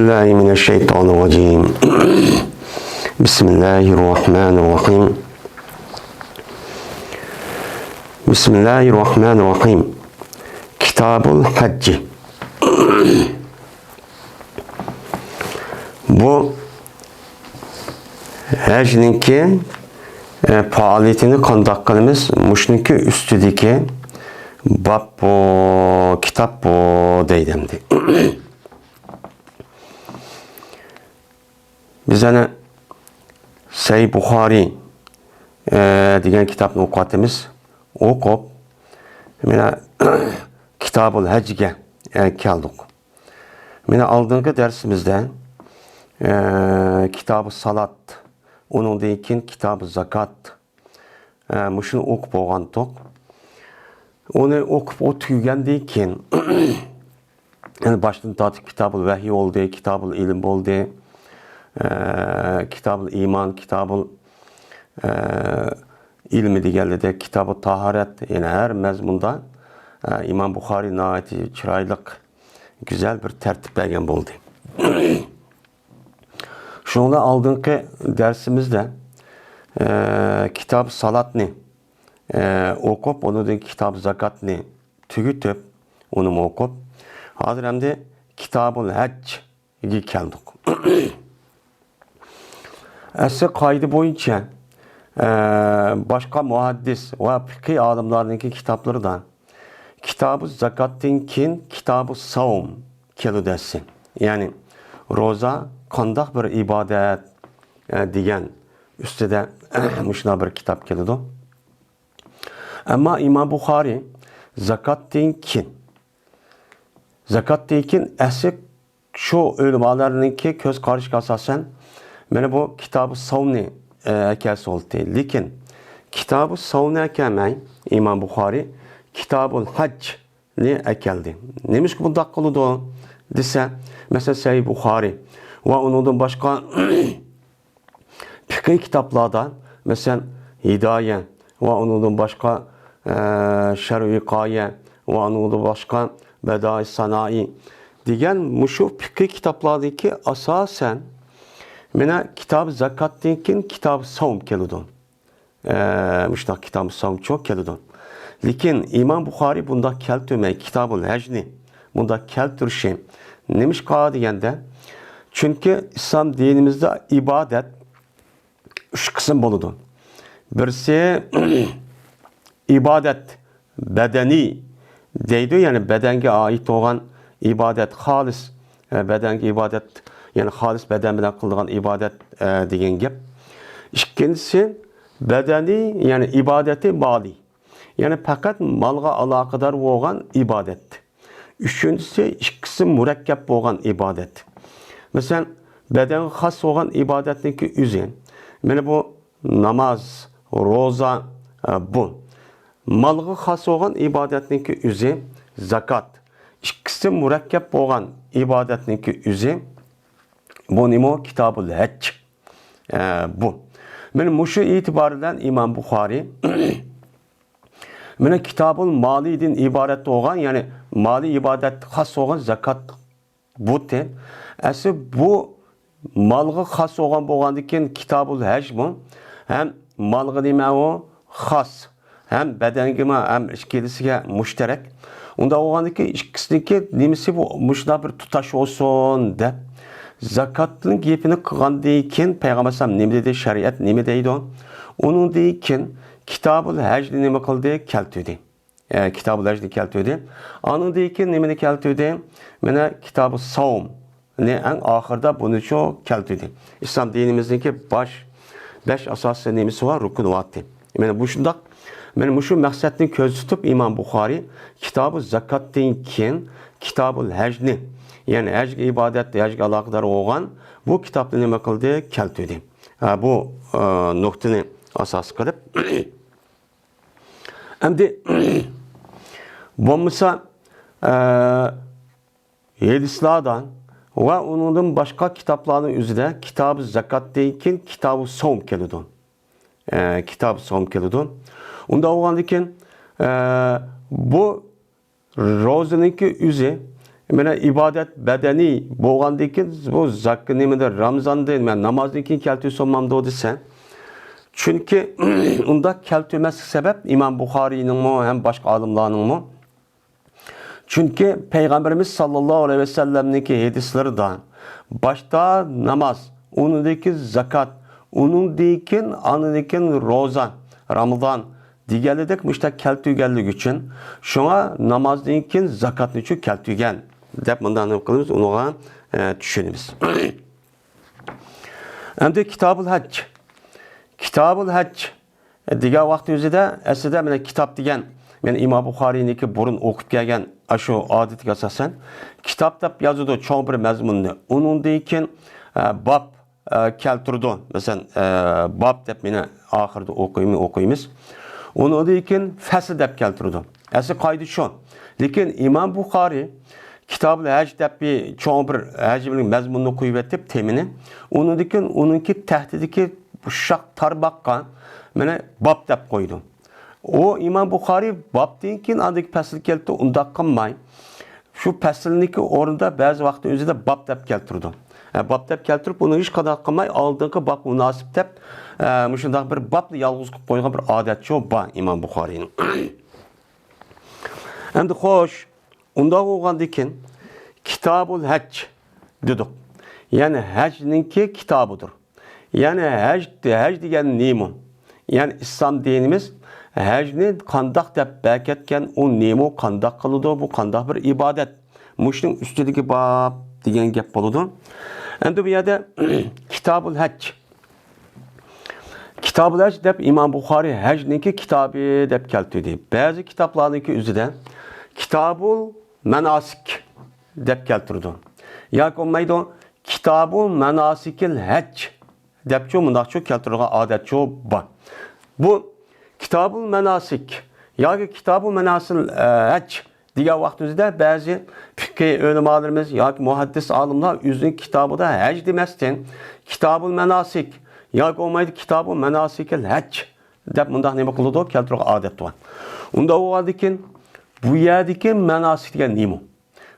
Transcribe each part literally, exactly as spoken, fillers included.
بالله من الشيطان الرجيم. بسم الله الرحمن الرحيم. بسم الله الرحمن الرحيم. كتاب الحج. بۇ ھەجنىڭكى، ئە، پائالىيىتىنى قانداق قىلىمىز؟ مۇشۇنىڭكى ئۈستىدىكى باب بۇ، كىتاب بۇ دەيدۇ ئەمدى. بىز ئەنە سەھىھ بۇخارىي، ئە، دېگەن كىتابنى ئوقۇۋاتىمىز. ئوقۇپ، مانا، كىتابۇل ھەجگە، ئە، كەلدۇق. مانا ئالدىنقى دەرسىمىزدە، ئە، كىتابۇ سالات، ئۇنىڭدىن كېيىن كىتابۇ زاكات، ئە، مۇشۇنى ئوقۇپ بولغانتۇق. ئۇنى ئوقۇپ ئۇ تۈگىگەندىن كېيىن، يەنى باشتىن تارتىپ كىتابۇل ۋەھىي بولدى، كىتابۇل ئىلىم بولدى، ئە، كىتابۇل ئىمان، كىتابۇل، ئە، ئىلمى دېگەنلىدە، كىتابۇل تاھارەت، يەنى ھەر مەزمۇندا، ئە، ئىمام بۇخارىي ناھايىتى چىرايلىق، گۈزەل بىر تەرتىپ بەرگەن بولدى. شۇنىڭ بىلەن ئالدىنقى دەرسىمىزدە، ئە، كىتاب سالاتنى، ئە، ئوقۇپ، ئۇنىڭدىن كىتاب زاكاتنى تۈگىتىپ، ئۇنىمۇ ئوقۇپ، ھازىر ئەمدى كىتابۇل ھەجگە كەلدۇق. ئەسلى قائىدە بويىچە، ئە، باشقا مۇھەددىس ۋە پىقھىي ئالىملارنىڭكى كىتابلىرىدا كىتابۇ زاكاتتىن كېيىن كىتابۇ ساۋم كېلىدۇ ئەسلى. يەنى روزا قانداق بىر ئىبادەت، ئە، دېگەن ئۈستىدە مۇشۇنداق بىر كىتاب كېلىدۇ. ئەمما ئىمام بۇخارىي زاكاتتىن كېيىن، زاكاتتىن كېيىن ئەسلى شۇ ئۆلىمالارنىڭكى كۆز قارىشىغا ئاساسەن، مانا بۇ كىتابۇ ساۋمنى، ئە، ئەكەلسە بولدى. لېكىن كىتابۇ ساۋمنى ئەكەلمەي، ئىمام بۇخارىي كىتابۇل ھەجنى ئەكەلدى. نېمىشقا بۇنداق قىلىدۇ دېسە، مەسىلەن، سەھىھ بۇخارىي ۋە ئۇنىڭدىن باشقا پىقھىي كىتابلاردا، مەسىلەن، ھىدايە ۋە ئۇنىڭدىن باشقا، ئە، شەرھۇ ۋىقايە ۋە ئۇنىڭدىن باشقا بەدائىس سانائى دېگەن مۇشۇ پىقھىي كىتابلاردىكى ئاساسەن، مانا، كىتاب زاكاتتىن كېيىن كىتاب ساۋم كېلىدۇ. ئە، مۇشۇنداق كىتاب ساۋمچۇ كېلىدۇ. لېكىن ئىمام بۇخارىي بۇنداق كەلتۈرمەي، كىتابۇل ھەجنى بۇنداق كەلتۈرۈشى نېمىشقا دېگەندە، چۈنكى ئىسلام دىنىمىزدا ئىبادەت ئۈچ قىسىم بولىدۇ. بىرسى ئىبادەت بەدەنىي دەيدۇ، يەنى بەدەنگە ئائىت بولغان ئىبادەت، خالىس، ئە، بەدەنگە ئىبادەت، يەنى خالىس بەدەن بىلەن قىلىدىغان ئىبادەت، ئە، دېگەن گەپ. ئىككىنچىسى بەدەنىي، يەنى ئىبادەتى مالىي، يەنى پەقەت مالغا ئالاقىدار بولغان ئىبادەت. ئۈچىنچىسى، ئىككىسى مۇرەككەپ بولغان ئىبادەت. مەسىلەن، بەدەنگە خاس بولغان ئىبادەتنىڭكى ئۆزى، مانا بۇ ناماز، روزا، ئە، بۇ. مالغا خاس بولغان ئىبادەتنىڭكى ئۆزى زاكات. ئىككىسى مۇرەككەپ بولغان ئىبادەتنىڭكى ئۆزى، بۇ نېمە؟ كىتابۇل ھەج. ئە، بۇ. مانا مۇشۇ ئېتىبار بىلەن ئىمام بۇخارىي مانا كىتابۇل مالىدىن ئىبارەت بولغان، يەنى مالىي ئىبادەتكە خاس بولغان زاكات بۇتى. ئەسلى بۇ مالغا خاس بولغان بولغاندىكىن كىتابۇل ھەجمۇ ھەم مالغا نېمە ئۇ خاس، ھەم بەدەنگىمۇ، ھەم ئىككىلىسىگە مۇشتەرەك. ئۇنداق بولغاندىكىن ئىككىسىنىڭكى نېمىسى بۇ مۇشۇنداق بىر تۇتاش بولسۇن دەپ، زاكاتنىڭ گېپىنى قىلغاندىن كېيىن پەيغەمبەر ئەلەيھىسسالام نېمە دېدى، شەرىئەت نېمە دەيدۇ؟ ئۇنىڭدىن كېيىن كىتابۇل ھەجنى نېمە قىلدى؟ كەلتۈردى. ئە، كىتابۇل ھەجنى كەلتۈردى. ئانىڭدىن كېيىن نېمىنى كەلتۈردى؟ مانا كىتابۇ ساۋمنى ئەڭ ئاخىرىدا بۇنىچۇ كەلتۈردى. ئىسلام دىنىمىزنىڭكى باش، بەش ئاساسىي نېمىسى بار، رۇكنى بارتى. مانا بۇ شۇنداق. مانا مۇشۇ مەقسەتنى كۆزدە تۇتۇپ ئىمام بۇخارىي كىتابۇ زاكاتتىن كېيىن كىتابۇل ھەجنى، يەنى ھەجگە ئىبادەت، ھەجگە ئالاقىدار بولغان بۇ كىتابنى نېمە قىلدى؟ كەلتۈردى. ھە، بۇ، ئە، نۇقتىنى ئاساس قىلىپ، ئەمدى بولمىسا، ئە، ھەدىسلاردا ۋە ئۇنىڭدىن باشقا كىتابلارنىڭ ئۆزىدە كىتابى زاكاتتىن كېيىن كىتابى سوم كېلىدۇ. ئە، كىتابى سوم كېلىدۇ. ئۇنداق بولغاندىكىن، ئە، بۇ روزىنىڭكى ئۆزى مانا ئىبادەت بەدەنىي بولغاندىن كېيىن بۇ زاك-، نېمىدە، رامزاندا، مانا نامازدىن كېيىن كەلتۈرسە بولمامدۇ دېسە، چۈنكى ئۇنداق كەلتۈرمەسلىك سەۋەب ئىمام بۇخارىينىڭمۇ ھەم باشقا ئالىملارنىڭمۇ. چۈنكى پەيغەمبىرىمىز ساللاللاھۇ ئەلەيھى ۋەسەللەمنىڭكى ھەدىسلىرىدا باشتا ناماز، ئۇنىڭدىن كېيىن زاكات، ئۇنىڭدىن كېيىن، ئاندىن كېيىن روزا، رامىزان دېگەنلىدەك مۇشۇنداق كەلتۈرگەنلىكى ئۈچۈن، شۇڭا نامازدىن كېيىن زاكاتنىچۇ كەلتۈرگەن دەپ مۇنداق نېمە قىلىمىز، ئۇنىڭغا، ئە، چۈشىنىمىز. ئەمدى كىتابۇل ھەج. كىتابۇل ھەج دېگەن ۋاقتى ئۆزىدە، ئەسلىدە مانا كىتاب دېگەن، مەن ئىمام بۇخارىينىڭكى بۇرۇن ئوقۇپ كەلگەن ئاشۇ ئادىتىگە ئاساسەن، كىتاب دەپ يازىدۇ چوڭ بىر مەزمۇننى. ئۇنىڭدىن كېيىن، ئە، باب، ئە، كەلتۈرىدۇ. مەسىلەن، ئە، باب دەپ مانا ئاخىرىدا ئوقۇيمىز، ئوقۇيمىز. ئۇنىڭدىن كېيىن فەسىل دەپ كەلتۈرىدۇ. ئەسلى قائىدە شۇ. لېكىن ئىمام بۇخارىي كىتابۇل ھەج دەپ بىر چوڭ بىر ھەج بىلەن مەزمۇننى قويۇۋېتىپ، تېمىنى. ئۇنىڭدىن كېيىن ئۇنىڭكى تەھتىدىكى ئۇششاق تارماققا مانا باب دەپ قويىدۇ. ئۇ ئىمام بۇخارىي بابتىن كېيىن ئاندىكى پەسىل كەلتى، ئۇنداق قىلماي، شۇ پەسىلنىڭكى ئورنىدا بەزى ۋاقىتتا ئۆزىدە باب دەپ كەلتۈرىدۇ. ھە، باب دەپ كەلتۈرۈپ، ئۇنى ھېچقانداق قىلماي، ئالدىنقى بابقا مۇناسىپ دەپ، ھە، مۇشۇنداق بىر بابنى يالغۇز قىلىپ قويغان بىر ئادەتچۇ بار ئىمام بۇخارىينىڭ. ئەمدى خوش، ئۇنداق بولغاندىن كېيىن كىتابۇل ھەج دېدۇق. يەنى ھەجنىڭكى كىتابىدۇر. يەنى ھەج، ھەج دېگەن نېمە؟ يەنى ئىسلام دىنىمىز ھەجنى قانداق دەپ بەكەتكەن، ئۇ نېمە، قانداق قىلىدۇ، بۇ قانداق بىر ئىبادەت؟ مۇشۇنىڭ ئۈستىدىكى باب دېگەن گەپ بولىدۇ. ئەمدى بۇ يەردە كىتابۇل ھەج. كىتابۇل ھەج دەپ ئىمام بۇخارىي ھەجنىڭكى كىتابى دەپ كەلتۈردى. بەزى كىتابلارنىڭكى ئۆزىدە كىتابۇل مەناسىك دەپ كەلتۈرىدۇ. ياكى بولمايدۇ، كىتابۇ مەناسىكىل ھەج دەپچۇ، مۇنداقچۇ كەلتۈرىدىغان ئادەتچۇ بار. بۇ كىتابۇل مەناسىك ياكى كىتابۇ مەناسىل، ئە، ھەج دېگەن ۋاقتىمىزدا بەزى پىقھىي ئۆلىمالىرىمىز ياكى مۇھەددىس ئالىملار ئۆزىنىڭ كىتابىدا ھەج دېمەستىن، كىتابۇل مەناسىك ياكى بولمايدۇ، كىتابۇ مەناسىكىل ھەج دەپ مۇنداق نېمە قىلىدۇ، كەلتۈرىدىغان ئادەت بار. ئۇنداق بولغاندىكىن، بۇ يەردىكى مەناسىك دېگەن نېمە؟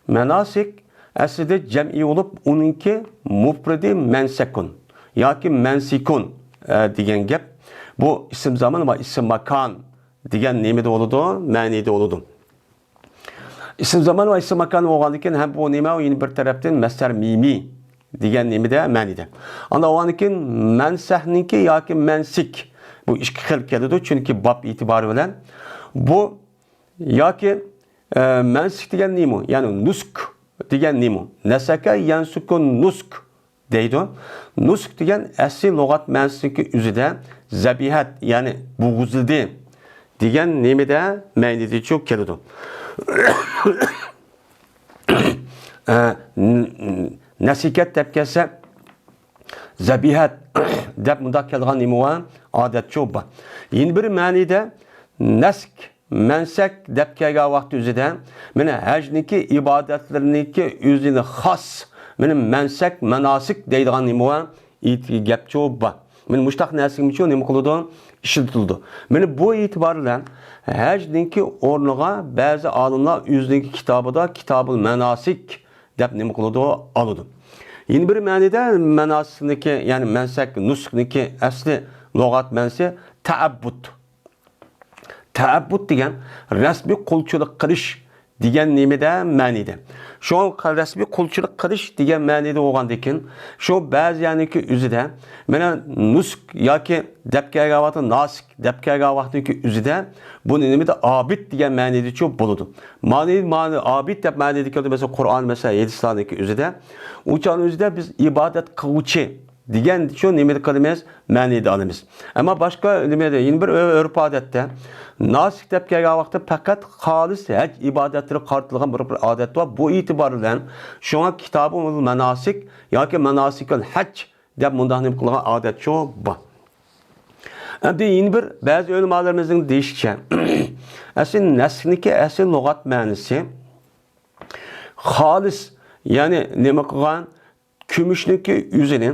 مەناسىك ئەسلىدە جەمئىي بولۇپ، ئۇنىڭكى مۇپرىدى مەنسەكۇن ياكى مەنسىكۇن، ئە، دېگەن گەپ. بۇ ئىسىم زامان ۋە ئىسىم ماكان دېگەن نېمىدە بولىدۇ؟ مەنىدە بولىدۇ. ئىسىم زامان ۋە ئىسىم ماكان بولغاندىكىن ھەم بۇ نېمە، يەنە بىر تەرەپتىن مەسدەر مىمى دېگەن نېمىدە، مەنىدە. ئاندىن ئاۋۋالدىكىن مەنسەھنىڭكى ياكى مەنسىك، بۇ ئىككى خىل كېلىدۇ، چۈنكى باب ئېتىبارى بىلەن بۇ ياكى، ئە، مەنسىك دېگەن نېمە؟ يەنى نۇسك دېگەن نېمە؟ نەسەكە يەنسۇكۇ نۇسك دەيدۇ. نۇسك دېگەن ئەسلى لۇغەت مەنىسىدىكى ئۆزىدە زەبىھەت، يەنى بوغۇزلىدى دېگەن نېمىدە، مەنىدىچۇ كېلىدۇ. ئە، ن-، ن-، نەسىكەت دەپ كەلسە، زەبىھەت دەپ مۇنداق كەلگەن نېمە بار؟ ئادەتچۇ بار. يەنە بىر مەنىدە نەسك، مەنسەك دەپ كەلگەن ۋاقتى ئۆزىدە، مانا ھەجنىڭكى ئىبادەتلىرىنىڭكى ئۆزىنى خاس، مانا مەنسەك، مەناسىك دەيدىغان نېمە بار؟ ئېيت-، گەپچۇ بار. مانا مۇشتاق نەرسىگىمۇچۇ نېمە قىلىدۇ؟ ئىشلىتىلىدۇ. مانا بۇ ئېتىبار بىلەن ھەجنىڭكى ئورنىغا بەزى ئالىملار ئۆزىنىڭكى كىتابىدا كىتابۇل مەناسىك دەپ نېمە قىلىدۇ؟ ئالىدۇ. يەنە بىر مەنىدە مەناسىكنىڭكى، يەنى مەنسەك، نۇسكنىڭكى ئەسلى لۇغەت مەنىسى تەئەببۇت. تەئەببۇت دېگەن رەسمىي قۇلچىلىق قىلىش دېگەن نېمىدە، مەنىدە. شۇ رەسمىي قۇلچىلىق قىلىش دېگەن مەنىدە بولغاندىكىن، شۇ بەزى يەرنىڭكى ئۆزىدە، مانا نۇسك ياكى دەپ كەلگەن ۋاقىتتا ناسىك دەپ كەلگەن ۋاقىتنىڭكى ئۆزىدە بۇنى نېمىدە، ئابىد دېگەن مەنىدىچۇ بولىدۇ. مەنى، مەنى ئابىد دەپ مەنىدە كەلدى، مەسىلەن، قۇرئان، مەسىلەن، ھەدىسلەرنىڭكى ئۆزىدە. ئۇ چاغنىڭ ئۆزىدە بىز ئىبادەت قىلغۇچى دېگەن شۇ نېمىنى قىلىمىز؟ مەنىدە ئالىمىز. ئەمما باشقا نېمىدە، يەنە بىر ئۆ-، ئۆرپ-ئادەتتە ناسىك دەپ كەلگەن ۋاقىتتا پەقەت خالىس ھەج ئىبادەتلىرىگە قارىتىلغان بىر، بىر ئادەت بار. بۇ ئېتىبار بىلەن شۇڭا كىتابۇل مەناسىك ياكى مەناسىكۇل ھەج دەپ مۇنداق نېمە قىلغان ئادەت شۇ بار. ئەمدى يەنە بىر بەزى ئۆلىمالىرىمىزنىڭ دېيىشىچە، ئەسلى نەسكنىڭكى ئەسلى لۇغەت مەنىسى خالىس، يەنى نېمە قىلغان؟ كۈمۈشنىڭكى ئۆزىنى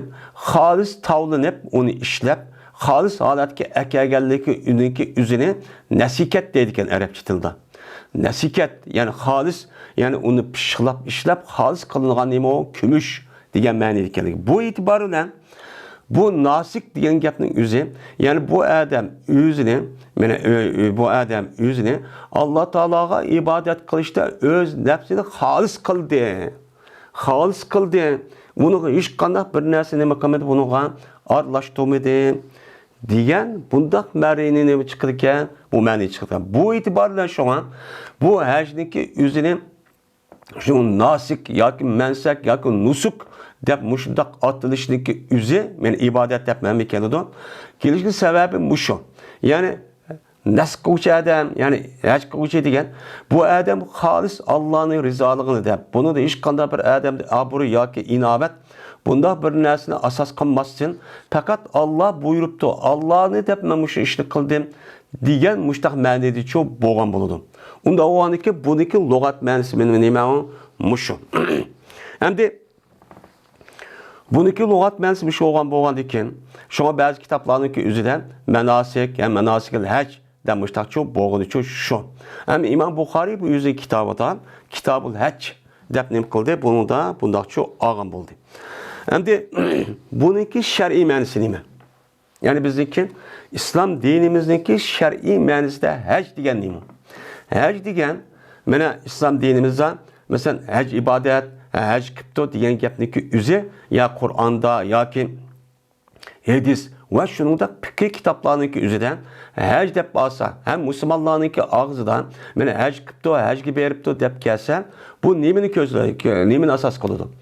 خالىس تاۋلىنىپ، ئۇنى ئىشلەپ، خالىس ھالەتكە ئەكەلگەنلىكى ئۇنىڭكى ئۆزىنى نەسىكەت دەيدىكەن ئەرەبچە تىلدا. نەسىكەت، يەنى خالىس، يەنى ئۇنى پىششىقلاپ ئىشلەپ خالىس قىلىنغان نېمە ئۇ؟ كۈمۈش دېگەن مەنىدە ئىكەنلىكى. بۇ ئېتىبار بىلەن بۇ ناسىك دېگەن گەپنىڭ ئۆزى، يەنى بۇ ئادەم ئۆزىنى، مانا، ئۆ-، ئۆ-، بۇ ئادەم ئۆزىنى ئاللا تائالاغا ئىبادەت قىلىشتا ئۆز نەپسىنى خالىس قىلدى. خالىس قىلدى. ئۇنىڭغا ھېچقانداق بىر نەرسە نېمە قىلمىدى، بۇنىڭغا ئارىلاشتۇرمىدى دېگەن بۇنداق مەنىنى نېمە چىقىدىكەن؟ بۇ مەنە چىقىدىكەن. بۇ ئېتىبار بىلەن شۇڭا بۇ ھەجنىڭكى ئۆزىنى شۇ ناسىك ياكى مەنسەك ياكى نۇسۇك دەپ مۇشۇنداق ئاتىلىشنىڭكى ئۆزى، مەن ئىبادەت دەپ مەنىگە كېلىدۇ. كېلىشنىڭ سەۋەبى مۇشۇ. يەنى نەسك قىلغۇچى ئادەم، يەنى ھەج قىلغۇچى دېگەن، بۇ ئادەم خالىس ئاللانىڭ رىزالىقىنى دەپ، بۇنىڭدا ھېچقانداق بىر ئادەمدە ئابرۇ ياكى ئىناۋەت، بۇنداق بىر نەرسىنى ئاساس قىلماستىن، پەقەت ئاللا بۇيرۇپتۇ، ئاللانى دەپ مەن مۇشۇ ئىشنى قىلدىم دېگەن مۇشتاق مەنىدىچۇ بولغان بولىدۇ. ئۇنداق بولغاندىكىن بۇنىڭكى لۇغەت مەنىسى مېنىڭ نېمە؟ مۇشۇ. ئەمدى بۇنىڭكى لۇغەت مەنىسى مۇشۇ بولغان بولغاندىكىن، شۇڭا بەزى كىتابلارنىڭكى ئۆزىدە مەناسىك، يا مەناسىكىل ھەج دەپ مۇشتاقچۇ بولغىنىچۇ شۇ. ئەمما ئىمام بۇخارىي بۇ ئۆزى كىتابىدا كىتابۇل ھەج دەپ نېمە قىلدى؟ بۇنىڭدا بۇنداقچۇ ئالغان بولدى. ئەمدى بۇنىڭكى شەرئىي مەنىسى نېمە؟ يەنى بىزنىڭكى ئىسلام دىنىمىزنىڭكى شەرئىي مەنىسىدە ھەج دېگەن نېمە؟ ھەج دېگەن، مانا ئىسلام دىنىمىزدا، مەسىلەن، ھەج ئىبادەت، ھەج قىپتۇ دېگەن گەپنىڭكى ئۆزى يا قۇرئاندا ياكى ھەدىس ۋە شۇنىڭدەك پىقھىي كىتابلارنىڭكى ئۆزىدە ھەج دەپ بارسا، ھەم مۇسۇلمانلارنىڭكى ئاغزىدا، مانا ھەج قىپتۇ، ھەجگە بېرىپتۇ دەپ كەلسە، بۇ نېمىنى كۆزلەيدۇ، نېمىنى ئاساس قىلىدۇ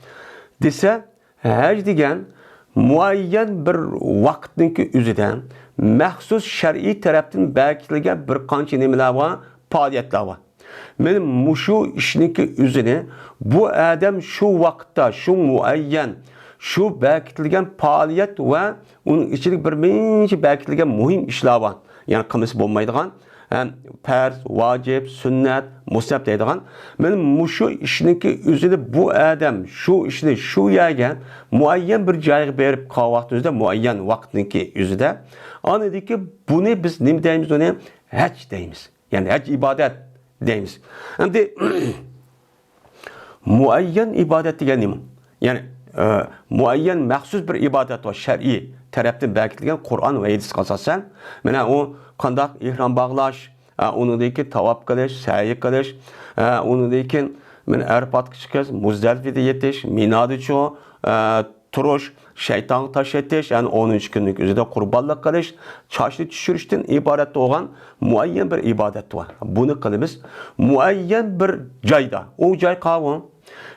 دېسە، ھەج دېگەن مۇئەييەن بىر ۋاقىتنىڭكى ئۆزىدە مەخسۇس شەرئىي تەرەپتىن بەكىتىلگەن بىر قانچە نېمىلەر بار، پائالىيەتلەر بار. مانا مۇشۇ ئىشنىڭكى ئۆزىنى بۇ ئادەم شۇ ۋاقىتتا، شۇ مۇئەييەن، شۇ بەكىتىلگەن پائالىيەت ۋە ئۇنىڭ ئىچىدىكى بىر نەچچە بەكىتىلگەن مۇھىم ئىشلار بار. يەنى قىلمىسا بولمايدىغان، ھەم پەرز، ۋاجىپ، سۈننەت، مۇستەھەب دەيدىغان. مانا مۇشۇ ئىشنىڭكى ئۆزىنى بۇ ئادەم شۇ ئىشنى شۇ يەرگە مۇئەييەن بىر جايغا بېرىپ قالغان ۋاقتىمىزدا، مۇئەييەن ۋاقىتنىڭكى ئۆزىدە، ئاندىن كېيىن بۇنى بىز نېمە دەيمىز؟ ئۇنى ھەج دەيمىز. يەنى ھەج ئىبادەت دەيمىز. ئەمدى مۇئەييەن ئىبادەت دېگەن نېمە؟ يەنى، ئە، مۇئەييەن مەخسۇس بىر ئىبادەت بار، شەرئىي تەرەپتىن بەكىتىلگەن قۇرئان ۋە ھەدىسكە ئاساسەن. مانا ئۇ قانداق؟ ئېھرام باغلاش، ئە، ئۇنىڭدىن كېيىن تاۋاپ قىلىش، سەئيى قىلىش، ئە، ئۇنىڭدىن كېيىن مانا ئەرپاتقا چىقىش، مۇزدەلىپىدە يېتىش، مىنادىچۇ، ئە، تۇرۇش، شەيتانغا تاش ئېتىش، يەنى ئونىنچى كۈننىڭ ئۆزىدە قۇربانلىق قىلىش، چاچنى چۈشۈرۈشتىن ئىبارەت بولغان مۇئەييەن بىر ئىبادەت بار. بۇنى قىلىمىز مۇئەييەن بىر جايدا. ئۇ جاي قاۋۇ؟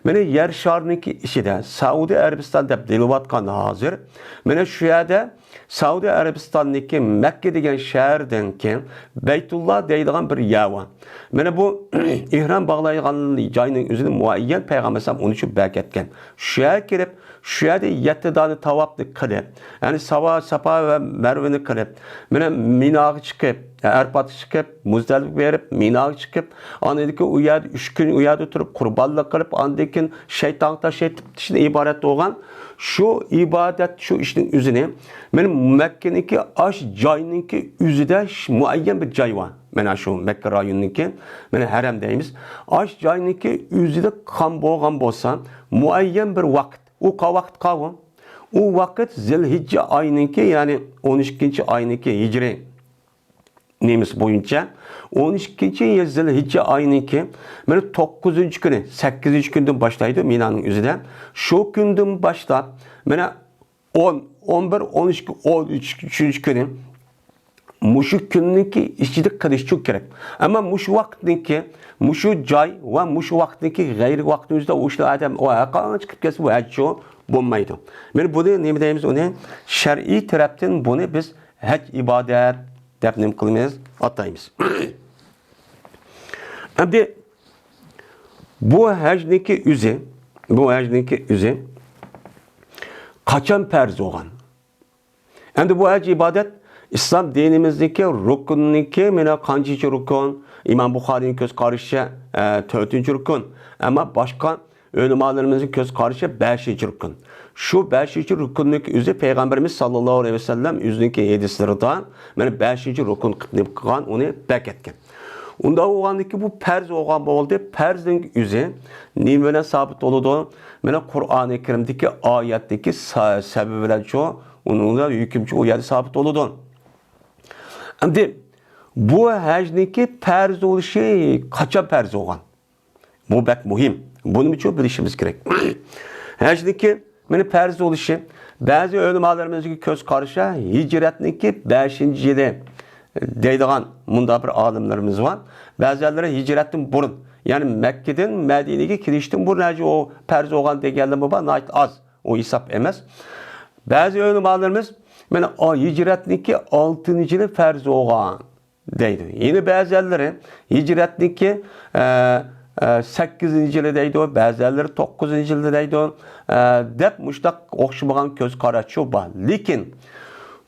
مانا يەر شارىنىڭكى ئىچىدە، سەئۇدى ئەرەبىستان دەپ دېيىلىۋاتقان ھازىر. مانا شۇ يەردە سەئۇدى ئەرەبىستاننىڭكى مەككە دېگەن شەھەردىنكى بەيتۇللا دەيدىغان بىر يەر بار. مانا بۇ ئېھرام باغلايدىغان جاينىڭ ئۆزىنى مۇئەييەن پەيغەمبەر ئەلەيھىسسالام ئۇنىڭ ئۈچۈن بەكەتكەن. شۇ يەرگە كىرىپ، شۇ يەردە يەتتە دانە تاۋاپنى قىلىپ، يەنى ساۋا، ساپا ۋە مەرۋىنى قىلىپ، مانا مىناغا چىقىپ، ئەرپاتقا چىقىپ، مۇزدەلىپىگە بېرىپ، مىناغا چىقىپ، ئاندىن كېيىن ئۇ يەردە ئۈچ كۈن ئۇ يەردە تۇرۇپ، قۇربانلىق قىلىپ، ئاندىن كېيىن شەيتانغا تاش ئېتىشتىن ئىبارەت بولغان شۇ ئىبادەت، شۇ ئىشنىڭ ئۆزىنى مانا مەككىنىڭكى ئاش جاينىڭكى ئۆزىدە ش-، مۇئەييەن بىر جاي بار. مانا شۇ مەككە رايونىنىڭكى، مانا ھەرەم دەيمىز. ئاش جاينىڭكى ئۆزىدە قىلغان بولغان بولسا، مۇئەييەن بىر ۋاقىت، ئۇ قا-، ۋاقىت قاۋۇ؟ ئۇ ۋاقىت زىلھىججە ئاينىڭكى، يەنى ئون ئىككىنچى ئاينىڭكى ھىجرىي نېمىسى بويىچە ئون ئىككىنچى يىل زىلھىججە ئاينىڭكى، مانا توققۇزىنچى كۈنى، سەككىزىنچى كۈندىن باشلايدۇ مىنانىڭ ئۆزىدە. شۇ كۈندىن باشلاپ، مانا ئون، ئون بىر، ئون ئىككى، ئون ئۈچ، ئۈچىنچى كۈنى مۇشۇ كۈننىڭكى ئىچىدە قىلىشچۇ كېرەك. ئەمما مۇشۇ ۋاقىتنىڭكى، مۇشۇ جاي ۋە مۇشۇ ۋاقىتنىڭكى غەيرىي ۋاقتىمىزدا ئۇ ئىشلار ئادەم ئۇ ھەرقانچە قىلىپ كەلسە، بۇ ھەجچۇ بولمايدۇ. مانا بۇنى نېمە دەيمىز؟ ئۇنى شەرئىي تەرەپتىن بۇنى بىز ھەج ئىبادەت دەپ نېمە قىلىمىز؟ ئاتايمىز. ئەمدى بۇ ھەجنىڭكى ئۆزى، بۇ ھەجنىڭكى ئۆزى قاچان پەرز بولغان؟ ئەمدى بۇ ھەج ئىبادەت ئىسلام دىنىمىزدىكى رۇكۇننىڭكى، مانا قانچىنچى رۇكۇن؟ ئىمام بۇخارىينىڭ كۆز قارىشىچە، ئە، تۆتىنچى رۇكۇن. ئەمما باشقا ئۆلىمالىرىمىزنىڭ كۆز قارىشىچە بەشىنچى رۇكۇن. شۇ بەشىنچى رۇكۇننىڭكى ئۆزى پەيغەمبىرىمىز ساللاللاھۇ ئەلەيھى ۋەسەللەم ئۆزىنىڭكى ھەدىسلىرىدا، مانا بەشىنچى رۇكۇن قىلىپ نېمە قىلغان، ئۇنى بەكەتكەن. ئۇنداق بولغاندىكى بۇ پەرز بولغان بولدى. پەرزنىڭ ئۆزى نېمە بىلەن سابىت بولىدۇ؟ مانا قۇرئانى كەرىمدىكى ئايەتتىكى سا-، سەۋەبى بىلەنچۇ، ئۇنىڭدا ھۆكۈمچۇ ئۇ يەردە سابىت بولىدۇ. ئەمدى بۇ ھەجنىڭكى پەرز بولۇشى قاچان پەرز بولغان؟ بۇ بەك مۇھىم. بۇنىمۇچۇ بىلىشىمىز كېرەك. ھەجنىڭكى مانا پەرز بولۇشى، بەزى ئۆلىمالىرىمىزنىڭ كۆز قارىشى ھىجرەتنىڭكى بەشىنچى يىلى دەيدىغان مۇنداق بىر ئالىملىرىمىز بار. بەزىلىرى ھىجرەتتىن بۇرۇن، يەنى مەككىدىن مەدىنىگە كېلىشتىن بۇرۇن ھەج ئۇ پەرز بولغان دېگەنلىرىمۇ بار، ناھايىتى ئاز. ئۇ ھېساب ئەمەس. بەزى ئۆلىمالىرىمىز مانا ئا-، ھىجرەتنىڭكى ئالتىنچى يىلى پەرز بولغان دەيدۇ. يەنە بەزىلىرى ھىجرەتنىڭكى، ئە، ئە، سەككىزىنچى يىلى دەيدۇ، بەزىلىرى توققۇزىنچى يىلى دەيدۇ، ئە، دەپ مۇشۇنداق ئوخشىمىغان كۆز قاراشچۇ بار. لېكىن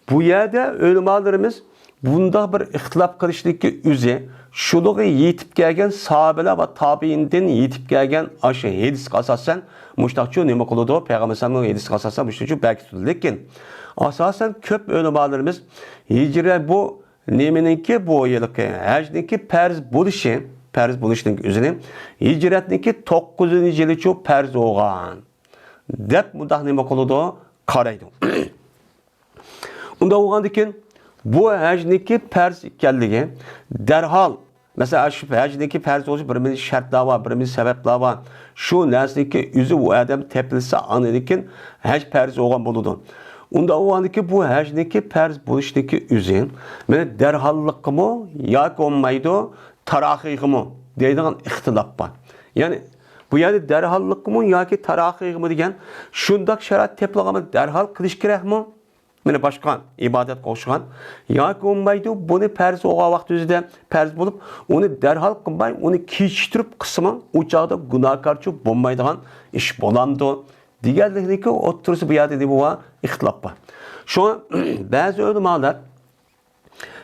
بۇ يەردە ئۆلىمالىرىمىز بۇنداق بىر ئىختىلاپ قىلىشنىڭكى ئۆزى، شۇلىغا يېتىپ كەلگەن ساھابىلەر ۋە تابىئىندىن يېتىپ كەلگەن ئاشۇ ھەدىسكە ئاساسەن مۇشۇنداقچۇ نېمە قىلىدۇ؟ پەيغەمبەر ئەلەيھىسسالامنىڭ ھەدىسىگە ئاساسەن مۇشۇنچۇ بەكىتىدۇ. لېكىن ئاساسەن كۆپ ئۆلىمالىرىمىز ھىجرە بۇ نېمىنىڭكى بۇ يىلقى ھەجنىڭكى پەرز بولۇشى، پەرز بولۇشنىڭ ئۆزىنى ھىجرەتنىڭكى توققۇزىنچى يىلىچۇ پەرز بولغان دەپ مۇنداق نېمە قىلىدۇ؟ قارايدۇ. ئۇنداق بولغاندىكىن بۇ ھەجنىڭكى پەرز ئىكەنلىكى دەرھال، مەسىلەن، شۇ ھەجنىڭكى پەرز بولۇشى بىر مىل شەرتلەر بار، بىر مىل سەۋەبلەر بار. شۇ نەرسىنىڭكى ئۆزى ئۇ ئادەم تېپىلسا ئاندىن كېيىن ھەج پەرز بولغان بولىدۇ. ئۇنداق بولغاندىكىن بۇ ھەجنىڭكى پەرز بولۇشنىڭكى ئۆزى مانا دەرھاللىققىمۇ ياكى بولمايدۇ، تاراخىيغىمۇ دەيدىغان ئىختىلاپ بار. يەنى بۇ يەردە دەرھاللىققىمۇ ياكى تاراخىيغىمۇ دېگەن شۇنداق شارائىت تېپىلغانمۇ دەرھال قىلىش كېرەكمۇ؟ مانا باشقا ئىبادەتكە ئوخشىغان. ياكى بولمايدۇ، بۇنى پەرز بولغان ۋاقتى ئۆزىدە پەرز بولۇپ، ئۇنى دەرھال قىلماي، ئۇنى كېچىكتۈرۈپ قىلسىمۇ، ئۇ چاغدا گۇناھكارچۇ بولمايدىغان ئىش بولامدۇ؟ دېگەنلىكنىڭكى ئوتتۇرىسى بۇ يەردە نېمە بار؟ ئىختىلاپ بار. شۇڭا بەزى ئۆلىمالار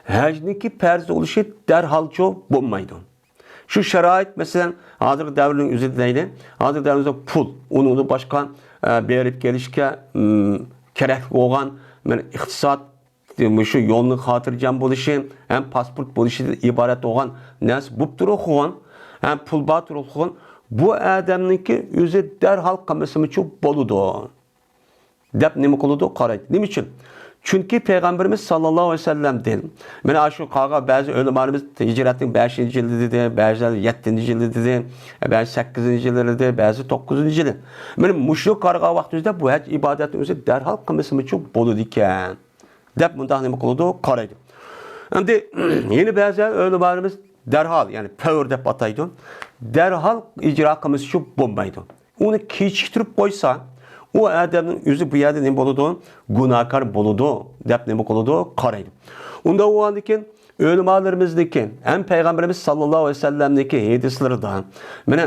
ھەجنىڭكى پەرز بولۇشى دەرھالچۇ بولمايدۇ. شۇ شارائىت، مەسىلەن، ھازىرقى دەۋرنىڭ ئۆزىدە دەيلى، ھازىرقى دەۋرىمىزدە پۇل، ئۇنىڭدىن باشقا، ئە، بېرىپ كېلىشكە، ئىم، كېرەكلىك بولغان، مانا، ئىقتىساد، مۇشۇ يولنىڭ خاتىرجەم بولۇشى ھەم پاسپورت بولۇشىدىن ئىبارەت بولغان نەرسە بولۇپ تۇرۇقغۇن، ھەم پۇل بار تۇرۇقغۇن، بۇ ئادەمنىڭكى ئۆزى دەرھال قىلمىسىمۇچۇ بولىدۇ. دەپ نېمە قىلىدۇ؟ قارايدۇ. نېمە ئۈچۈن؟ چۈنكى پەيغەمبىرىمىز ساللاللاھۇ ئەلەيھى ۋەسەللەمدىن، مانا شۇ قالغان بەزى ئۆلىمالىرىمىز ھىجرەتنىڭ بەشىنچى يىلى دېدى، بەزىلەر يەتتىنچى يىلى دېدى، بەزى سەككىزىنچى يىلى دېدى، بەزى توققۇزىنچى يىلى. مانا مۇشۇ قارىغان ۋاقتىمىزدا بۇ ھەج ئىبادەتنى ئۆزى دەرھال قىلمىسىمۇچۇ بولىدىكەن، دەپ مۇنداق نېمە قىلىدۇ؟ قارايدۇ. ئەمدى يەنە بەزى ئۆلىمالىرىمىز دەرھال، يەنى پەۋر دەپ ئاتايدۇ، دەرھال ئىجرا قىلمىسىچۇ بولمايدۇ. ئۇنى كېچىكتۈرۈپ قويسا، ئۇ ئادەمنىڭ ئۆزى بۇ يەردە نېمە بولىدۇ؟ گۇناھكار بولىدۇ، دەپ نېمە قىلىدۇ؟ قارايدۇ. ئۇنداق بولغاندىن كېيىن ئۆلىمالىرىمىزنىڭكى ھەم پەيغەمبىرىمىز ساللاللاھۇ ئەلەيھى ۋەسەللەمنىڭكى ھەدىسلىرىدا، مانا،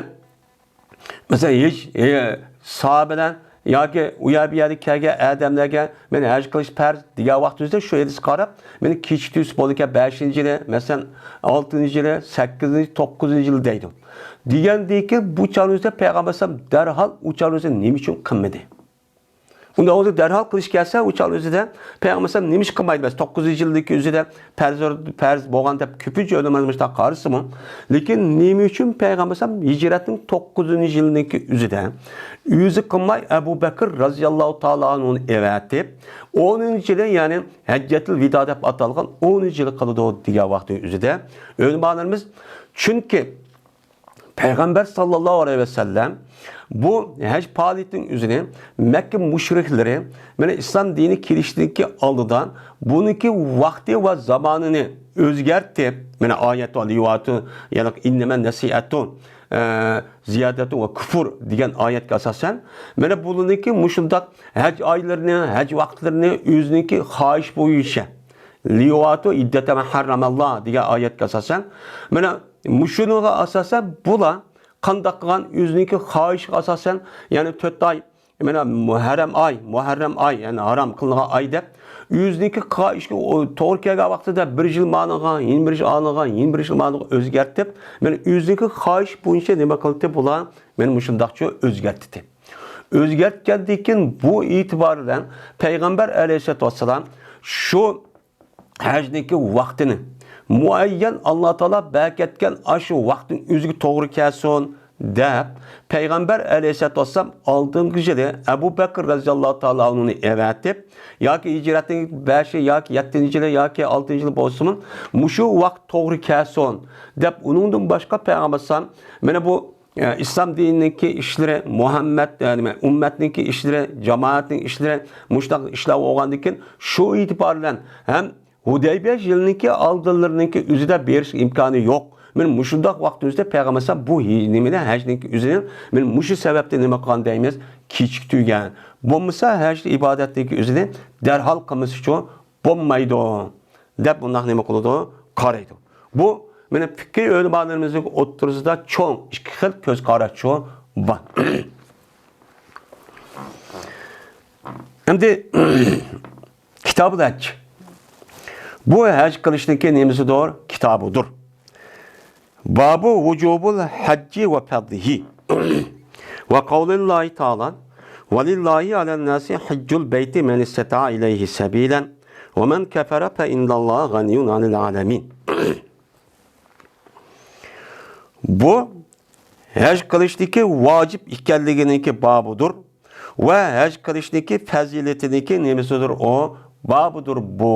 مەسىلەن، ھېچ، ئى، ساھابىلەر ياكى ئۇ يەر بۇ يەردىن كەلگەن ئادەملەرگە مەن ھەج قىلىش پەرز دېگەن ۋاقتىمىزدا شۇ ھەدىسكە قاراپ، مېنى كېچىكتۈرسە بولىدىكەن، بەشىنچى يىلى، مەسىلەن، ئالتىنچى يىلى، سەككىزىنچى، توققۇزىنچى يىلى دەيدۇ. دېگەندىن كېيىن بۇ چاغنىڭ ئۆزىدە پەيغەمبەر ئەلەيھىسسالام دەرھال ئۇ چاغنىڭ ئۆزىدە نېمە ئۈچۈن قىلمىدى؟ ئۇنداق بولسا دەرھال قىلىش كەلسە، ئۇ چاغنىڭ ئۆزىدە پەيغەمبەر ئەلەيھىسسالام نېمە ئىش قىلمايدۇ؟ بەس، توققۇزىنچى يىلدىكى ئۆزىدە پەرز، پەرز بولغان دەپ كۆپىنچە ئۆلىمالار مۇشۇنداق قارىسىمۇ، لېكىن نېمە ئۈچۈن پەيغەمبەر ئەلەيھىسسالام ھىجرەتنىڭ توققۇزىنچى يىلىنىڭكى ئۆزىدە ئۆزى قىلماي، ئەبۇ بەكىر رازىياللاھۇ تائالا ئەنھۇنى ئەۋەتىپ، ئونىنچى يىلى، يەنى ھەججەتۇل ۋىدا دەپ ئاتالغان ئونىنچى يىلى قىلىدۇ دېگەن ۋاقتىنىڭ ئۆزىدە ئۆلىمالىرىمىز، چۈنكى پەيغەمبەر ساللاللاھۇ ئەلەيھى ۋەسەللەم بۇ ھەج پائالىيىتىنىڭ ئۆزىنى مەككە مۇشرىكلىرى، مانا، ئىسلام دىنى كېلىشتىكى ئالدىدا بۇنىڭكى ۋاقتى ۋە زامانىنى ئۆزگەرتىپ، مانا، ئايەت ۋە لىۋاتۇ، يەنى ئىننەمە نەسىئەتۇ، ئە، زىيادەتۇ ۋە كۇفۇر دېگەن ئايەتكە ئاساسەن، مانا، بۇلارنىڭكى مۇشۇنداق ھەج ئايلىرىنى، ھەج ۋاقىتلىرىنى ئۆزىنىڭكى خاھىشى بويىچە، لىۋاتۇ ئىددەتە مە ھەررەمەللا دېگەن ئايەتكە ئاساسەن، مانا، مۇشۇنىڭغا ئاساسەن بۇلار قانداق قىلغان؟ ئۆزىنىڭكى خاھىشىغا ئاساسەن، يەنى تۆت ئاي، مانا، مۇھەررەم ئاي، مۇھەررەم ئاي، يەنى ھارام قىلىنغان ئاي دەپ، ئۆزىنىڭكى خاھىشىغا ئو-، توغرا كەلگەن ۋاقتىدا بىر يىل مانىغا، يەنە بىر يىل ئانىغا، يەنە بىر يىل مانىغا ئۆزگەرتىپ، مانا، ئۆزىنىڭكى خاھىشى بويىچە نېمە قىلدى بۇلار؟ مانا، مۇشۇنداقچە ئۆزگەرتتى. ئۆزگەرتكەندىن كېيىن بۇ ئېتىبار بىلەن پەيغەمبەر ئەلەيھىسسالاتۇ ۋەسسالام شۇ ھەجنىڭكى ۋاقتىنى، مۇئەييەن ئاللا تائالا بەركەتكەن ئاشۇ ۋاقىتنىڭ ئۆزىگە توغرا كەلسۇن دەپ، پەيغەمبەر ئەلەيھىسسالاتۇ ۋەسسالام ئالدىنقى يىلى ئەبۇ بەكر رەزىياللاھۇ تائالا ئەنھۇنى ئەۋەتىپ، ياكى ھىجرەتنىڭ بەشى ياكى يەتتىنچى يىلى ياكى ئالتىنچى يىلى بولسىمۇ، مۇشۇ ۋاقىت توغرا كەلسۇن دەپ، ئۇنىڭدىن باشقا پەيغەمبەر ئەلەيھىسسالام، مانا بۇ ئە، ئىسلام دىنىنىڭكى ئىشلىرى، مۇھەممەد، ئە، نېمە، ئۈممەتنىڭكى ئىشلىرى، جامائەتنىڭ ئىشلىرى، مۇشۇنداق ئىشلار بولغاندىكىن، شۇ ئېتىبار بىلەن ھەم ھۇدەيبىيە يىلىنىڭكى ئالدىلىرىنىڭكى ئۆزىدە بېرىش ئىمكانى يوق. مانا مۇشۇنداق ۋاقىت ئۆزىدە پەيغەمبەر ئەلەيھىسسالام بۇ ھىج-، نېمىنى، ھەجنىڭكى ئۆزىنى مانا مۇشۇ سەۋەبتىن نېمە قىلغان دەيمىز، كېچىكتۈرگەن. بولمىسا ھەج ئىبادەتنىڭكى ئۆزىنى دەرھال قىلمىسىچۇ بولمايدۇ دەپ بۇنداق نېمە قىلىدۇ؟ قارايدۇ. بۇ مانا پىقھىي ئۆلىمالىرىمىزنىڭ ئوتتۇرىسىدا چوڭ ئىككى خىل كۆز قاراشچۇ بار. ئەمدى كىتابۇل ھەج. بۇ ھەج قىلىشنىڭكى نېمىسىدۇر؟ كىتابىدۇر. بابۇ ۋۇجۇبۇل ھەججى ۋە پەرزىھى. ۋە قەۋلىللاھى تائالا، ۋەلىللاھى ئەلەنناسى ھەججۇل بەيتى مەنىستەتائە ئىلەيھى سەبىلەن، ۋە مەن كەفەرە فەئىننەللاھە غەنىييۇن ئەنىل ئالەمىن. بۇ ھەج قىلىشنىڭكى ۋاجىپ ئىكەنلىكىنىڭكى بابىدۇر. ۋە ھەج قىلىشنىڭكى پەزىلىتىنىڭكى نېمىسىدۇر ئۇ؟ بابىدۇر بۇ،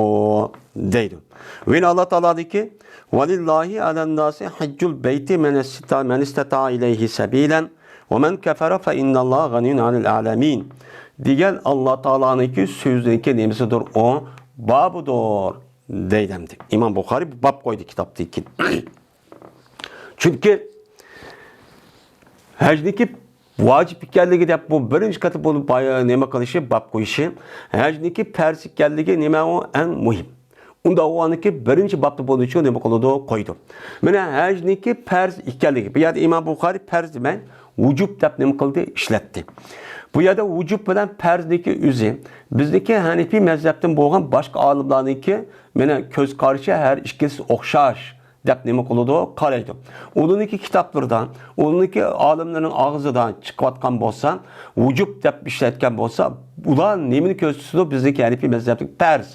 دەيدۇ. ۋە يەنە ئاللا تائالانىڭكى، ۋەلىللاھى ئەلەنناسى ھەججۇل بەيتى مەنىستەتائە ئىلەيھى سەبىلەن، ۋە مەن كەفەرە فەئىننەللاھە غەنىييۇن ئەنىل ئالەمىن، دېگەن ئاللا تائالانىڭكى سۆزىنىڭكى نېمىسىدۇر ئۇ؟ بابىدۇر، دەيدۇ ئەمدى. ئىمام بۇخارى باب قويدى كىتابتىن كېيىن. چۈنكى ھەجنىڭكى ۋاجىپ ئىكەنلىكى دەپ بۇ بىرىنچى قېتىم بۇنى بايا-، نېمە قىلىشى، باب قويۇشى، ھەجنىڭكى پەرز ئىكەنلىكى نېمە ئۇ ئەڭ مۇھىم. ئۇنداق بولغاندىكىن بىرىنچى بابتا بۇنىڭ ئۈچۈن نېمە قىلىدۇ؟ قويىدۇ. مانا ھەجنىڭكى پەرز ئىكەنلىكى. بۇ يەردە ئىمام بۇخارى پەرز دېمەي، ۋۇجۇب دەپ نېمە قىلدى؟ ئىشلەتتى. بۇ يەردە ۋۇجۇب بىلەن پەرزنىڭكى ئۆزى بىزنىڭكى ھەنىپىي مەزھەپتىن بولغان باشقا ئالىملارنىڭكى مانا كۆز قارىشى ھەر ئىككىلىسى ئوخشاش دەپ نېمە قىلىدۇ؟ قارايدۇ. ئۇنىڭكى كىتابلىرىدا، ئۇنىڭكى ئالىملىرىنىڭ ئاغزىدا چىقىۋاتقان بولسا، ۋۇجۇب دەپ ئىشلەتكەن بولسا، ئۇلار نېمىنى كۆرسىتىدۇ؟ بىزنىڭكى ھەنىپىي مەزھەپتىكى پەرز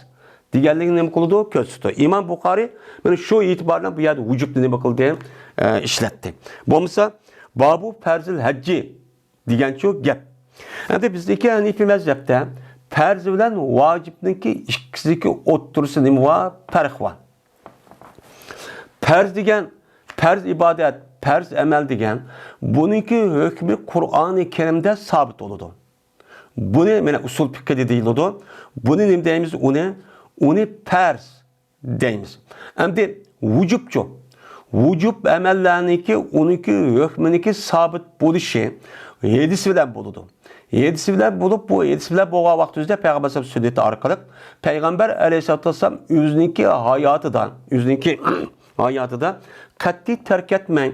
دېگەنلىكنى نېمە قىلىدۇ؟ كۆرسىتىدۇ. ئىمام بۇخارى مانا شۇ ئېتىبار بىلەن بۇ يەردە ۋۇجۇبنى نېمە قىلدى؟ ئە، ئىشلەتتى. بولمىسا، بابۇ پەرزىل ھەججى دېگەنچۇ گەپ. ئەمدى بىزدىكى ھەنىپىي مەزھەپتە پەرز بىلەن ۋاجىپنىڭكى ئىككىسىدىكى ئوتتۇرىسى نېمە بار؟ پەرق بار. پەرز دېگەن، پەرز ئىبادەت، پەرز ئەمەل دېگەن، بۇنىڭكى ھۆكمى قۇرئانى كەرىمدە سابىت بولىدۇ. بۇنى مانا ئۇسۇل پىقھىدا دېيىلىدۇ. بۇنى نېمە دەيمىز؟ ئۇنى، ئۇنى پەرز دەيمىز. ئەمدى ۋۇجۇبچۇ؟ ۋۇجۇب ئەمەللەرنىڭكى، ئۇنىڭكى ھۆكمىنىڭكى سابىت بولۇشى ھەدىس بىلەن بولىدۇ. ھەدىس بىلەن بولۇپ، بۇ ھەدىس بىلەن بولغان ۋاقتىمىزدا پەيغەمبەر ئەلەيھىسسالام سۈننىتى ئارقىلىق پەيغەمبەر ئەلەيھىسسالاتۇ ۋەسسالام ئۆزىنىڭكى ھاياتىدا، ئۆزىنىڭكى ھاياتىدا قەتئىي تەرك ئەتمەي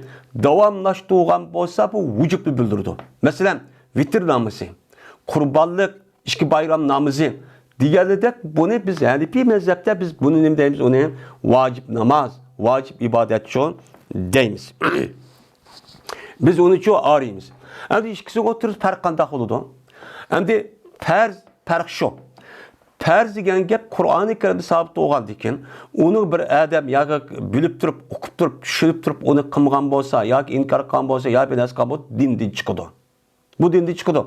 داۋاملاشتۇرغان بولسا، بۇ ۋۇجۇبنى بىلدۈرىدۇ. مەسىلەن، ۋىتىر نامىزى، قۇربانلىق، ئىككى بايرام نامىزى دېگەنلىدەك، بۇنى بىز ھەنىپىي مەزھەپتە بىز بۇنى نېمە دەيمىز؟ ئۇنى ۋاجىپ ناماز، ۋاجىپ ئىبادەتچۇ دەيمىز. بىز ئۇنىچۇ ئايرىيمىز. ئەمدى ئىككىسىنىڭ ئوتتۇرىسىدا پەرق قانداق بولىدۇ؟ ئەمدى پەرز، پەرق شۇ. پەرز دېگەن گەپ قۇرئانى كەرىمدە سابىت بولغاندىكىن، ئۇنى بىر ئادەم ياكى بىلىپ تۇرۇپ، ئۇقۇپ تۇرۇپ، چۈشىنىپ تۇرۇپ ئۇنى قىلمىغان بولسا، ياكى ئىنكار قىلغان بولسا، يا بىر نەرسە قىلغان بولسا، دىندىن چىقىدۇ. بۇ دىندىن چىقىدۇ.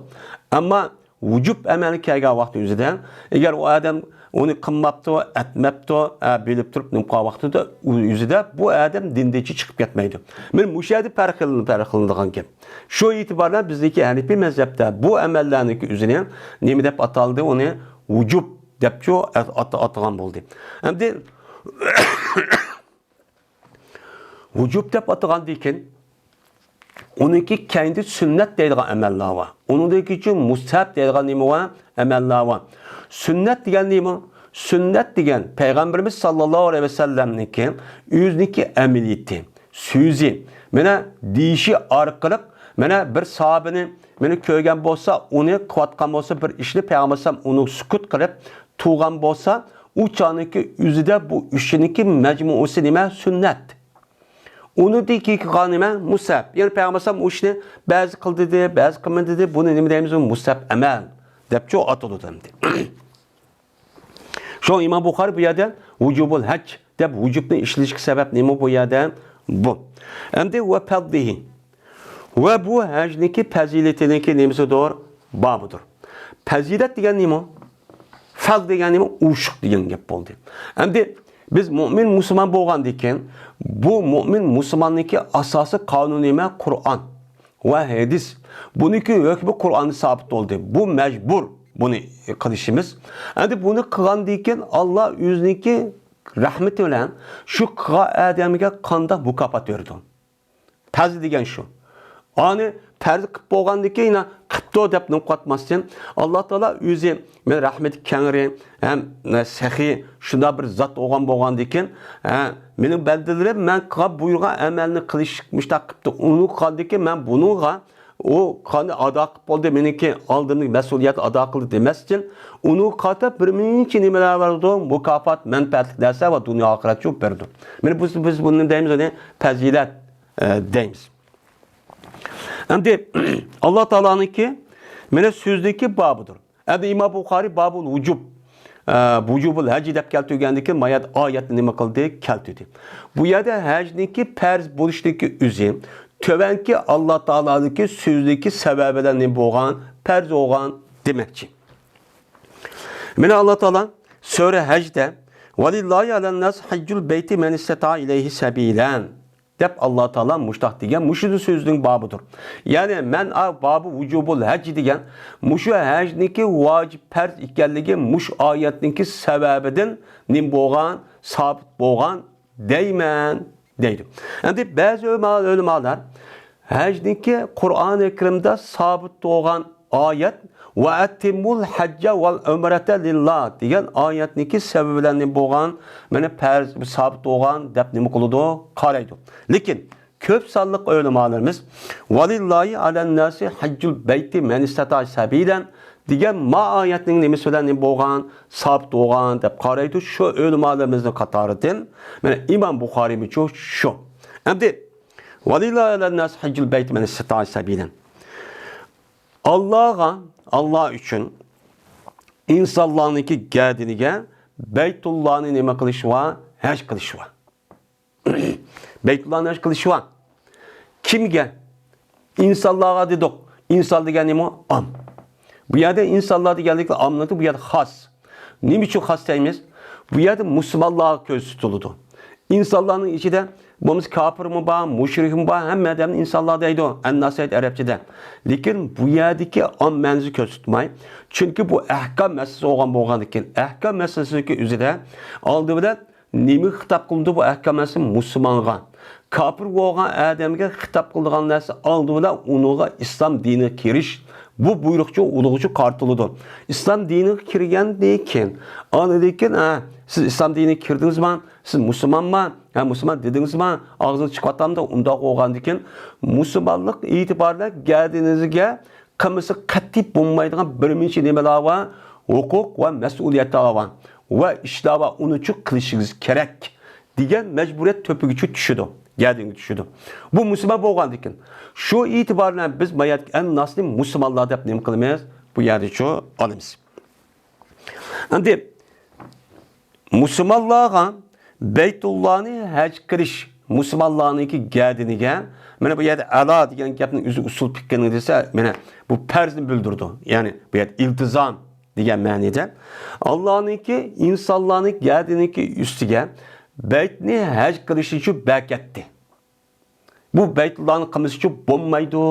ئەمما ۋۇجۇب ئەمەلگە كەلگەن ۋاقتى ئۆزىدە، ئەگەر ئۇ ئادەم ئۇنى قىلماپتۇ، ئەتمەپتۇ، ئە، بىلىپ تۇرۇپ نېمە قىلغان ۋاقتىدا، ئۆزىدە بۇ ئادەم دىندىن چىقىپ كەتمەيدۇ. مانا مۇشۇ يەردە پەرقلىنىدىغان گەپ. شۇ ئېتىبار بىلەن بىزنىڭكى ھەنىپىي مەزھەپتە بۇ ئەمەللەرنىڭكى ئۆزىنى نېمە دەپ ئاتالدى؟ ئۇنى ۋۇجۇب دەپچۇ ئات-، ئاتىغان بولدى. ئەمدى ۋۇجۇب دەپ ئاتىغاندىن كېيىن، ئۇنىڭكى كەينىدە سۈننەت دەيدىغان ئەمەللەر بار. ئۇنىڭدىن كېيىن مۇستەھەب دەيدىغان نېمە بار؟ ئەمەللەر بار. سۈننەت دېگەن نېمە؟ سۈننەت دېگەن پەيغەمبىرىمىز ساللاللاھۇ ئەلەيھى ۋەسەللەمنىڭكى ئۆزىنىڭكى ئەمەلىيىتى، سۆزى، مانا دېيىشى ئارقىلىق، مانا بىر ساھابىنى مانا كۆرگەن بولسا، ئۇنى قىلىۋاتقان بولسا بىر ئىشنى، پەيغەمبەر ئەلەيھىسسالام ئۇنى سۈكۈت قىلىپ، تۇرغان بولسا، ئۇ چاغنىڭكى ئۆزىدە بۇ ئۈچىنىڭكى مەجمۇئىسى نېمە؟ سۈننەت. ئۇنىڭدىن كېيىن قالغان نېمە؟ مۇستەھەب. يەنى پەيغەمبەر ئەلەيھىسسالام ئۇ ئىشنى بەزى قىلدى دېدى، بەزى قىلمىدى دېدى. بۇنى نېمە دەيمىز؟ مۇستەھەب ئەمەل دەپچۇ ئاتىلىدۇ ئەمدى. شۇڭا ئىمام بۇخارى بۇ يەردە ۋۇجۇبۇل ھەج دەپ ۋۇجۇبنى ئىشلىتىشكە سەۋەب نېمە بۇ يەردە؟ بۇ. ئەمدى ۋە پەزلىھى. ۋە بۇ ھەجنىڭكى پەزىلىتىنىڭكى نېمىسىدۇر؟ بابىدۇر. پەزىلەت دېگەن نېمە؟ پەز دېگەن نېمە؟ ئوشۇق دېگەن گەپ بولدى. ئەمدى بىز مۆمىن مۇسۇلمان بولغاندىكىن، بۇ مۆمىن مۇسۇلماننىڭكى ئاساسىي قانۇنى نېمە؟ قۇرئان ۋە ھەدىس. بۇنىڭكى ھۆكمى قۇرئاندا سابىت بولدى. بۇ مەجبۇر بۇنى قىلىشىمىز. ئەمدى بۇنى قىلغاندىكىن، ئاللا ئۆزىنىڭكى رەھمىتى بىلەن شۇ قىلغان ئادەمگە قانداق مۇكاپات بېرىدۇ؟ پەزى دېگەن شۇ. ئانى پەرز قىلىپ بولغاندىن كېيىن، قىپتۇ دەپ نېمە قىلىۋاتماستىن، ئاللا تائالا ئۆزى مەن رەھمىتى كەڭرى ھەم سېخىي شۇنداق بىر زات بولغان بولغاندىكىن، ھە، مېنىڭ بەندىلىرىم مەن قىلغان بۇيرۇغان ئەمەلنى قىلىش مۇشتاق قىپتۇ. ئۇنى قىلغاندىكىن مەن بۇنىڭغا ئۇ قانداق ئادا قىلىپ بولدى، مېنىڭكى ئالدىمدىكى مەسئۇلىيەتنى ئادا قىلدى دېمەستىن، ئۇنىڭغا قارىتا بىر مۇنچە نېمىلەر بارىدۇ، مۇكاپات، مەنپەئەتلىك نەرسە ۋە دۇنيا ئاخىرەتچۇ بېرىدۇ. مانا بىز، بىز بۇنى دەيمىز، ئۇنى پەزىلەت، ئە، دەيمىز. ئەمدى ئاللا تائالانىڭكى، مانا سۆزنىڭكى بابىدۇر. ئەمدى ئىمام بۇخارىي بابۇل ۋۇجۇب، ئە، ۋۇجۇبۇل ھەججى دەپ كەلتۈرگەندىكىن، ما يەردە ئايەتنى نېمە قىلدى؟ كەلتۈردى. بۇ يەردە ھەجنىڭكى پەرز بولۇشنىڭكى ئۆزى، تۆۋەنكى ئاللا تائالانىڭكى سۆزىنىڭكى سەۋەبى بىلەن نېمە بولغان؟ پەرز بولغان دېمەكچى. مانا ئاللا تائالا سۈرە ھەجدە، ۋەلىللاھى ئەلەنناسى ھەججۇل بەيتى مەنىستەتائە ئىلەيھى سەبىلەن. دەپ ئاللا تائالا مۇشتاق دېگەن، مۇشۇ سۆزنىڭ بابىدۇر. يەنى مەن ئا بابى ۋۇجۇبۇل ھەججى دېگەن، مۇشۇ ھەجنىڭكى ۋاجىپ پەرز ئىكەنلىكى مۇشۇ ئايەتنىڭكى سەۋەبىدىن نېمە بولغان، سابىت بولغان دەيمەن، دەيدۇ. ئەمدى بەزى ئۆلىما-، ئۆلىمالار ھەجنىڭكى قۇرئانى كەرىمدە سابىت بولغان ئايەت، ۋە ئەتىممۇل ھەججە ۋەل ئۆمرەتە لىللا دېگەن ئايەتنىڭكى سەۋەبى بىلەن نېمە بولغان، مانا پەرز سابىت بولغان دەپ نېمە قىلىدۇ؟ قارايدۇ. لېكىن كۆپ سانلىق ئۆلىمالىرىمىز، ۋەلىللاھى ئەلەنناسى ھەججۇل بەيتى مەنىستەتائە سەبىلەن دېگەن ما ئايەتنىڭ نېمىسى بىلەن نېمە بولغان؟ سابىت بولغان دەپ قارايدۇ. شۇ ئۆلىمالىرىمىزنىڭ قاتارىدىن، مانا ئىمام بۇخارىيمۇچۇ شۇ. ئەمدى، ۋەلىللاھى ئەلەنناسى ھەججۇل بەيتى مەنىستەتائە سەبىلەن. ئاللاغا، ئاللا ئۈچۈن ئىنسانلارنىڭكى گەدىنىگە بەيتۇللانى نېمە قىلىش ۋە ھەج قىلىش ۋە. بەيتۇللانى ھەج قىلىش ۋە. كىمگە؟ ئىنسانلارغا دېدۇق. ئىنسان دېگەن نېمە؟ ئام. بۇ يەردە ئىنسانلار دېگەنلىكتە ئاممىنىڭكى بۇ يەردە خاس. نېمە ئۈچۈن خاس دەيمىز؟ بۇ يەردە مۇسۇلمانلارغا كۆز تۇتۇلىدۇ. ئىنسانلارنىڭ ئىچىدە بولمىسا كاپىرمۇ بار، مۇشرىكمۇ بار، ھەممە ئادەمنى ئىنسانلار دەيدۇ، ئەنناسەيت ئەرەبچىدە. لېكىن بۇ يەردىكى ئام مەنىسى كۆز تۇتماي. چۈنكى بۇ ئەھكام مەسىلىسى بولغان بولغاندىكىن، ئەھكام مەسىلىسىنىڭكى ئۆزىدە ئالدى بىلەن نېمىگە خىتاب قىلىنىدۇ بۇ ئەھكام مەسىلىسى؟ مۇسۇلمانغا. كاپىر بولغان ئادەمگە خىتاب قىلىدىغان نەرسە ئالدى بىلەن ئۇنىڭغا ئىسلام دىنىغا كىرىش، بۇ بۇيرۇقچۇ ئۇنىڭغىچۇ قارىتىلىدۇ. ئىسلام دىنىغا كىرگەندىن كېيىن، ئاندىن كېيىن، ھە، سىز ئىسلام دىنىغا كىردىڭىزما؟ سىز مۇسۇلمانما؟ ھە، مۇسۇلمان دېدىڭىزما؟ ئاغزىڭىز چىقىۋاتامدۇ؟ ئۇنداق بولغاندىن كېيىن، مۇسۇلمانلىق ئېتىبارى بىلەن گەدىنىڭىزگە قىلمىسا قەتئىي بولمايدىغان بىر مۇنچە نېمىلەر بار، ھوقۇق ۋە مەسئۇلىيەتلەر بار ۋە ئىشلار بار، ئۇنى چۈ قىلىشىڭىز كېرەك دېگەن مەجبۇرىيەت تۆپىگىچۇ چۈشىدۇ، گەدىنىگە چۈشىدۇ. بۇ مۇسۇلمان بولغاندىكىن، شۇ ئېتىبار بىلەن بىز ما يەردىكى ئەنناسنى مۇسۇلمانلار دەپ نېمە قىلىمىز؟ بۇ يەردىچۇ ئالىمىز. ئەمدى مۇسۇلمانلارغا بەيتۇللانى ھەج قىلىش، مۇسۇلمانلارنىڭكى گەدىنىگە، مانا بۇ يەردە ئەلا دېگەن گەپنىڭ ئۆزى ئۇسۇل پىقھىنىڭ دېسە، مانا بۇ پەرزنى بىلدۈرىدۇ. يەنى بۇ يەردە ئىلتىزام دېگەن مەنىدە. ئاللانىڭكى ئىنسانلارنىڭ گەدىنىڭكى ئۈستىگە بەيتنى ھەج قىلىشنى شۇ بەكەتتى. بۇ بەيتۇللانى قىلمىسىچۇ بولمايدۇ،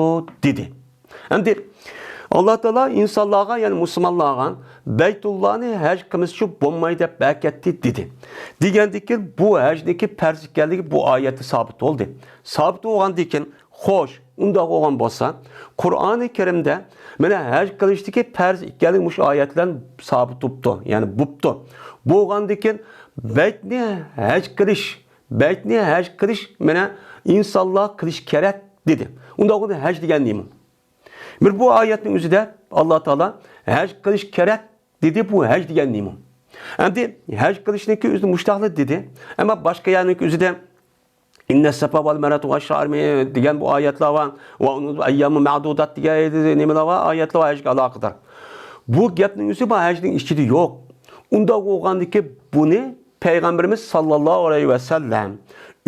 دېدى. ئەمدى ئاللا تائالا ئىنسانلارغا، يەنى مۇسۇلمانلارغا بەيتۇللانى ھەج قىلمىسىچۇ بولمايدۇ دەپ بەكەتتى، دېدى. دېگەندىكىن بۇ ھەجنىكى پەرز ئىكەنلىكى بۇ ئايەتتە سابىت بولدى. سابىت بولغاندىكىن، خوش، ئۇنداق بولغان بولسا، قۇرئانى كەرىمدە مانا ھەج قىلىشتىكى پەرز ئىكەنلىكى مۇشۇ ئايەت بىلەن سابىت بوپتۇ، يەنى بوپتۇ. بولغاندىكىن بەيتنى ھەج قىلىش بەيتنى ھەج قىلىش، مانا، ئىنسانلار قىلىش كېرەك، دېدى. ئۇنداق بولغاندا ھەج دېگەن نېمە؟ بىر بۇ ئايەتنىڭ ئۆزىدە ئاللا تائالا ھەج قىلىش كېرەك، دېدى. بۇ ھەج دېگەن نېمە؟ ئەمدى ھەج قىلىشنىڭكى ئۆزىدە مۇشتاقلا دېدى. ئەمما باشقا يەرنىڭكى ئۆزىدە ئىننەس سەپا ۋەل مەرۋەتە ۋە شائىر دېگەن بۇ ئايەتلەر بار. ۋە ئۇنىڭ ئەييامۇ مەدۇدات دېگەن نېمىلەر بار، ئايەتلەر بار ھەجگە ئالاقىدار. بۇ گەپنىڭ ئۆزى بۇ ھەجنىڭ ئىچىدە يوق. ئۇنداق بولغاندىكى بۇنى پەيغەمبىرىمىز ساللاللاھۇ ئەلەيھى ۋەسەللەم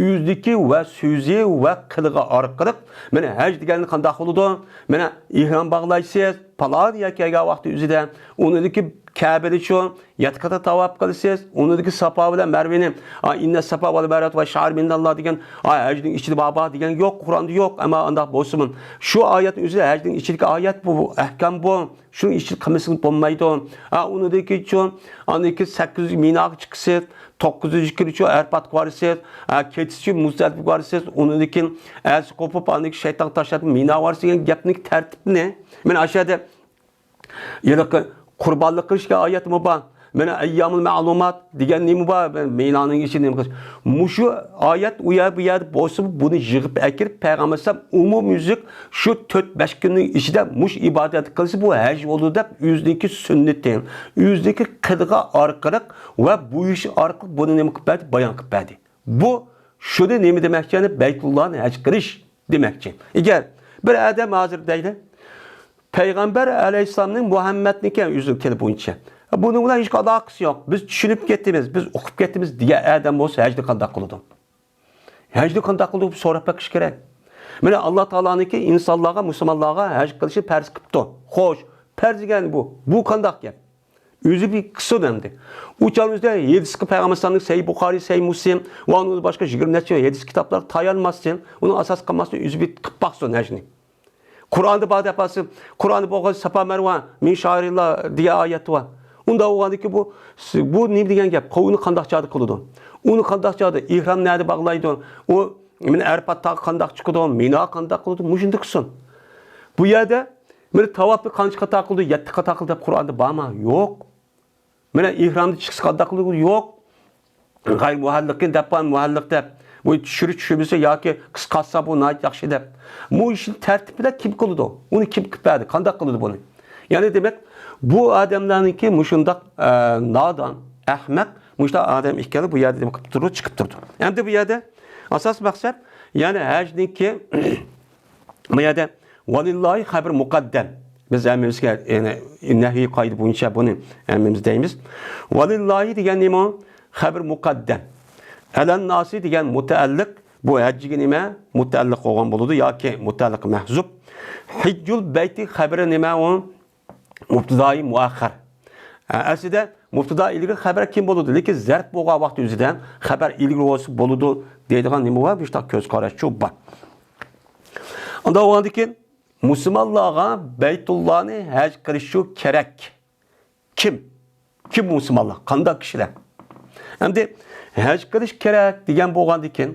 ئۆزىدىكى ۋە سۆزى ۋە قىلىقى ئارقىلىق، مانا ھەج دېگەننى قانداق قىلىدۇ؟ مانا ئېھرام باغلايسىز، پالان يەرگە كەلگەن ۋاقتى ئۆزىدە، ئۇنىڭدىكى كەبىنى شۇ، يەتتە قېتىم تاۋاپ قىلىسىز، ئۇنىڭدىكى ساپا بىلەن مەرۋىنى، ئا، ئىننە ساپا ۋەل مەرۋەتە شەئائىر مىنەللاھ دېگەن، ئا، ھەجنىڭ ئىچىدە بار، بار دېگەن يوق، قۇرئاندا يوق، ئەمما ئانداق بولسىمۇ، شۇ ئايەتنىڭ ئۆزى ھەجنىڭ ئىچىدىكى ئايەت بۇ، بۇ ئەھكام بۇ. شۇنىڭ ئىچىدە قىلمىسىڭىز بولمايدۇ. ھە، ئۇنىڭدىن كېيىنچۇ، ئاندىن كېيىن سەككىز يۈز مىناغا چىقىسىز، توققۇز يۈز كىلوچۇ ئەرپاتقا بارىسىز، ھە، كېچىسىچۇ مۇزدەلىپىگە بارىسىز، ئۇنىڭدىن كېيىن ئەتىسى قوپۇپ، ئاندىن كېيىن شەيتانغا تاشلاپ مىناغا بارىسىز دېگەن گەپنىڭ تەرتىپىنى. مانا ئاشۇ يەردە ھېلىقى قۇربانلىق قىلىشقا ئايەتمۇ بار. مانا ئەييامۇل مەلۇمات دېگەن نېمە بار؟ مىنانىڭ ئىچىدە نېمە قىلىش؟ مۇشۇ ئايەت ئۇ يەر، بۇ يەردە بولسىمۇ، بۇنى يىغىپ ئەكىرىپ، پەيغەمبەر ئەلەيھىسسالام ئومۇميۈزلۈك شۇ تۆت-بەش كۈننىڭ ئىچىدە مۇشۇ ئىبادەتنى قىلسا، بۇ ھەج بولىدۇ دەپ، ئۆزىنىڭكى سۈننىتى، ئۆزىنىڭكى قىلىقى ئارقىلىق ۋە بۇيرۇشى ئارقىلىق بۇنى نېمە قىلىپ بەردى؟ بايان قىلىپ بەردى. بۇ شۇنى نېمە دېمەكچى؟ يەنى بەيتۇللانى ھەج قىلىش دېمەكچى. ئەگەر بىر ئادەم ھازىر دەيلى، پەيغەمبەر ئەلەيھىسسالامنىڭ مۇھەممەدنىڭكى ئۆزىنىڭ تېلېفونىچە، بۇنىڭ بىلەن ھېچ ئالاقىسى يوق، بىز چۈشىنىپ كەتتىمىز، بىز ئوقۇپ كەتتىمىز دېگەن ئادەم بولسا، ھەجنى قانداق قىلىدۇ؟ ھەجنى قانداق قىلىدۇ؟ بۇ سوراپ بېقىش كېرەك. مانا، ئاللا تائالانىڭكى ئىنسانلارغا، مۇسۇلمانلارغا ھەج قىلىشنى پەرز قىپتۇ. خوش، پەرز دېگەن بۇ. بۇ قانداق گەپ؟ ئۆزى بىر قىلسۇن ئەمدى. ئۇ چاغنىڭ ئۆزىدە ھەدىسكە پەيغەمبەر ئەلەيھىسسالامنىڭ سەھىھ بۇخارىي، سەھىھ مۇسلىم ۋە ئۇنىڭدىن باشقا يىگىرمە نەچچە ھەدىس كىتابلار تايانماستىن، ئۇنىڭ ئاساس قىلماستىن ئۆزى بىر قىلىپ باقسۇن ھەجنى. قۇرئاندا بار دەپ بارسا، قۇرئاندا بولغان ساپا مەرۋا، مىن شائىرىللا دېگەن ئايەت بار. ئۇنداق بولغاندىكىن بۇ، بۇ نېمە دېگەن گەپ؟ قوۋۇنى قانداق چاغدا قىلىدۇ؟ ئۇنى قانداق چاغدا؟ ئېھرام نەدە باغلايدۇ؟ ئۇ مانا ئەرپات تاغقا قانداق چىقىدۇ؟ مىنا قانداق قىلىدۇ؟ مۇشۇنداق قىلسۇن. بۇ يەردە مانا تاۋاپنى قانچە قاتا قىلدى؟ يەتتە قاتا قىلدى دەپ قۇرئاندا بارمۇ؟ يوق. مانا ئېھرامدا چىقسا قانداق قىلىدۇ؟ يوق. غەير مۇھەللىقىن دەپ بار، مۇھەللىق دەپ. بۇ چۈشۈرۈش چۈشۈرمىسە ياكى قىسقارتسا بۇ ناھايىتى ياخشى دەپ. مۇ ئىشنى تەرتىپىدە كىم قىلىدۇ؟ ئۇنى كىم قىلىپ بەردى؟ قانداق قىلىدۇ بۇنى؟ يەنى دېمەك، بۇ ئادەملەرنىڭكى مۇشۇنداق، ئە، نادان، ئەخمەق، مۇشۇنداق ئادەم ئىكەنلىكى بۇ يەردە نېمە قىلىپ تۇرىدۇ؟ چىقىپ تۇرىدۇ. ئەمدى بۇ يەردە ئاساس مەقسەت، يەنى ھەجنىڭكى بۇ يەردە ۋەلىللاھى خەبىر مۇقەددەم. بىز ھەممىمىزگە، يەنى نەھۋىي قائىدە بويىچە بۇنى ھەممىمىز دەيمىز. ۋەلىللاھى دېگەن نېمە؟ خەبىر مۇقەددەم. ئەلەنناسى دېگەن مۇتەئەللىق، بۇ ھەجگە نېمە؟ مۇتەئەللىق بولغان بولىدۇ ياكى مۇتەئەللىق مەھزۇپ. ھەججۇل بەيتى خەبىرى نېمە ئۇ؟ مۇبتىدائى مۇئەخخەر. ئە، ئەسلىدە مۇبتىدا ئىلگىرى، خەبەر كېيىن بولىدۇ. لېكىن زەرپ بولغان ۋاقىت ئۆزىدە خەبەر ئىلگىرى بولسا بولىدۇ دەيدىغان نېمە بار؟ مۇشۇنداق كۆز قاراشچۇ بار. ئۇنداق بولغاندىن كېيىن مۇسۇلمانلارغا بەيتۇللانى ھەج قىلىشى كېرەك. كىم؟ كىم مۇسۇلمانلار؟ قانداق كىشىلەر؟ ئەمدى ھەج قىلىش كېرەك دېگەن بولغاندىكىن،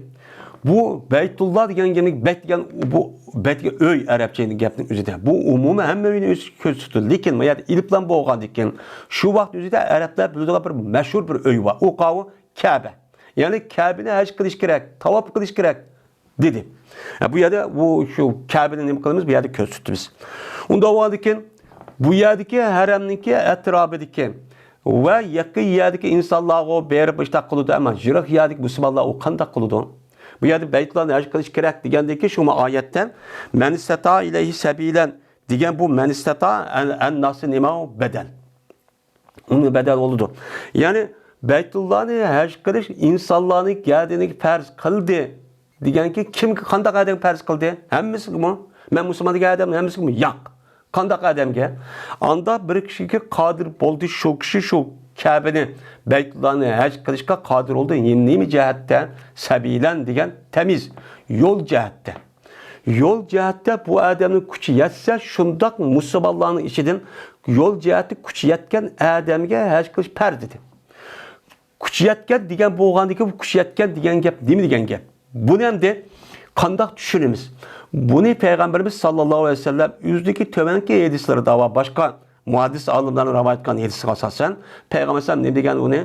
بۇ بەيتۇللا دېگەن گەپنى، بەيت دېگەن، بۇ بەيت دېگەن ئۆي، ئەرەبچە گەپنىڭ ئۆزىدە. بۇ ئومۇمەن ھەممە ئۆينى ئۆز كۆرسىتىدۇ. لېكىن ما يەردە ئېلىپلام بولغاندىكىن، شۇ ۋاقىت ئۆزىدە ئەرەبلەر بىلىدىغان بىر مەشھۇر بىر ئۆي بار. ئۇ قاۋۇ كەبە. يەنى كەبىنى ھەج قىلىش كېرەك، تاۋاپ قىلىش كېرەك دېدى. ھە، بۇ يەردە بۇ شۇ كەبىنى نېمە قىلىمىز؟ بۇ يەردە كۆرسىتىمىز. ئۇنداق بولغاندىكىن، بۇ يەردىكى ھەرەمنىڭكى ئەتراپىدىكى ۋە يېقىن يەردىكى ئىنسانلارغۇ بېرىپ ئىشتاق قىلىدۇ، ئەمما يىراق يەردىكى مۇسۇلمانلار ئۇ قانداق قىلىدۇ؟ بۇ يەردە بەيتۇللانى ھەج قىلىش كېرەك دېگەندىن كېيىن شۇ ئايەتتە مەن ئىستەتا ئىلەيھى سەبىلەن دېگەن بۇ مەن ئىستەتا ئەن، ئەن ناسى نېمە ئۇ؟ بەدەل. ئۇنىڭ بەدەل بولىدۇ. يەنى بەيتۇللانى ھەج قىلىش ئىنسانلارنىڭ گەدىنىگە پەرز قىلدى دېگەنكى، كىمگە، قانداق ئادەمگە پەرز قىلدى؟ ھەممىسىگىمۇ؟ مەن مۇسۇلمان دېگەن ئادەم ھەممىسىگىمۇ؟ ياق. قانداق ئادەمگە؟ ئانداق بىر كىشىگە قادىر بولدى، شۇ كىشى شۇ كەبىنى، بەيتۇللانى ھەج قىلىشقا قادىر بولدى. نېمە، نېمە جەھەتتە؟ سەبىلەن دېگەن تەمىيىز، يول جەھەتتە. يول جەھەتتە بۇ ئادەمنىڭ كۈچى يەتسە، شۇنداق مۇسۇلمانلارنىڭ ئىچىدىن يول جەھەتتە كۈچى يەتكەن ئادەمگە ھەج قىلىش پەرز دېدى. كۈچى يەتكەن دېگەن بولغاندىكىن، بۇ كۈچى يەتكەن دېگەن گەپ نېمە دېگەن گەپ؟ بۇنى ئەمدى قانداق چۈشىنىمىز؟ بۇنى پەيغەمبىرىمىز ساللاللاھۇ ئەلەيھى ۋەسەللەم ئۆزىنىڭكى تۆۋەنكى ھەدىسلىرىدا ۋە باشقا مۇھەددىس ئالىملارنىڭ رىۋايەت قىلغان ھەدىسىگە ئاساسەن، پەيغەمبەر ئەلەيھىسسالام نېمە دېگەن ئۇنى؟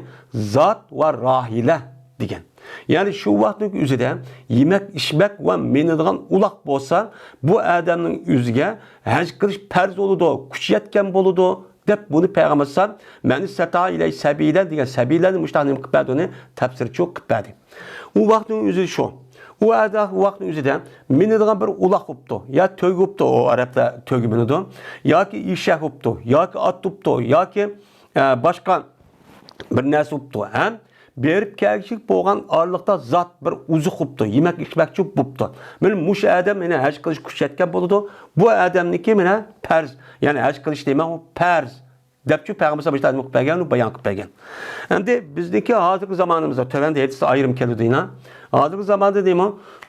زات ۋە راھىلە دېگەن. يەنى شۇ ۋاقىتنىڭ ئۆزىدە يېمەك، ئىچمەك ۋە مىنىدىغان ئۇلاق بولسا، بۇ ئادەمنىڭ ئۆزىگە ھەج قىلىش پەرز بولىدۇ، كۈچى يەتكەن بولىدۇ، دەپ بۇنى پەيغەمبەر ئەلەيھىسسالام مەن ئىستەتا ئىلەيھى سەبىلەن دېگەن سەبىلەننى مۇشۇنداق نېمە قىلىپ بەردى، ئۇنى تەپسىرچۇ قىلىپ بەردى. ئۇ ۋاقىتنىڭ ئۆزى شۇ. ئۇ ئەدا-، ۋاقىتنىڭ ئۆزىدە مىنىدىغان بىر ئۇلاق بوپتۇ، يا تۆگە بوپتۇ، ئۇ ئەرەبلەر تۆگە مىنىدۇ، ياكى ئېشەك بوپتۇ، ياكى ئات بوپتۇ، ياكى، ئە، باشقا بىر نەرسە بوپتۇ. ھەم بېرىپ كەلگۈچىلىك بولغان ئارىلىقتا زات بىر ئوزۇق بوپتۇ، يېمەك ئىچمەكچى بوپتۇ. مانا مۇشۇ ئادەم مانا ھەج قىلىش كۈچ يەتكەن بولىدۇ. بۇ ئادەمنىڭكى مانا پەرز، يەنى ھەج قىلىش دېمەڭ، ئۇ پەرز. دەپچۇ پەيغەمبەر ئەلەيھىسسالام ئىشتە ئېنىق بەرگەن، بايان قىلىپ بەرگەن. ئەمدى بىزنىڭكى ھازىرقى زامانىمىزدا، تۆۋەندە ھەدىستە ئايرىم كېلىدۇ يەنە. ھازىرقى زاماندا دېمە،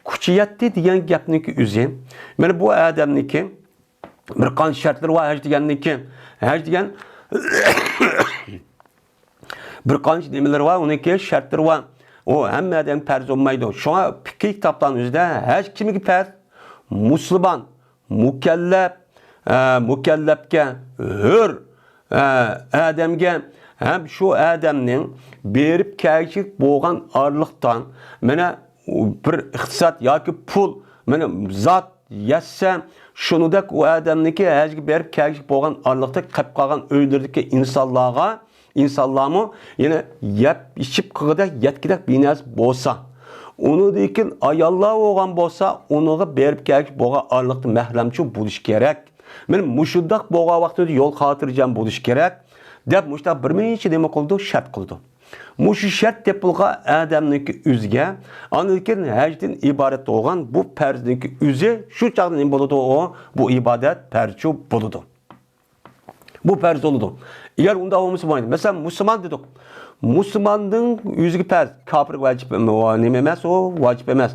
كۈچى يەتتى دېگەن گەپنىڭكى ئۆزى. مانا بۇ ئادەمنىڭكى بىر قانچە شەرتلىرى بار ھەج دېگەننىڭكى. ھەج دېگەن بىر قانچە نېمىلىرى بار، ئۇنىڭكى شەرتلىرى بار. ئۇ ھەممە ئادەمگە پەرز بولمايدۇ. شۇڭا پىقھىي كىتابلارنىڭ ئۆزىدە ھەج كىمگە پەرز؟ مۇسۇلمان، مۇكەللەپ، ئە، مۇكەللەپكە، ھۆر، ئە، ئادەمگە ھەم شۇ ئادەمنىڭ بېرىپ كەلگۈچىلىك بولغان ئارىلىقتا، مانا، بىر ئىقتىساد ياكى پۇل، مانا، زات يەتسە، شۇنىڭدەك ئۇ ئادەمنىڭكى ھەجگە بېرىپ كەلگۈچىلىك بولغان ئارىلىقتا قېلىپ قالغان ئۆيلىرىدىكى ئىنسانلارغا، ئىنسانلارمۇ يەنە يەپ ئىچىپ قىلغۇدەك، يەتكۈدەك بىر نەرسە بولسا، ئۇنىڭدىن كېيىن ئاياللار بولغان بولسا، ئۇنىڭغا بېرىپ كەلگۈچىلىك بولغان ئارىلىقتا مەھرەمچۇ بولۇش كېرەك. مانا مۇشۇنداق بولغان ۋاقتىدا يول خاتىرجەم بولۇش كېرەك، دەپ مۇشۇنداق بىر نەچچە نېمە قىلىدۇ، شەرت قىلىدۇ. مۇشۇ شەرت تېپىلغان ئادەمنىڭكى ئۆزىگە، ئاندىن كېيىن ھەجدىن ئىبارەت بولغان بۇ پەرزنىڭكى ئۆزى شۇ چاغدا نېمە بولىدۇ؟ ئۇ، بۇ ئىبادەت پەرزچۇ بولىدۇ. بۇ پەرز بولىدۇ. ئەگەر ئۇنداق بولمىسا بولمايدۇ. مەسىلەن، مۇسۇلمان دېدۇق. مۇسۇلماننىڭ ئۆزىگە پەرز، كاپىرغا ۋاجىپ، نېمە ئەمەس، ئۇ ۋاجىپ ئەمەس.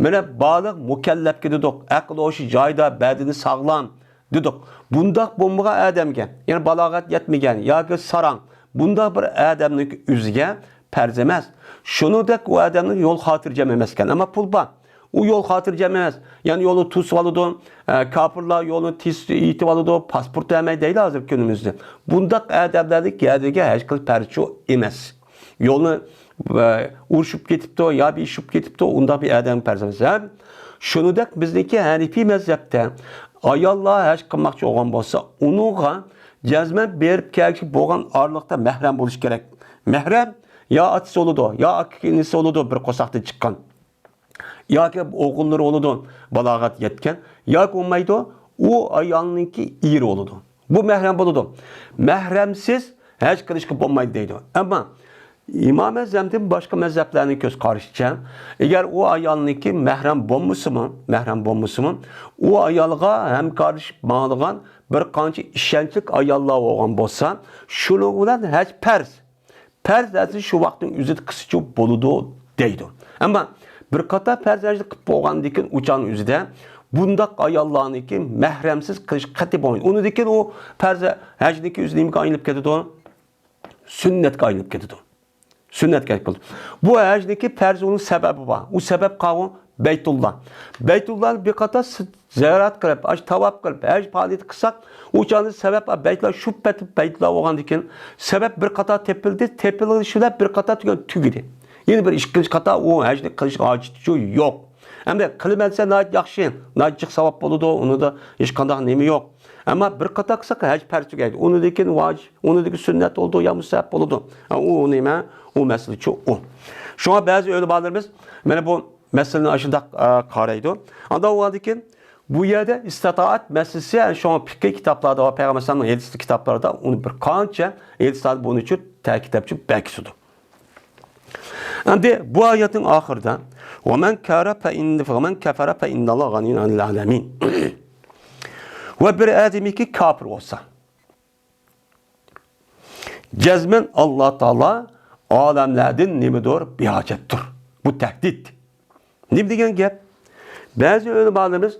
مانا بالىغ مۇكەللەپكە دېدۇق، ئەقىل ھوشى جايىدا، بەدىنى ساغلام دېدۇق. بۇنداق بولمىغان ئادەمگە، يەنى بالاغەت يەتمىگەن ياكى ساراڭ، بۇنداق بىر ئادەمنىڭ ئۆزىگە پەرز ئەمەس. شۇنىڭدەك ئۇ ئادەمنىڭ يول خاتىرجەم ئەمەسكەن. ئەمما پۇل بار. ئۇ يول خاتىرجەم ئەمەس. يەنى يولنى توسۇۋالىدۇ. ئە، كاپىرلار يولنى تېز يېتىۋالىدۇ. پاسپورت بەرمەي دەيدۇ ھازىر كۈنىمىزدە. بۇنداق ئادەملەرنىڭ يەردىگە ھەج قىلىش پەرزچۇ ئەمەس. يولنى، ئە، ئۇرۇشۇپ كېتىپتۇ يا بىر ئىش بولۇپ كېتىپتۇ، ئۇنداق بىر ئادەم پەرز ئەمەس. ھەم شۇنىڭدەك بىزنىڭكى ھەنىفىي مەزھەپتە ئاياللار ھەج قىلماقچى بولغان بولسا، ئۇنىڭغا جەزمەن بېرىپ كەلگۈچى بولغان ئارىلىقتا مەھرەم بولۇش كېرەك. مەھرەم يا ئاتىسى بولىدۇ، يا ئاكا ئىنىسى بولىدۇ، بىر قورساقتىن چىققان. ياكى ئوغۇللىرى بولىدۇ، بالاغەت يەتكەن، ياكى بولمايدۇ، ئۇ ئايالنىڭكى ئېرى بولىدۇ. بۇ مەھرەم بولىدۇ. مەھرەمسىز ھەج قىلىشقا بولمايدۇ دەيدۇ. ئەمما ئىمام ئەزەمدىن باشقا مەزھەپلەرنىڭ كۆز قارىشىچە، ئەگەر ئۇ ئايالنىڭكى مەھرەم بولمىسىمۇ، مەھرەم بولمىسىمۇ، ئۇ ئايالغا ھەمكارلىشىپ ماڭىدىغان بىر قانچە ئىشەنچلىك ئاياللار بولغان بولسا، شۇنىڭ بىلەن ھەج پەرز. پەرز ھەجنى شۇ ۋاقىتنىڭ ئۆزىدە قىلسىچۇ بولىدۇ دەيدۇ. ئەمما بىر قاتار پەرز ھەجنى قىلىپ بولغاندىن كېيىن ئۇ چاغنىڭ ئۆزىدە بۇنداق ئاياللارنىڭكى مەھرەمسىز قىلىش قەتئىي بولمايدۇ. ئۇنىڭدىن كېيىن ئۇ پەرز ھەجنىڭكى ئۆزى نېمىگە ئايلىنىپ كېتىدۇ؟ سۈننەتكە ئايلىنىپ كېتىدۇ. سۈننەتكە ئايلىنىپ كېتىدۇ. بۇ ھەجنىڭكى پەرز، ئۇنىڭ سەۋەبى بار. ئۇ سەۋەب قاۋۇ بەيتۇللا. بەيتۇللانى بىر قاتار س-، زىيارەت قىلىپ، ئاشۇ تاۋاپ قىلىپ، ھەج پائالىيىتى قىلساق، ئۇ چاغدا سەۋەب بەيتۇللا شۇ پەتى بەيتۇللا بولغاندىن كېيىن، سەۋەب بىر قاتار تېپىلدى، تېپىلىشى بىلەن بىر قاتار تۈگەپ تۈگىدى. يەنە بىر ئىككىنچى قاتار ئۇ ھەجنى قىلىش ھاجىتى يوق. ئەمدى قىلىمەن دېسە ناھايىتى ياخشى، ناھايىتى جىق ساۋاب بولىدۇ، ئۇنىڭدا ھېچقانداق نېمە يوق. ئەمما بىر قاتار قىلساق ھەج پەرز تۈگەيدۇ. ئۇنىڭدىن كېيىن ۋاجىپ، ئۇنىڭدىن كېيىن سۈننەت بولىدۇ يا مۇستەھەب بولىدۇ. ھە، ئۇ نېمە؟ ئۇ مەسىلىچۇ ئۇ. شۇڭا بەزى ئۆلىمالىرىمىز مانا بۇ مەسىلىنى ئاشۇنداق، ئە، قارايدۇ. ئانداق بولغاندىن كېيىن بۇ يەردە ئىستىتائەت مەسىلىسى، يەنى شۇڭا پىقھىي كىتابلاردا ۋە پەيغەمبەر ئەلەيھىسسالامنىڭ ھەدىس كىتابلىرىدا ئۇنى بىر قانچە ھەدىسلاردا بۇنى ئۈچۈن تەكىتلەپچۇ بەرگۈسىدۇ. ئەمدى بۇ ئايەتنىڭ ئاخىرىدا، «ومن كفر فإن، ومن كفر فإن الله غني عن العالمين.» ۋە بىر ئادەمكى كاپىر بولسا، جەزمەن ئاللا تائالا ئالەملەردىن نېمىدۇر؟ بىھاجەتتۇر. بۇ تەھدىت. نېمە دېگەن گەپ؟ بەزى ئۆلىمالىرىمىز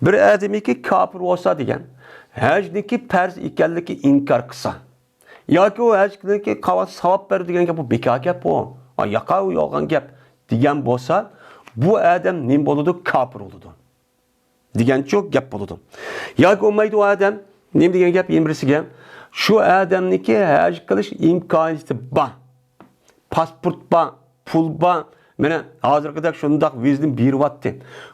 بىر ئادەمكى كاپىر بولسا دېگەن، ھەجنىڭكى پەرز ئىكەنلىكى ئىنكار قىلسا، ياكى ئۇ ھەجنىڭكى قاۋا ساۋاب بەر دېگەن گەپ، بۇ بىكار گەپ بۇ. ئا، ياقا ئۇ يالغان گەپ دېگەن بولسا، بۇ ئادەم نېمە بولىدۇ؟ كاپىر بولىدۇ. دېگەنچۇ گەپ بولىدۇ. ياكى بولمايدۇ ئۇ ئادەم، نېمە دېگەن گەپ يەنە بىرسىگە؟ شۇ ئادەمنىڭكى ھەج قىلىش ئىمكانىيىتى بار. پاسپورت بار، پۇل بار. مانا ھازىرقىدەك شۇنداق ۋىزىنى بېرىۋاتتى.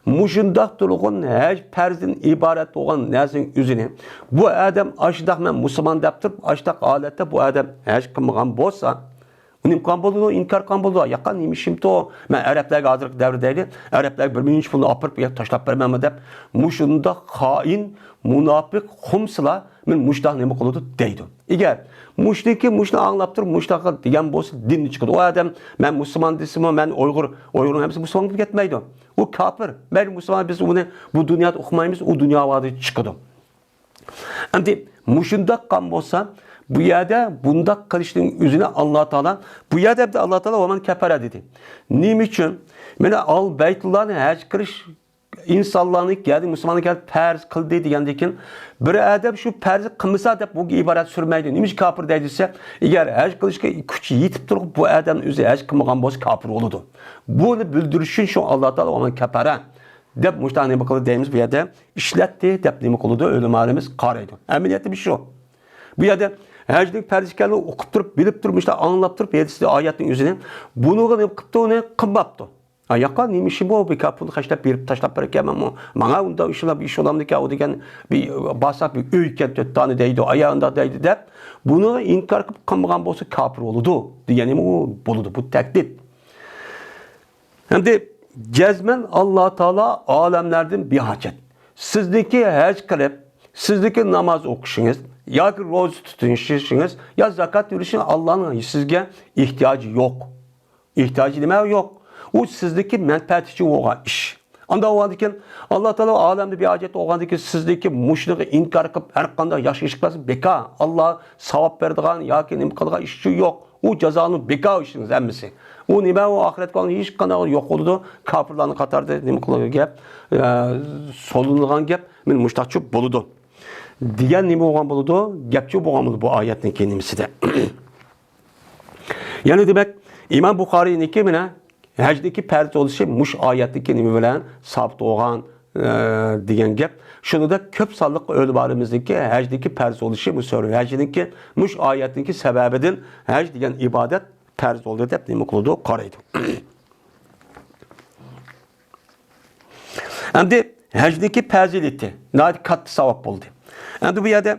مۇشۇنداق تۇرغۇن ھەج پەرزدىن ئىبارەت بولغان نەرسىنىڭ ئۆزىنى بۇ ئادەم ئاشۇنداق مەن مۇسۇلمان دەپ تۇرۇپ، ئاشۇنداق ھالەتتە بۇ ئادەم ھەج قىلمىغان بولسا، نېمە قىلغان بولىدۇ؟ ئىنكار قىلغان بولىدۇ. ياقا، نېمە ئىشىمتۇ؟ مەن ئەرەبلەرگە ھازىرقى دەۋردە دەيلى، ئەرەبلەرگە بىر مىليونچە پۇلنى ئاپىرىپ، يا تاشلاپ بەرمەنمۇ دەپ، مۇشۇنداق خائىن، مۇناپىق، خۇمسىلار مەن مۇشۇنداق نېمە قىلىدۇ دەيدۇ. ئەگەر مۇشۇنىڭكى مۇشۇنى ئاڭلاپ تۇرۇپ، مۇشۇنداق دېگەن بولسا، دىندىن چىقىدۇ. ئۇ ئادەم، مەن مۇسۇلمان دېسىمۇ، مەن ئۇيغۇر، ئۇيغۇرنىڭ ھەممىسى مۇسۇلمان بولۇپ كەتمەيدۇ. ئۇ كاپىر. مەيلى مۇسۇلمان، بىز ئۇنى بۇ دۇنيادا ئۇقمايمىز، ئۇ دۇنيا ۋاقتىدا چىقىدۇ. ئەمدى مۇشۇنداق قىلغان بولسا، بۇ يەردە بۇنداق قىلىشنىڭ ئۆزىنى ئاللا تائالا، بۇ يەردە ئەمدى ئاللا تائالا ۋەمەن كەپەرە دېدى. نېمە ئۈچۈن؟ مانا ئال بەيتۇللانى ھەج قىلىش ئىنسانلارنى، يەنى مۇسۇلماننى كەلدى پەرز قىلدى دېگەندىن كېيىن، بىر ئادەم شۇ پەرزنى قىلمىسا دەپ بۇ ئىبارەت سۈرمەيدۇ. نېمە ئۈچۈن كاپىر دەيدۇ دېسە، ئەگەر ھەج قىلىشقا كۈچى يېتىپ تۇرۇپ بۇ ئادەم ئۆزى ھەج قىلمىغان بولسا كاپىر بولىدۇ. بۇنى بىلدۈرۈش ئۈچۈن شۇ ئاللا تائالا ۋەمەن كەپەرە دەپ مۇشۇنداق نېمە قىلدى دەيمىز بۇ يەردە. ئىشلەتتى دەپ نېمە قىلىدۇ، ئۆلىمالىرىمىز قارايدۇ. ئەمەلىيەتتە بۇ شۇ. بۇ يەردە ھەجنىڭ پەرز ئىكەنلىكىنى ئۇقۇپ تۇرۇپ، بىلىپ تۇرۇپ، مۇشۇنداق ئاڭلاپ تۇرۇپ، ھەدىسنى، ئايەتنىڭ ئۆزىنى، بۇنىڭغا نېمە قىپتۇ، ئۇنى قىلماپتۇ. ھە، ياقا، نېمە ئىشى بۇ؟ بىكار پۇل خەجلەپ بېرىپ تاشلاپ بېرىكەنمەنمۇ؟ ماڭا ئۇنداق ئىش، ئىش بولامدىكەن ئۇ دېگەن، بىر بارساق بىر ئۆي ئىكەن، تۆت دانە دەيدۇ، ئايا ئۇنداق دەيدۇ دەپ، بۇنى ئىنكار قىلىپ قىلمىغان بولسا كاپىر بولىدۇ دېگەنمۇ بولىدۇ. بۇ تەھدىت. ئەمدى جەزمەن ئاللا تائالا ئالەملەردىن بىھاجەت. سىزنىڭكى ھەج قىلىپ، سىزنىڭكى ناماز ئوقۇشىڭىز ياكى روزا تۇتۇشىڭىز يا زاكات بېرىشىڭىز ئاللانىڭ سىزگە ئېھتىياجى يوق. ئېھتىياجى نېمە يوق؟ ئۇ سىزنىڭكى مەنپەئەت ئۈچۈن بولغان ئىش. ئانداق بولغاندىكىن، ئاللا تائالا ئالەمدە بىھاجەت بولغاندىكىن، سىزنىڭكى مۇشۇنىڭغا ئىنكار قىلىپ، ھەر قانداق ياخشى ئىش قىلسا بىكار. ئاللا ساۋاب بېرىدىغان ياكى نېمە قىلىدىغان ئىش ئۈچۈن يوق. ئۇ جازانىڭ بىكار ئىشىڭىز ھەممىسى. ئۇ نېمە، ئۇ ئاخىرەتكە ھېچ قانداق يوق بولىدۇ. كاپىرلارنىڭ قاتارىدا نېمە قىلىدۇ گەپ، ئە، سولىنىدىغان گەپ، مانا مۇشۇنداقچۇ بولىدۇ. دېگەن نېمە بولغان بولىدۇ؟ گەپچۇ بولغان بولىدۇ بۇ ئايەتنىڭكى نېمىسىدە. يەنى دېمەك، ئىمام بۇخارىينىڭكى مانا ھەجنىڭكى پەرز بولۇشى مۇشۇ ئايەتتىكى نېمە بىلەن سابىت بولغان، ئە، دېگەن گەپ. شۇنىڭدا كۆپ سانلىق ئۆلىمالىرىمىزنىڭكى ھەجنىڭكى پەرز بولۇشى مۇشۇ ھەجنىڭكى مۇشۇ ئايەتنىڭكى سەۋەبىدىن ھەج دېگەن ئىبادەت پەرز بولدى دەپ نېمە قىلىدۇ؟ قارايدۇ. ئەمدى ھەجنىڭكى پەزىلىتى ناھايىتى كاتتا ساۋاب بولدى. ئەمدى بۇ يەردە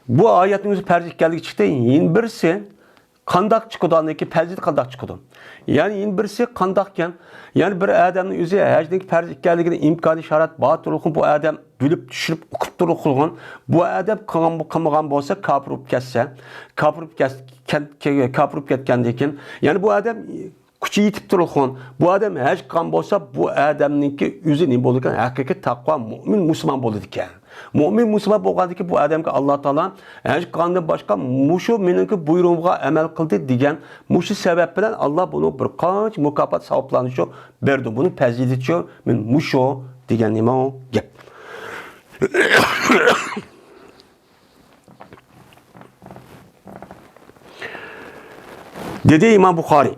بۇ ئايەتنىڭ ئۆزى پەرز ئىكەنلىكى چىقتى. يەنە بىرسى قانداق چىقىدۇ، ئاندىن كېيىن پەزىلىتى قانداق چىقىدۇ؟ يەنى يەنە بىرسى قانداقكەن؟ يەنى بىر ئادەمنىڭ ئۆزى ھەجنىڭكى پەرز ئىكەنلىكىنى ئىمكانى شارائىت بار تۇرۇقى بۇ ئادەم بىلىپ چۈشىنىپ ئۇقۇپ تۇرۇقىغان بۇ ئادەم قىلغان، قىلمىغان بولسا كاپىر بولۇپ كەتسە، كاپىر بولۇپ كەت-، كەت-، كاپىر بولۇپ كەتكەندىن كېيىن، يەنى بۇ ئادەم كۈچى يېتىپ تۇرۇلغان بۇ ئادەم ھەج قىلغان بولسا، بۇ ئادەمنىڭكى ئۆزى نېمە بولىدىكەن؟ ھەقىقىي تەقۋا مۆمىن مۇسۇلمان بولىدىكەن. مۆمىن مۇسۇلمان بولغاندىكىن بۇ ئادەمگە ئاللا تائالا ھەج قىلغاندىن باشقا مۇشۇ مېنىڭكى بۇيرۇغۇمغا ئەمەل قىلدى دېگەن مۇشۇ سەۋەب بىلەن ئاللا بۇنى بىر قانچە مۇكاپات ساۋابلارنى شۇ بەردى. بۇنىڭ پەزىلىتى شۇ، مەن مۇشۇ دېگەن نېمە ئۇ گەپ. دېدى ئىمام بۇخارىي.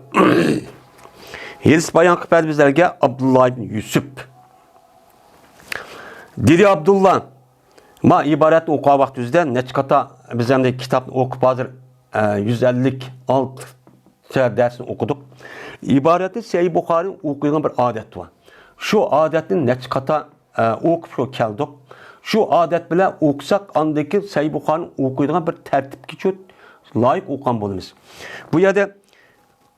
ھېدىس بايان قىلىپ بەردى بىزلەرگە ئابدۇللا ئىبن يۈسۈپ. دېدى ئابدۇللا، ما ئىبارەتنى ئوقۇغان ۋاقتىمىزدا نەچچە قاتا بىز ئەمدى كىتابنى ئوقۇپ ھازىر، ئە، يۈز ئەللىك ئالتە دەرسنى ئوقۇدۇق. ئىبارەتنى سەھىھ بۇخارىنىڭ ئوقۇيدىغان بىر ئادەت بار. شۇ ئادەتنى نەچچە قاتا ئە، ئوقۇپ شۇ كەلدۇق. شۇ ئادەت بىلەن ئوقۇساق، ئاندىن كېيىن سەھىھ بۇخارىنى ئوقۇيدىغان بىر تەرتىپكە چۆ-، لايىق ئوقۇغان بولىمىز. بۇ يەردە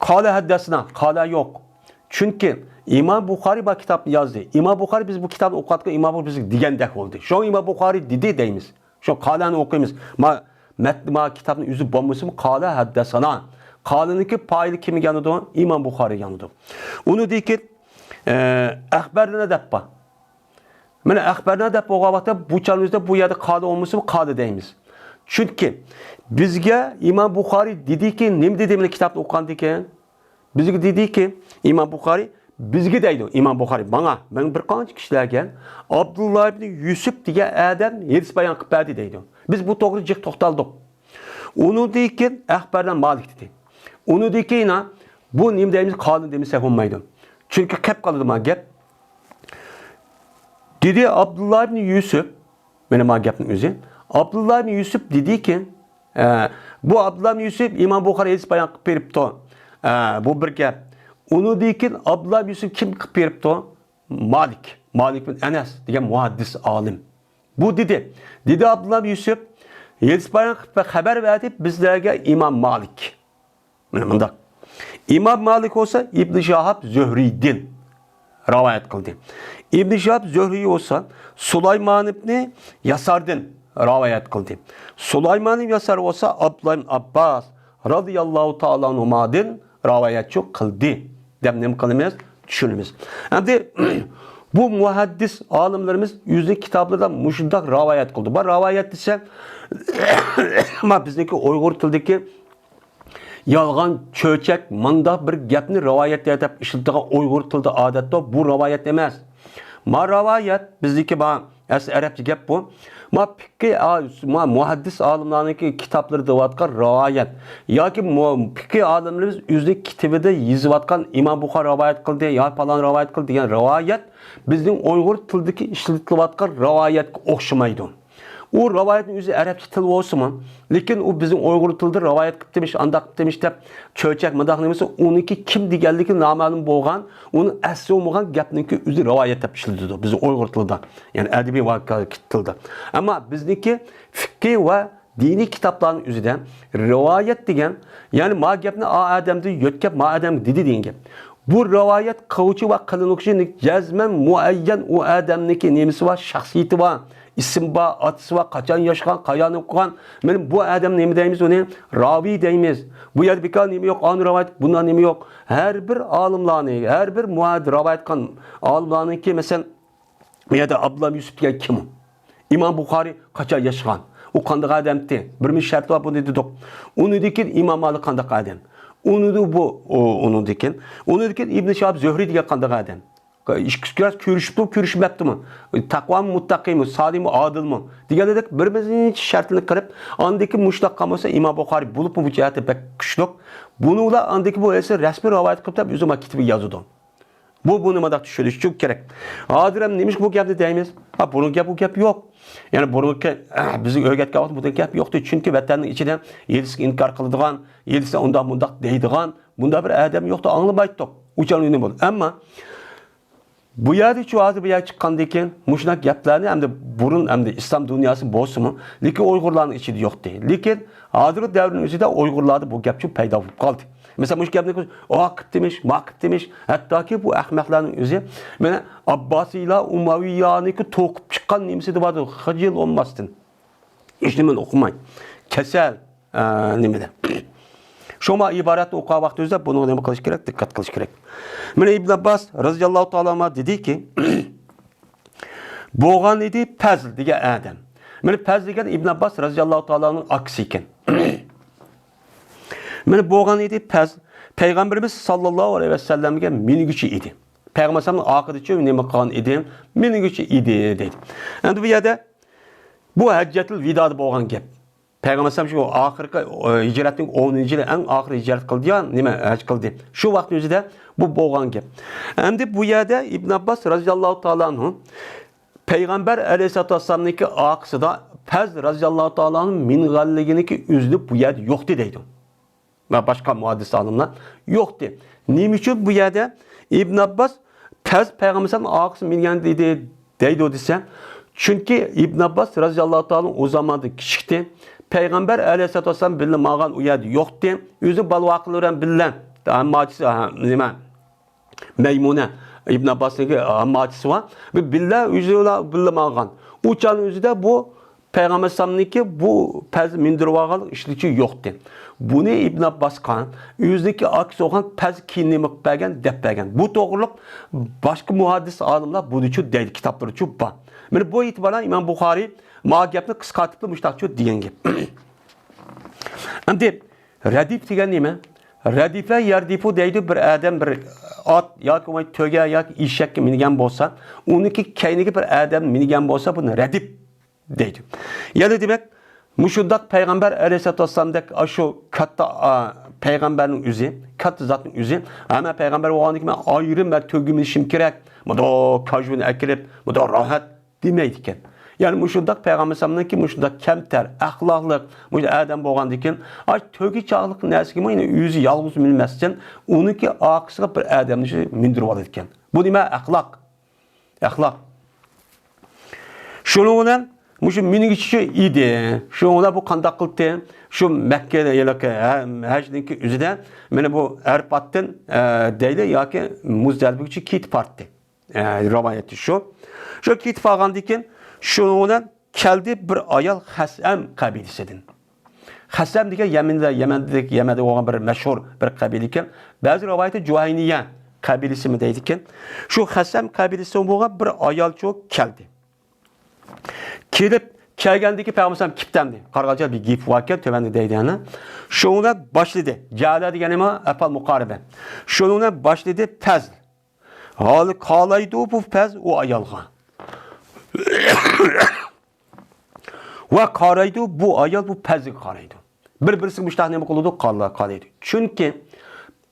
قالە ھەددەسنا، قالە يوق. چۈنكى ئىمام بۇخارىي بار كىتابنى يازدى. ئىمام بۇخارىي بىز بۇ كىتابنى ئوقۇۋاتقان ئىمام بۇخارىي بىزگە دېگەندەك بولدى. شۇڭا ئىمام بۇخارىي دېدى دەيمىز. شۇ قالەنى ئوقۇيمىز. ما مەتن، ما كىتابنىڭ ئۆزى بولمىسىمۇ، قالە ھەددەسانا. قالىنىڭكى پائىلى كىم يانىدۇ؟ ئىمام بۇخارىي يانىدۇ. ئۇنىڭدىن كېيىن، ئە، ئەخبەرنى دەپ بار. مانا ئەخبەرنى دەپ بولغان ۋاقىتتا بۇ چاغنىڭ ئۆزىدە بۇ يەردە قالە بولمىسىمۇ، قالە دەيمىز. چۈنكى بىزگە ئىمام بۇخارىي دېدىكى، نېمە دېدى مانا كىتابنى ئوقۇغاندىن كېيىن؟ بىزگە دېدىكى، ئىمام بۇخارىي، بىزگە دەيدۇ، ئىمام بۇخارىي ماڭا، مەن بىر قانچە كىشىلەرگە ئابدۇللا ئىبنى يۈسۈپ دېگەن ئادەم ھەدىس بايان قىلىپ بەردى دەيدۇ. بىز بۇ توغرا جىق توختالدۇق. ئۇنىڭدىن كېيىن ئەخبەردىن مالىك دېدى. ئۇنىڭدىن كېيىن بۇ نېمە دەيمىز، قالە دېمىسەك بولمايدۇ. چۈنكى قېلىپ قالىدۇ ما گەپ. دېدى ئابدۇللا ئىبنى يۈسۈپ، مانا ما گەپنىڭ ئۆزى. ئابدۇللا ئىبنى يۈسۈپ دېدىكى، ئە، بۇ ئابدۇللا ئىبنى يۈسۈپ ئىمام بۇخارىي ھەدىس بايان قىلىپ بېرىپتۇ. ئە، بۇ بىر گەپ. ئۇنىڭدىن كېيىن ئابدۇللا ئىبنى يۈسۈپ كىم قىلىپ بېرىپتۇ؟ مالىك. مالىك بىن ئەنەس دېگەن مۇھەددىس ئالىم. بۇ دېدى. دېدى ئابدۇللا ئىبنى يۈسۈپ، ھەدىس بايان قىلىپ خەۋەر بەردى بىزلەرگە ئىمام مالىك. مانا مۇنداق. ئىمام مالىك بولسا ئىبن شىھاب زۆھرىدىن رىۋايەت قىلدى. ئىبن شىھاب زۆھرى بولسا سۇلايمان ئىبنى ياساردىن رىۋايەت قىلدى. سۇلايمان ئىبن ياسار بولسا ئابدۇللا ئىبن ئابباس رازىياللاھۇ تائالا ئەنھۇمادىن رىۋايەتچى قىلدى دەپ نېمە قىلىمىز؟ چۈشىنىمىز. ئەمدى بۇ مۇھەددىس ئالىملىرىمىز ئۆزىنىڭ كىتابلىرىدا مۇشۇنداق رىۋايەت قىلدى. بۇ رىۋايەت دېسە، ما بىزنىڭكى ئۇيغۇر تىلىدىكى يالغان، چۆچەك، مانداق بىر گەپنى رىۋايەت دەپ ئىشلىتىدىغان ئۇيغۇر تىلىدا ئادەتتە بۇ رىۋايەت ئەمەس. ما رىۋايەت، بىزدىكى ما ئەسلى ئەرەبچە گەپ بۇ. ما پىقھى ئا-، ما مۇھەددىس ئالىملارنىڭكى كىتابلىرى دەۋاتقان رىۋايەت ياكى مۇ-، پىقھى ئالىملىرىمىز ئۆزىنىڭ كىتابىدا يېزىۋاتقان ئىمام بۇخارى رىۋايەت قىلدى يا پالان رىۋايەت قىلدى دېگەن رىۋايەت بىزنىڭ ئۇيغۇر تىلىدىكى ئىشلىتىلىۋاتقان رىۋايەتكە ئوخشىمايدۇ. ئۇ رىۋايەتنىڭ ئۆزى ئەرەبچە تىل بولسىمۇ، لېكىن ئۇ بىزنىڭ ئۇيغۇر تىلىدا رىۋايەت قىپتىمىش، ئانداق قىپتىمىش دەپ چۆچەك مۇنداق نېمىسى، ئۇنىڭكى كىم دېگەنلىكى نامەلۇم بولغان، ئۇنىڭ ئەسلى بولمىغان گەپنىڭكى ئۆزى رىۋايەت دەپ ئىشلىتىدۇ بىزنىڭ ئۇيغۇر تىلىدا، يەنى ئەدەبىي ۋاقىت تىلىدا. ئەمما بىزنىڭكى فىقھى ۋە دىنىي كىتابلارنىڭ ئۆزىدە رىۋايەت دېگەن، يەنى ما گەپنى ئا ئادەمدىن يۆتكەپ، ما ئادەم دېدى دېگەن گەپ. بۇ رىۋايەت قىلغۇچى ۋە قىلىنغۇچى جەزمەن مۇئەييەن ئۇ ئادەمنىڭكى نېمىسى بار، شەخسىيىتى بار، ئىسمى بار، ئاتىسى بار، قاچان ياشىغان، قايانى ئوقۇغان. مانا بۇ ئادەم نېمە دەيمىز ئۇنى؟ راۋىي دەيمىز. بۇ يەردە بىكار نېمە يوق، ئانۇ رىۋايەت، بۇنداق نېمە يوق. ھەر بىر ئالىملارنى، ھەر بىر مۇھەددىس رىۋايەت قىلغان ئالىملارنىڭكى، مەسىلەن، بۇ يەردە ئابدۇللا يۈسۈپ دېگەن كىم ئۇ؟ ئىمام بۇخارى قاچان ياشىغان؟ ئۇ قانداق ئادەمتى؟ بىر مۇنچە شەرتى بار بۇنى دېدۇق. ئۇنىڭدىن كېيىن ئىمام مالىك قانداق ئادەم؟ ئۇنىدۇ بۇ، ئۇ، ئۇنىڭدىن كېيىن. ئۇنىڭدىن كېيىن ئىبن شىھاب زۆھرى دېگەن قانداق ئادەم؟ ئىككىسى كۆرۈشۈپتۇ، كۆرۈشمەپتىمۇ؟ تەقۋامۇ، مۇتتەقىمۇ، سالىمۇ، ئادىلمۇ؟ دېگەندەك بىر نەچچە شەرتنى قىلىپ، ئاندىن كېيىن مۇشۇنداق قالمىسا، ئىمام بۇخارى بولۇپمۇ بۇ جەھەتتە بەك كۈچلۈك. بۇنى ئۇلار ئاندىن كېيىن بۇ ھەدىسنى رەسمىي رىۋايەت قىلىپ دەپ ئۆزى مانا كىتابىغا يازىدۇ. بۇ، بۇنى مۇنداق چۈشىنىش ئۈچۈن كېرەك. ھازىر ھەم نېمىشقا بۇ گەپنى دەيمىز؟ ھا، بۇرۇنقى گەپ، بۇ گەپ يوق. يەنى بۇرۇنقى، بىزگە ئۆگەتكەن ۋاقىتتا بۇنداق گەپ يوقتى. چۈنكى ۋەتەننىڭ ئىچىدە ھېلىسىگە ئىنكار قىلىدىغان، ھېلىسى ئۇنداق مۇنداق دەيدىغان، بۇنداق بىر ئادەم يوقتى، ئاڭلىمايتتۇق. ئۇچان ئۈنۈم بولدى. ئەمما بۇ يەردە شۇ ھازىر بۇ يەرگە چىققاندىن كېيىن مۇشۇنداق گەپلەرنى ئەمدى بۇرۇن ئەمدى ئىسلام دۇنياسى بولسىمۇ، لېكىن ئۇيغۇرلارنىڭ ئىچىدە يوقتى. لېكىن ھازىرقى دەۋرنىڭ ئۆزىدە ئۇيغۇرلاردا بۇ گەپ شۇ پەيدا بولۇپ قالدى. مەسىلەن، مۇشۇ گەپنى، ئا قىپتىمىش، ما قىپتىمىش، ھەتتاكى بۇ ئەخمەقلەرنىڭ ئۆزى، مانا، ئابباسىيلار، ئۇمەۋىيلارنىڭكى توقۇپ چىققان نېمىسى دەپ بارىدۇ، خىجىل بولماستىن. ھېچنېمىنى ئوقۇماي. كېسەل، ئە، نېمىدە. شۇڭا ئىبارەتنى ئوقۇغان ۋاقتىمىزدا بۇنىڭغا نېمە قىلىش كېرەك؟ دىققەت قىلىش كېرەك. مانا ئىبن ئابباس رازىياللاھۇ تائالا ئەنھۇ دېدىكى، بولغان ئىدى پەزل دېگەن ئادەم. مانا پەزل دېگەن ئىبن ئابباس رازىياللاھۇ تائالانىڭ ئاكىسى ئىكەن. مانا بولغان ئىدى پەزل، پەيغەمبىرىمىز ساللاللاھۇ ئەلەيھى ۋەسەللەمگە مىنگۈچى ئىدى. پەيغەمبەر ئەلەيھىسسالامنىڭ ئاخىرىچە نېمە قىلغان ئىدى؟ مىنگۈچى ئىدى دەيدۇ. ئەمدى بۇ يەردە بۇ ھەججەتۇل ۋىدادا بولغان گەپ. پەيغەمبەر ئەلەيھىسسالام شۇ ئاخىرقى، ئە، ھىجرەتنىڭ ئونىنچى يىلى ئەڭ ئاخىرى ھىجرەت قىلدى يا، نېمە، ھەج قىلدى. شۇ ۋاقىتنىڭ ئۆزىدە بۇ بولغان گەپ. ئەمدى بۇ يەردە ئىبن ئابباس رازىياللاھۇ تائالا ئەنھۇ پەيغەمبەر ئەلەيھىسسالاتۇ ۋەسسالامنىڭكى ئارقىسىدا پەز رازىياللاھۇ تائالا ئەنھۇ مىنغانلىكىنىڭكى ئۆزىنى بۇ يەردە يوقتى دەيدۇ. ۋە باشقا مۇھەددىس ئالىملار يوقتى. نېمە ئۈچۈن بۇ يەردە ئىبن ئابباس پەز پەيغەمبەر ئەلەيھىسسالام ئارقىسىدا مىنگەن ئىدى دەيدۇ دېسە، چۈنكى ئىبن ئابباس رازىياللاھۇ تائالا ئۇ زاماندا كىچىكتى. پەيغەمبەر ئەلەيھىسسالاتۇ ۋەسسالام بىللە ماڭغان ئۇ يەردە يوقتى. ئۆزى بالا-ۋاقىلىرى بىلەن بىللە، ھەممە ئاچىسى، ھە، نېمە، مەيمۇنە، ئىبن ئابباسنىڭكى ھەممە ئاچىسى بار. بىللە ئۆزى بىللە ماڭغان. ئۇ چاغنىڭ ئۆزىدە بۇ پەيغەمبەر ئەلەيھىسسالامنىڭكى بۇ پەز مىندۈرۈۋالغانلىق ئىشلىكى يوقتى. بۇنى ئىبن ئابباسقا ئۆزىنىڭكى ئاكىسى بولغان پەز كېيىن نېمە قىلىپ بەرگەن، دەپ بەرگەن. بۇ توغرۇلۇق باشقا مۇھەددىس ئالىملار بۇنىچۇ دەيدۇ، كىتابلىرىچۇ بار. مانا بۇ ئېتىبار بىلەن ئىمام بۇخارىي مانا گەپنى قىسقارتىپلا مۇشۇنداقچۇ دېگەن گەپ. ئەمدى رەدىپ دېگەن نېمە؟ رەدىپە يەردىپۇ دەيدۇ، بىر ئادەم بىر ئات ياكى بولماي تۆگە ياكى ئېشەككە مىنگەن بولسا، ئۇنىڭكى كەينىگە بىر ئادەم مىنگەن بولسا، بۇنى رەدىپ دەيدۇ. يەنى دېمەك، مۇشۇنداق پەيغەمبەر ئەلەيھىسسالاتۇ ۋەسسالامدەك ئاشۇ كاتتا، ئا، پەيغەمبەرنىڭ ئۆزى، كاتتا زاتنىڭ ئۆزى، ھەممە پەيغەمبەر بولغاندىن كېيىن مەن ئايرىم مەن تۆگە مىنىشىم كېرەك، مۇنداق كاژۇۋىنى ئەكىرىپ، مۇنداق راھەت دېمەيدىكەن. يەنى مۇشۇنداق پەيغەمبەر ئەلەيھىسسالامنىڭكى مۇشۇنداق كەمتەر ئەخلاقلىق، مۇشۇ ئادەم بولغاندىكىن، ئاش تۆگە چاغلىق نەرسىگىمۇ يەنە ئۆزى يالغۇز مىنمەستىن، ئۇنىڭكى ئارقىسىغا بىر ئادەمنى مىندۈرۈۋالىدىكەن. بۇ نېمە؟ ئەخلاق. ئەخلاق. شۇنىڭ بىلەن مۇشۇ مىنىگۈچى ئىدى. شۇڭا بۇ قانداق قىلدى؟ شۇ مەككە، ھەجنىڭكى ئۆزىدە، مانا بۇ ئەرپاتتىن، ئە، دەيلى ياكى مۇزدەلىپىگىچە كېتىپ باراتتى. ئە، رىۋايەتتە شۇ. شۇ كېتىپ بارغاندىن كېيىن، شۇنىڭ بىلەن كەلدى بىر ئايال خەسئەم قەبىلىسىدىن. خەسئەم دېگەن يەمەندە، يەمەندە، يەمەندە بولغان بىر مەشھۇر بىر قەبىلە ئىكەن. بەزى رىۋايەتتە جۇھەينىيە قەبىلىسىمۇ دەيدىكەن. شۇ خەسئەم قەبىلىسىدىن بولغان بىر ئايالچۇ كەلدى. كېلىپ، كەلگەندىكى پەيغەمبەر ئەلەيھىسسالام كىپتەمدى. قارىغانچە بىر گېپى باركەن، تۆۋەندە دەيدۇ يەنە. شۇنىڭ بىلەن باشلىدى. جەئەلە دېگەننېمە ئەپئال مۇقارىبە. شۇنىڭ بىلەن باشلىدى پەزل. ھالى قالايدۇ بۇ پەز ئۇ ئايالغا. ۋە قارايدۇ، بۇ ئايال بۇ پەزگە قارايدۇ. بىر-بىرسىگە مۇشتاق نېمە قىلىدۇ؟ قالا-، قارايدۇ. چۈنكى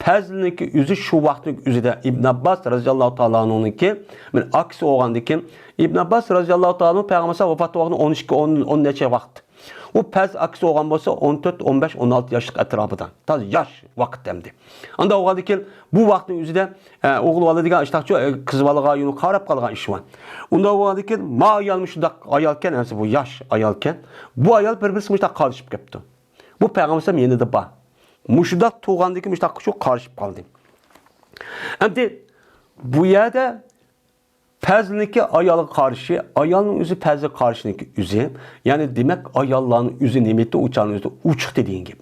پەزلىنىڭكى ئۆزى شۇ ۋاقىتنىڭ ئۆزىدە ئىبن ئابباس رازىياللاھۇ تائالا ئانھۇنىڭكى، مانا، ئاكىسى بولغاندىكىن، ئىبن ئابباس رازىياللاھۇ تائالا ئانھۇ پەيغەمبەر ۋاپات بولغىنى ئون ئىككى، ئون، ئون نەچچە ۋاقىت. ئۇ پەز ئاكىسى بولغان بولسا ئون تۆت، ئون بەش، ئون ئالتە ياشلىق ئەتراپىدا. تازا ياش ۋاقىت ئەمدى. ئاندا بولغاندىكىن بۇ ۋاقىتنىڭ ئۆزىدە، ئە، ئوغۇل بالا دېگەن ئىشتاقچۇ، ئە، قىز بالىغا يۇنى قاراپ قالغان ئىش بار. ئۇندا بولغاندىكىن ما ئايال مۇشۇنداق ئايالكەن، ئەمسە بۇ ياش ئايالكەن. بۇ ئايال بىر-بىرسىگە مۇشۇنداق قارىشىپ كەپتۇ. بۇ پەيغەمبەر يېنىدا بار. مۇشۇنداق تۇرغاندىكىن مۇشۇنداق شۇ قارىشىپ قالدى. ئەمدى بۇ يەردە پەزلىنىڭكى ئايالغا قارىشى، ئايالنىڭ ئۆزى پەزلىگە قارىشىنىڭكى ئۆزى، يەنى دېمەك، ئاياللارنىڭ ئۆزى نېمە ئىدى، ئۇ چاغنىڭ ئۆزىدە ئوچۇقتى دېگەن گەپ.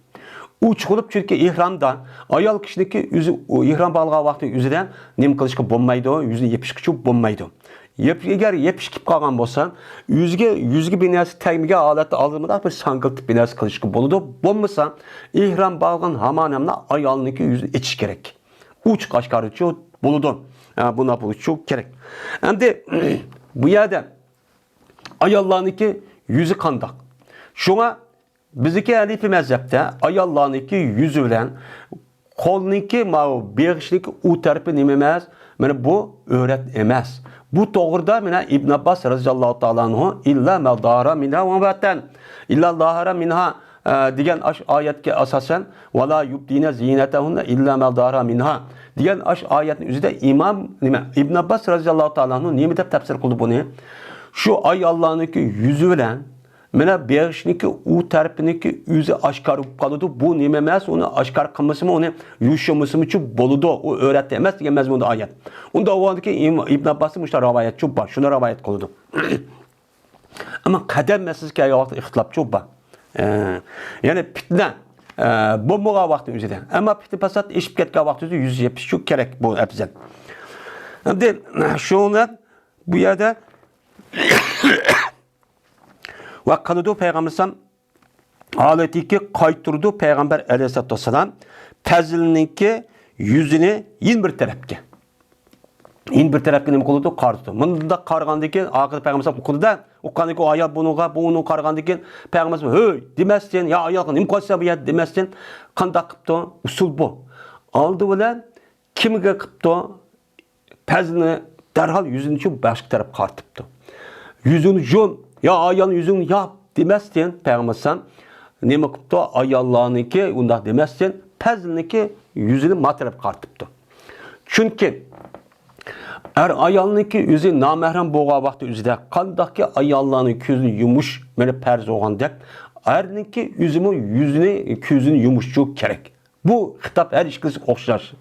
ئوچۇق بولۇپ، چۈنكى ئېھرامدا ئايال كىشىنىڭكى ئۆزى، ئۇ ئېھرام باغلىغان ۋاقتى ئۆزىدە نېمە قىلىشقا بولمايدۇ، يۈزىنى يېپىشقىچۇ بولمايدۇ. يېپ-، ئەگەر يېپىشىپ قالغان بولسا، يۈزىگە، يۈزىگە بىر نەرسە تەگمىگەن ھالەتتە ئالدىمىدا بىر ساڭگىلتىپ بىر نەرسە قىلىشقا بولىدۇ. بولمىسا، ئېھرام باغلىغان ھامان ھەملا ئايالنىڭكى يۈزىنى ئېچىش كېرەك. ئوچۇق ئاشكارىچۇ بولىدۇ. ئە، بۇنداق بولۇشىچۇ كېرەك. ئەمدى بۇ يەردە ئاياللارنىڭكى يۈزى قانداق؟ شۇڭا بىزدىكى ھەنىفىي مەزھەپتە ئاياللارنىڭكى يۈزى بىلەن قولنىڭكى ماۋۇ بېغىشنىڭكى ئۇ تەرىپى نېمە ئەمەس؟ مانا بۇ ئۆرەت ئەمەس. بۇ توغرىدا مانا ئىبن ئابباس رازىياللاھۇ تائالا ئەنھۇ، «ئىللا ما زاھارا مىنھا ۋە ۋەتەن، ئىللا زاھارا مىنھا» ئە، دېگەن ئاش ئايەتكە ئاساسەن، «ۋە لا يۇبدىنە زىنەتەھۇننە ئىللا ما زاھارا مىنھا» دېگەن ئاش ئايەتنىڭ ئۆزىدە ئىمام نېمە، ئىبن ئابباس رازىياللاھۇ تائالا ئەنھۇ نېمە دەپ تەپسىر قىلدى بۇنى؟ شۇ ئاياللارنىڭكى يۈزى بىلەن مانا بېغىشنىڭكى ئۇ تەرىپىنىڭكى ئۆزى ئاشكارا بولۇپ قالىدۇ. بۇ نېمە ئەمەس، ئۇنى ئاشكارا قىلمىسىمۇ، ئۇنى يوشۇرمىسىمۇچۇ بولىدۇ. ئۇ ئۆرەتتە ئەمەس دېگەن مەزمۇندا ئايەت. ئۇندا ئۇ ۋاقىتتىكى ئىم-، ئىبن ئابباسنىڭ مۇشۇنداق رىۋايەتچۇ بار، شۇنى رىۋايەت قىلىدۇ. ئەمما قەدەم مەسىلىسى كەلگەن ۋاقىتتا ئىختىلاپچۇ بار. ئە، يەنى پىتنە، ئە، بولمىغان ۋاقىتنىڭ ئۆزىدە. ئەمما پىتنە پاسات ئېشىپ كەتكەن ۋاقىتتا ئۆزى يۈز يېپىشچۇ كېرەك، بۇ ئەپزەل. ئەمدى شۇنىڭ بۇ يەردە ۋە قىلىدۇ پەيغەمبەر ئەلەيھىسسالام ھالىتىگە قايتۇرىدۇ پەيغەمبەر ئەلەيھىسسالاتۇ ۋەسسالام پەزىلنىڭكى يۈزىنى يەنە بىر تەرەپكە. يەنە بىر تەرەپكە نېمە قىلىدۇ؟ قارىتىدۇ. مۇنداق قارىغاندىن كېيىن ئاخىرى پەيغەمبەر ئۇقىدۇ-دە، ئۇققاندىن كېيىن ئايال بۇنىڭغا، بۇ ئۇنىڭغا قارىغاندىن كېيىن پەيغەمبەر، «ھۆي» دېمەستىن، «يا ئايال، نېمە قىلىسەن بۇ يەردە؟» دېمەستىن، قانداق قىپتۇ؟ ئۇسۇل بۇ. ئالدى بىلەن كىمگە قىپتۇ؟ پەزنى دەرھال يۈزىنى چۈ باشقا تەرەپ قارىتىپتۇ. «يۈزۈڭنى يۇم، يا ئايال، يۈزۈڭنى ياپ» دېمەستىن، پەيغەمبەر ئەلەيھىسسالام نېمە قىپتۇ؟ ئاياللارنىڭكى ئۇنداق دېمەستىن، پەزنىڭكى يۈزىنى ما تەرەپ قارىتىپتۇ. چۈنكى ئەر ئايالنىڭكى ئۆزى نامەھرەم بولغان ۋاقتى ئۆزىدە قانداقكى ئاياللارنىڭ كۆزىنى يۇمۇش مانا پەرز بولغاندەك، ئەرنىڭكى ئۆزىمۇ يۈزىنى، كۆزىنى يۇمۇشچۇ كېرەك. بۇ خىتاب ھەر ئىككىلىسىگە ئوخشاش.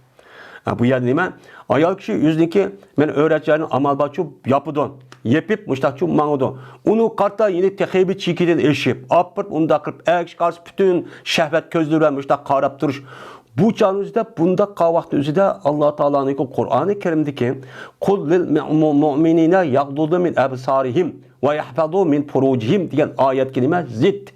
ھە، بۇ يەردە نېمە؟ ئايال كىشى ئۆزىنىڭكى، مانا، ئۆرەت جايىنى ئامال بارچۇ ياپىدۇ. يېپىپ، مۇشتاقچۇ ماڭىدۇ. ئۇنىڭغا قارىتا يەنە تېخى بىر چېكىدىن ئېشىپ، ئاپىرىپ، ئۇنداق قىلىپ، ئەگىشىپ قارىسا پۈتۈن شەھۋەت كۆزلىرى بىلەن مۇشتاق قاراپ تۇرۇش. بۇ چاغنىڭ ئۆزىدە، بۇنداق قىلغان ۋاقىتنىڭ ئۆزىدە ئاللا تائالانىڭكى قۇرئانى كەرىمدىكى «قۇل لىل مۇ-، مۇئمىنىنە يەغدۇدۇ مىن ئەبسارىھىم ۋە يەھفەزۇ مىن فۇرۇجىھىم» دېگەن ئايەتكە نېمە؟ زىت.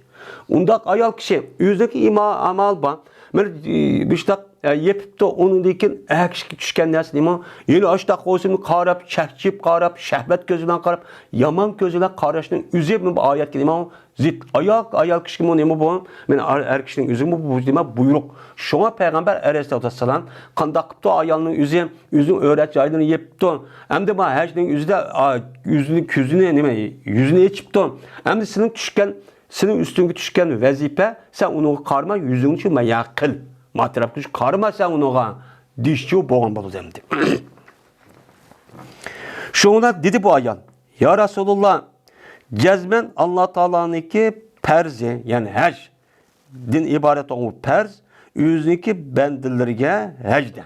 ئۇنداق ئايال كىشى ئۆزىنىڭكى ئىما-، ئامال بار. بىر، ئى، مۇشتاق، ئە، يېپىپتۇ، ئۇنىڭدىن كېيىن ئەگىشىگە چۈشكەن نەرسە نېمە؟ يەنە ئاشتاق بولسىمۇ قاراپ، چەكچىيىپ قاراپ، شەھۋەت كۆزى بىلەن قاراپ، يامان كۆزى بىلەن قاراشنىڭ ئۆزى بۇ ئايەتكە نېمە؟ زىت. ئايال، ئايال كىشىگىمۇ نېمە بۇ؟ مانا ئەر، ئەر كىشىنىڭ ئۆزىمۇ بۇ نېمە؟ بۇيرۇق. شۇڭا پەيغەمبەر ئەلەيھىسسالاتۇ ۋەسسالام قانداق قىپتۇ؟ ئايالنىڭ ئۆزى، ئۆزىنىڭ ئۆرەت جايلىرىنى يېپىپتۇ. ئەمدى ما ھەجنىڭ ئۆزىدە، ئا، ئۆزىنىڭ كۆزىنى، نېمە، يۈزىنى ئېچىپتۇ. ئەمدى سېنىڭ چۈشكەن سېنىڭ ئۈستۈڭگە چۈشكەن ۋەزىپە، سەن ئۇنىڭغا قارىما، يۈزۈڭنى چۈ مەيا قىل. ما تەرەپكە چۈ قارىما سەن ئۇنىڭغا، دېيىشچۇ بولغان بولىدۇ ئەمدى. شۇڭا دېدى بۇ ئايال، يا رەسۇلۇللا، جەزمەن ئاللا تائالانىڭكى پەرزى، يەنى ھەج، دىن ئىبارەت بولغان پەرز، ئۆزىنىڭكى بەندىلىرىگە ھەجدە.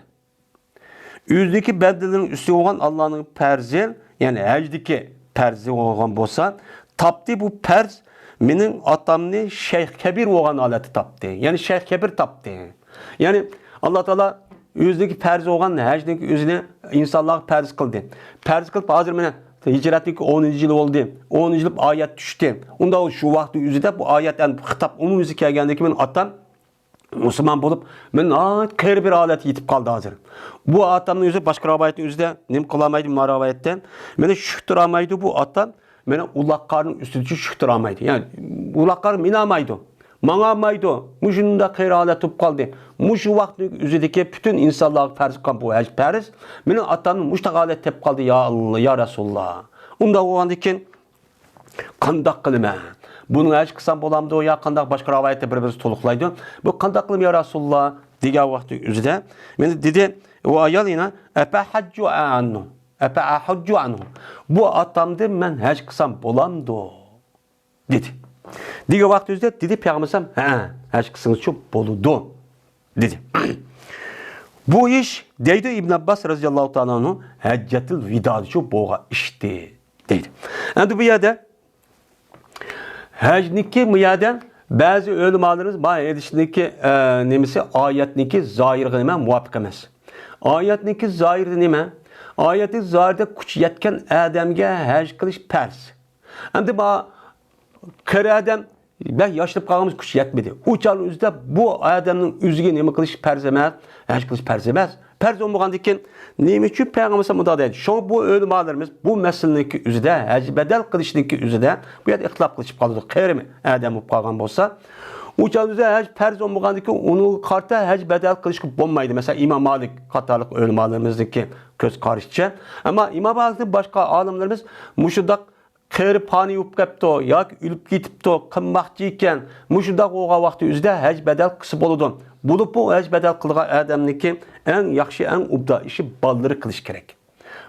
ئۆزىنىڭكى بەندىلىرىنىڭ ئۈستىگە بولغان ئاللانىڭ پەرزى، يەنى ھەجدىكى پەرزى بولغان بولسا، تاپتى بۇ پەرز مېنىڭ ئاتامنى شەيخ كەبىر بولغان ھالەتتە تاپتى. يەنى شەيخ كەبىر تاپتى. يەنى ئاللا تائالا ئۆزىنىڭكى پەرز بولغان ھەجنىڭ ئۆزىنى ئىنسانلارغا پەرز قىلدى. پەرز قىلىپ، ھازىر مانا ھىجرەتنىڭكى ئونىنچى يىلى بولدى. ئونىنچى يىل ئايەت چۈشتى. ئۇندا شۇ ۋاقىت ئۆزىدە بۇ ئايەت، يەنى خىتاب ئومۇميۈزلۈك كەلگەندىن كېيىن، مېنىڭ ئاتام مۇسۇلمان بولۇپ، مەن ناھايىتى قېرى بىر ھالەتكە يېتىپ قالدى ھازىر. بۇ ئاتامنىڭ ئۆزى باشقا رىۋايەتنىڭ ئۆزىدە نېمە قىلالمايدۇ، ما رىۋايەتتە. مېنى شۈكتۈرالمايدۇ بۇ ئاتام. مېنى ئۇلاققارنىڭ ئۈستىدىچە شۈكتۈرالمايدۇ. يەنى ئۇلاققار مىنالمايدۇ. ماڭالمايدۇ. مۇشۇنداق قېرى ھالەت بولۇپ قالدى. مۇشۇ ۋاقىتنىڭ ئۆزىدىكى پۈتۈن ئىنسانلارغا پەرز قىلغان بۇ ھەج پەرز. مېنىڭ ئاتامنى مۇشۇنداق ھالەتتە تېپىپ قالدى، يا ئاللا، يا رەسۇلۇللا. ئۇنداق بولغاندىكىن، قانداق قىلىمەن؟ بۇنى ھەج قىلسام بولامدۇ يا قانداق؟ باشقا رىۋايەتتە بىر-بىرسى تولۇقلايدۇ. بۇ قانداق قىلىمەن يا رەسۇلۇللا دېگەن ۋاقتى ئۆزىدە مېنى دېدى، ئۇ ئايال يەنە، ئەپە ھەججۇ ئەنھۇ، ئەپە ئەھۇججۇ ئەنھۇ. بۇ ئاتامدىن مەن ھەج قىلسام بولامدۇ؟ دېدى. دېگەن ۋاقتى ئۆزىدە دېدى پەيغەمبەر ئەلەيھىسسالام، ھە، ھەج قىلسىڭىزچۇ بولىدۇ، دېدى. بۇ ئىش دەيدۇ ئىبن ئابباس رەزىياللاھۇ تائالا ئەنھۇ ھەججەتۇل ۋىدادىچۇ بولغان ئىشتى. دەيدۇ. ئەمدى بۇ يەردە ھەجنىڭكى، بۇ يەردە بەزى ئۆلىمالىرىمىز بار، ھەدىسنىڭكى، ئە، نېمىسى، ئايەتنىڭكى زاھىرىغا نېمە، مۇۋاپىق ئەمەس. ئايەتنىڭكى زاھىرىدا نېمە؟ ئايەتنىڭ زاھىرىدا كۈچ يەتكەن ئادەمگە ھەج قىلىش پەرز. ئەمدى ما قېرى ئادەم بەك ياشىنىپ قالغانمىز، كۈچ يەتمىدى. ئۇ چاغنىڭ ئۆزىدە بۇ ئادەمنىڭ ئۆزىگە نېمە قىلىش پەرز ئەمەس؟ ھەج قىلىش پەرز ئەمەس. پەرز بولمىغاندىكىن نېمە ئۈچۈن پەيغەمبەر مۇنداق دەيدۇ؟ شۇڭا بۇ ئۆلىمالىرىمىز بۇ مەسىلىنىڭكى ئۆزىدە، ھەج بەدەل قىلىشنىڭكى ئۆزىدە بۇ يەردە ئىختىلاپ قىلىشىپ قالىدۇ. قېرىمۇ ئادەم بولۇپ قالغان بولسا، ئۇ چاغدا ھەج پەرز بولمىغاندىكىن ئۇنىڭغا قارىتا ھەج بەدەل قىلىشقا بولمايدۇ. مەسىلەن، ئىمام مالىك قاتارلىق ئۆلىمالىرىمىزنىڭكى كۆز قارىشىچە. ئەمما ئىمام مالىكتىن باشقا ئالىملىرىمىز مۇشۇنداق قېرى پانىي بولۇپ كەپتۇ ياكى ئۆلۈپ كېتىپتۇ، قىلماقچى ئىكەن، مۇشۇنداق بولغان ۋاقتى ئۆزىدە ھەج بەدەل قىلسا بولىدۇ. بولۇپمۇ ھەج بەدەل قىلىدىغان ئادەمنىڭكى ئەڭ ياخشى، ئەڭ ئوبدان ئىشى بالىلىرى قىلىشى كېرەك.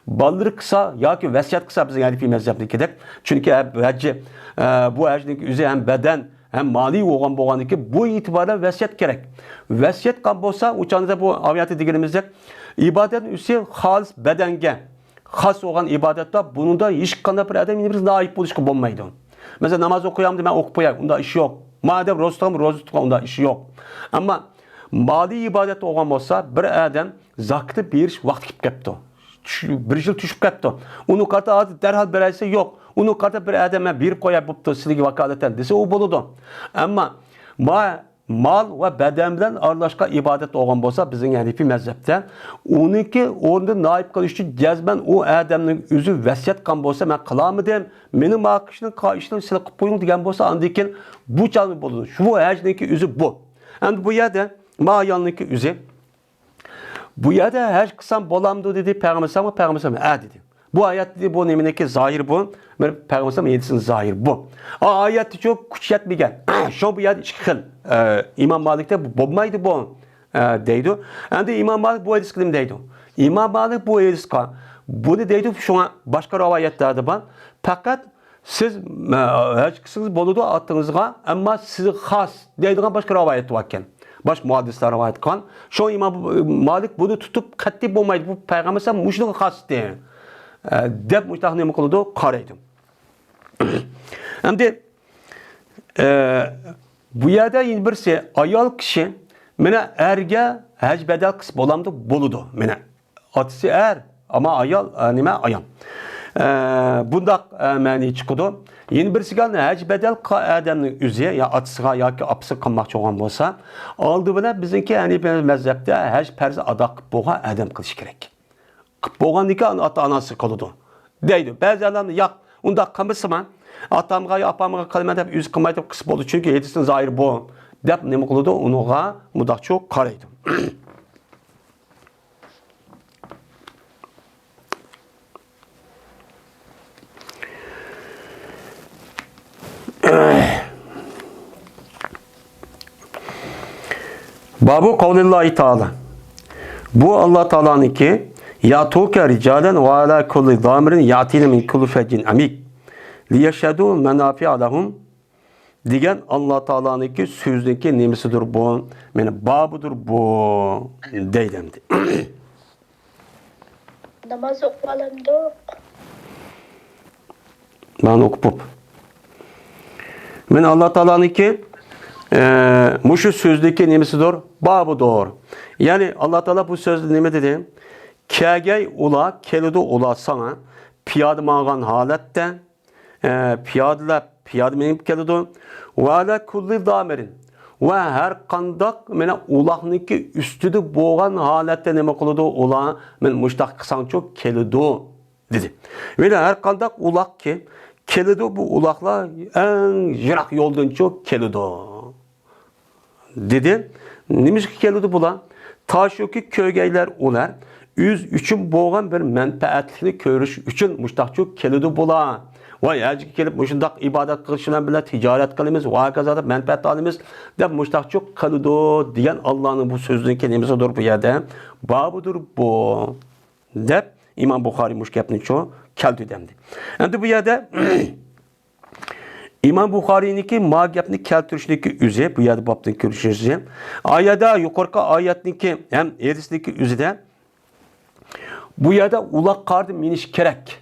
بالىلىرى قىلسا ياكى ۋەسىيەت قىلسا، بىزنىڭ ھەنىفىي مەزھەپنىڭكىدەك. چۈنكى ھەج، ئە، بۇ ھەجنىڭ ئۆزى ھەم بەدەن، ھەم مالىي بولغان بولغاندىكىن بۇ ئېتىباردا ۋەسىيەت كېرەك. ۋەسىيەت قىلغان بولسا، ئۇ چاغدا بۇ ئايەتتە دېگىنىمىزدەك ئىبادەتنىڭ ئۆزى خالىس بەدەنگە خاس بولغان ئىبادەتلەر، بۇنىڭدا ھېچقانداق بىر ئادەم يەنە بىر نائىب بولۇشقا بولمايدۇ. مەسىلەن، ناماز ئوقۇيامدۇ، مەن ئوقۇپ قوياي، ئۇنداق ئىش يوق. مادەم روزا تۇتامدۇ، روزا تۇتقان، ئۇنداق ئىش يوق. ئەمما مالىي ئىبادەت بولغان بولسا، بىر ئادەم زاكىتى بېرىش ۋاقتى كېلىپ كەپتۇ. چۈش-، بىر يىل چۈشۈپ كەپتۇ. ئۇنى قارىتا ھازىر دەرھال بېرەيسە يوق. ئۇنى قارىتا بىر ئادەم مەن بېرىپ قوياي، بوپتۇ، سىلىگە ۋاكالىتەن دېسە، ئۇ بولىدۇ. ئەمما ما-، مال ۋە بەدەن بىلەن ئارىلاشقان ئىبادەت بولغان بولسا، بىزنىڭ ھەنىفىي مەزھەپتە ئۇنىڭكى ئورنىدا نائىب قىلىش ئۈچۈن جەزمەن ئۇ ئادەمنىڭ ئۆزى ۋەسىيەت قىلغان بولسا، مەن قىلالمىدىم، مېنىڭ ماقۇل ئىشنى، قا-، ئىشنى سىلەر قىلىپ قويۇڭ دېگەن بولسا، ئاندىن كېيىن بۇ چاغدا بولىدۇ. شۇ ھەجنىڭكى ئۆزى بۇ. ئەمدى بۇ يەردە ما ئايالنىڭكى ئۆزى بۇ يەردە ھەج قىلسام بولامدۇ دېدى پەيغەمبەر ئەلەيھىسسالامغا. پەيغەمبەر ئەلەيھىسسالام ھە دېدى. بۇ ئايەت دېدى، بۇ نېمىنىڭكى زاھىرى بۇ؟ بىر پەيغەمبەر ئەلەيھىسسالام ھەدىسىنىڭ زاھىرى بۇ. ئا، ئايەتتىچۇ كۈچ يەتمىگەن. شۇ بۇ يەردە ئىككى خىل. ئە، ئىمام مالىكتە بۇ بولمايدۇ بۇ، ئە، دەيدۇ. ئەمدى ئىمام مالىك بۇ ھەدىسكە نېمە دەيدۇ؟ ئىمام مالىك بۇ ھەدىسقا بۇنى دەيدۇ، شۇڭا باشقا رىۋايەتلەردە بار. پەقەت سىز، مە-، ھەج قىلسىڭىز بولىدۇ ئاتىڭىزغا، ئەمما سىزگە خاس دەيدىغان باشقا رىۋايەت باركەن. باشقا مۇھەددىسلەر رىۋايەت قىلغان. شۇ ئىمام مالىك بۇنى تۇتۇپ قەتئىي بولمايدۇ. بۇ پەيغەمبەر ئەلەيھىسسالام مۇشۇنىڭغا خاس دەيدۇ. ئە، دەپ مۇشۇنداق نېمە قىلىدۇ؟ قارايدۇ. ئەمدى، ئە، بۇ يەردە يەنە بىرسى، ئايال كىشى، مانا، ئەرگە ھەج بەدەل قىلسا بولامدۇ؟ بولىدۇ. مانا، ئاتىسى ئەر، ئەمما ئايال، ئە، نېمە، ئايال. ئە، بۇنداق، ئە، مەنى چىقىدۇ. يەنە بىرسىگە ھەج بەدەل قىلغان ئادەمنىڭ ئۆزى يا ئاتىسىغا ياكى ئاپىسىغا قىلماقچى بولغان بولسا، ئالدى بىلەن بىزنىڭكى ھەنىپىي مەزھەپتە ھەج پەرزى ئادا قىلىپ بولغان ئادەم قىلىشى كېرەك. قىلىپ بولغاندىن كېيىن ئاتا-ئانىسى قىلىدۇ دەيدۇ. بەزى ئادەملەر، ياق، ئۇنداق قىلمىسىمۇ، ئاتامغا يا ئاپامغا قىلىمەن دەپ ئۆزى قىلمايدۇ، قىلسا بولىدۇ، چۈنكى ھەدىسنىڭ زاھىرى بۇ، دەپ نېمە قىلىدۇ؟ ئۇنىڭغا مۇنداقچۇ قارايدۇ. بابۇ قەۋلىللاھى تائالا. بۇ ئاللا تائالانىڭكى، يەئتۇكە رىجالەن ۋە ئەلا كۇللى زامىرىن يەئتىينە مىن كۇللى فەججىن ئەمىق. ليشهدوا منافع لهم دېگەن ئاللا تائالانىڭكى سۆزىنىڭكى نېمىسىدۇر بۇ؟ مانا بابىدۇر بۇ دەيدۇ ئەمدى. ناماز ئوقۇۋالامدۇق؟ مانا ئوقۇپ بوپ. مانا ئاللا تائالانىڭكى، ئە، مۇشۇ سۆزىدىكى نېمىسىدۇر؟ بابىدۇر. يەنى ئاللا تائالا بۇ سۆزدە نېمە دېدى؟ كەلگەي ئۇلار، كېلىدۇ ئۇلار ساڭا پىيادە ماڭغان ھالەتتە، ئە، پىيادىلەپ، پىيادە مېڭىپ كېلىدۇ. وعلى كل ضامر. ۋە ھەر قانداق مانا ئۇلاقنىڭكى ئۈستىدە بولغان ھالەتتە نېمە قىلىدۇ؟ ئۇلار مانا مۇشتاق قىلساڭچۇ كېلىدۇ، دېدى. مانا ھەر قانداق ئۇلاقكى كېلىدۇ، بۇ ئۇلاقلار ئەڭ يىراق يولدىنچۇ كېلىدۇ. دېدى. نېمىشقا كېلىدۇ بۇلار؟ تا شۇكى كۆرگەيلەر ئۇلار ئۆز ئۈچۈن بولغان بىر مەنپەئەتلىكنى كۆرۈش ئۈچۈن مۇشتاقچۇ كېلىدۇ بۇلار. ۋاي ھەجگە كېلىپ مۇشۇنداق ئىبادەت قىلىش بىلەن بىللە تىجارەت قىلىمىز، ۋە ھاكازا دەپ مەنپەئەت ئالىمىز دەپ مۇشتاقچۇ قىلىدۇ دېگەن ئاللانىڭ بۇ سۆزىنىڭكى نېمىسىدۇر بۇ يەردە؟ بابىدۇر بۇ دەپ ئىمام بۇخارىي مۇشۇ گەپنىچۇ كەلتۈردى ئەمدى. ئەمدى بۇ يەردە ئىمام بۇخارىينىڭكى ما گەپنى كەلتۈرۈشنىڭكى ئۆزى، بۇ يەردە بابنىڭ كۆرۈشى، ئايەتتە يۇقىرىقى ئايەتنىڭكى ھەم ھەدىسنىڭكى ئۆزىدە بۇ يەردە ئۇلاق قاردا مىنىش كېرەك.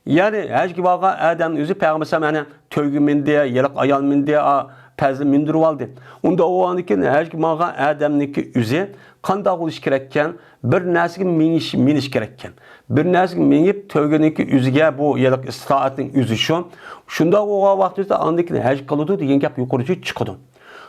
يەنى ھەجگە بارغان ئادەمنىڭ ئۆزى پەيغەمبەر ئەلەيھىسسالام ئەنە تۆگە مىندى، يېلىق ئايال مىندى، ئا، پەزلى مىندۈرۈۋالدى. ئۇنداق بولغاندىن كېيىن ھەجگە ماڭغان ئادەمنىڭكى ئۆزى قانداق بولۇشى كېرەككەن؟ بىر نەرسىگە مىنىش، مىنىش كېرەككەن. بىر نەرسىگە مېڭىپ، تۆگىنىڭكى ئۆزىگە بۇ يېلىق ئىستىتائەتنىڭ ئۆزى شۇ. شۇنداق بولغان ۋاقتىمىزدا ئاندىن كېيىن ھەج قىلىدۇ دېگەن گەپ يۇقىرىچە چىقىدۇ.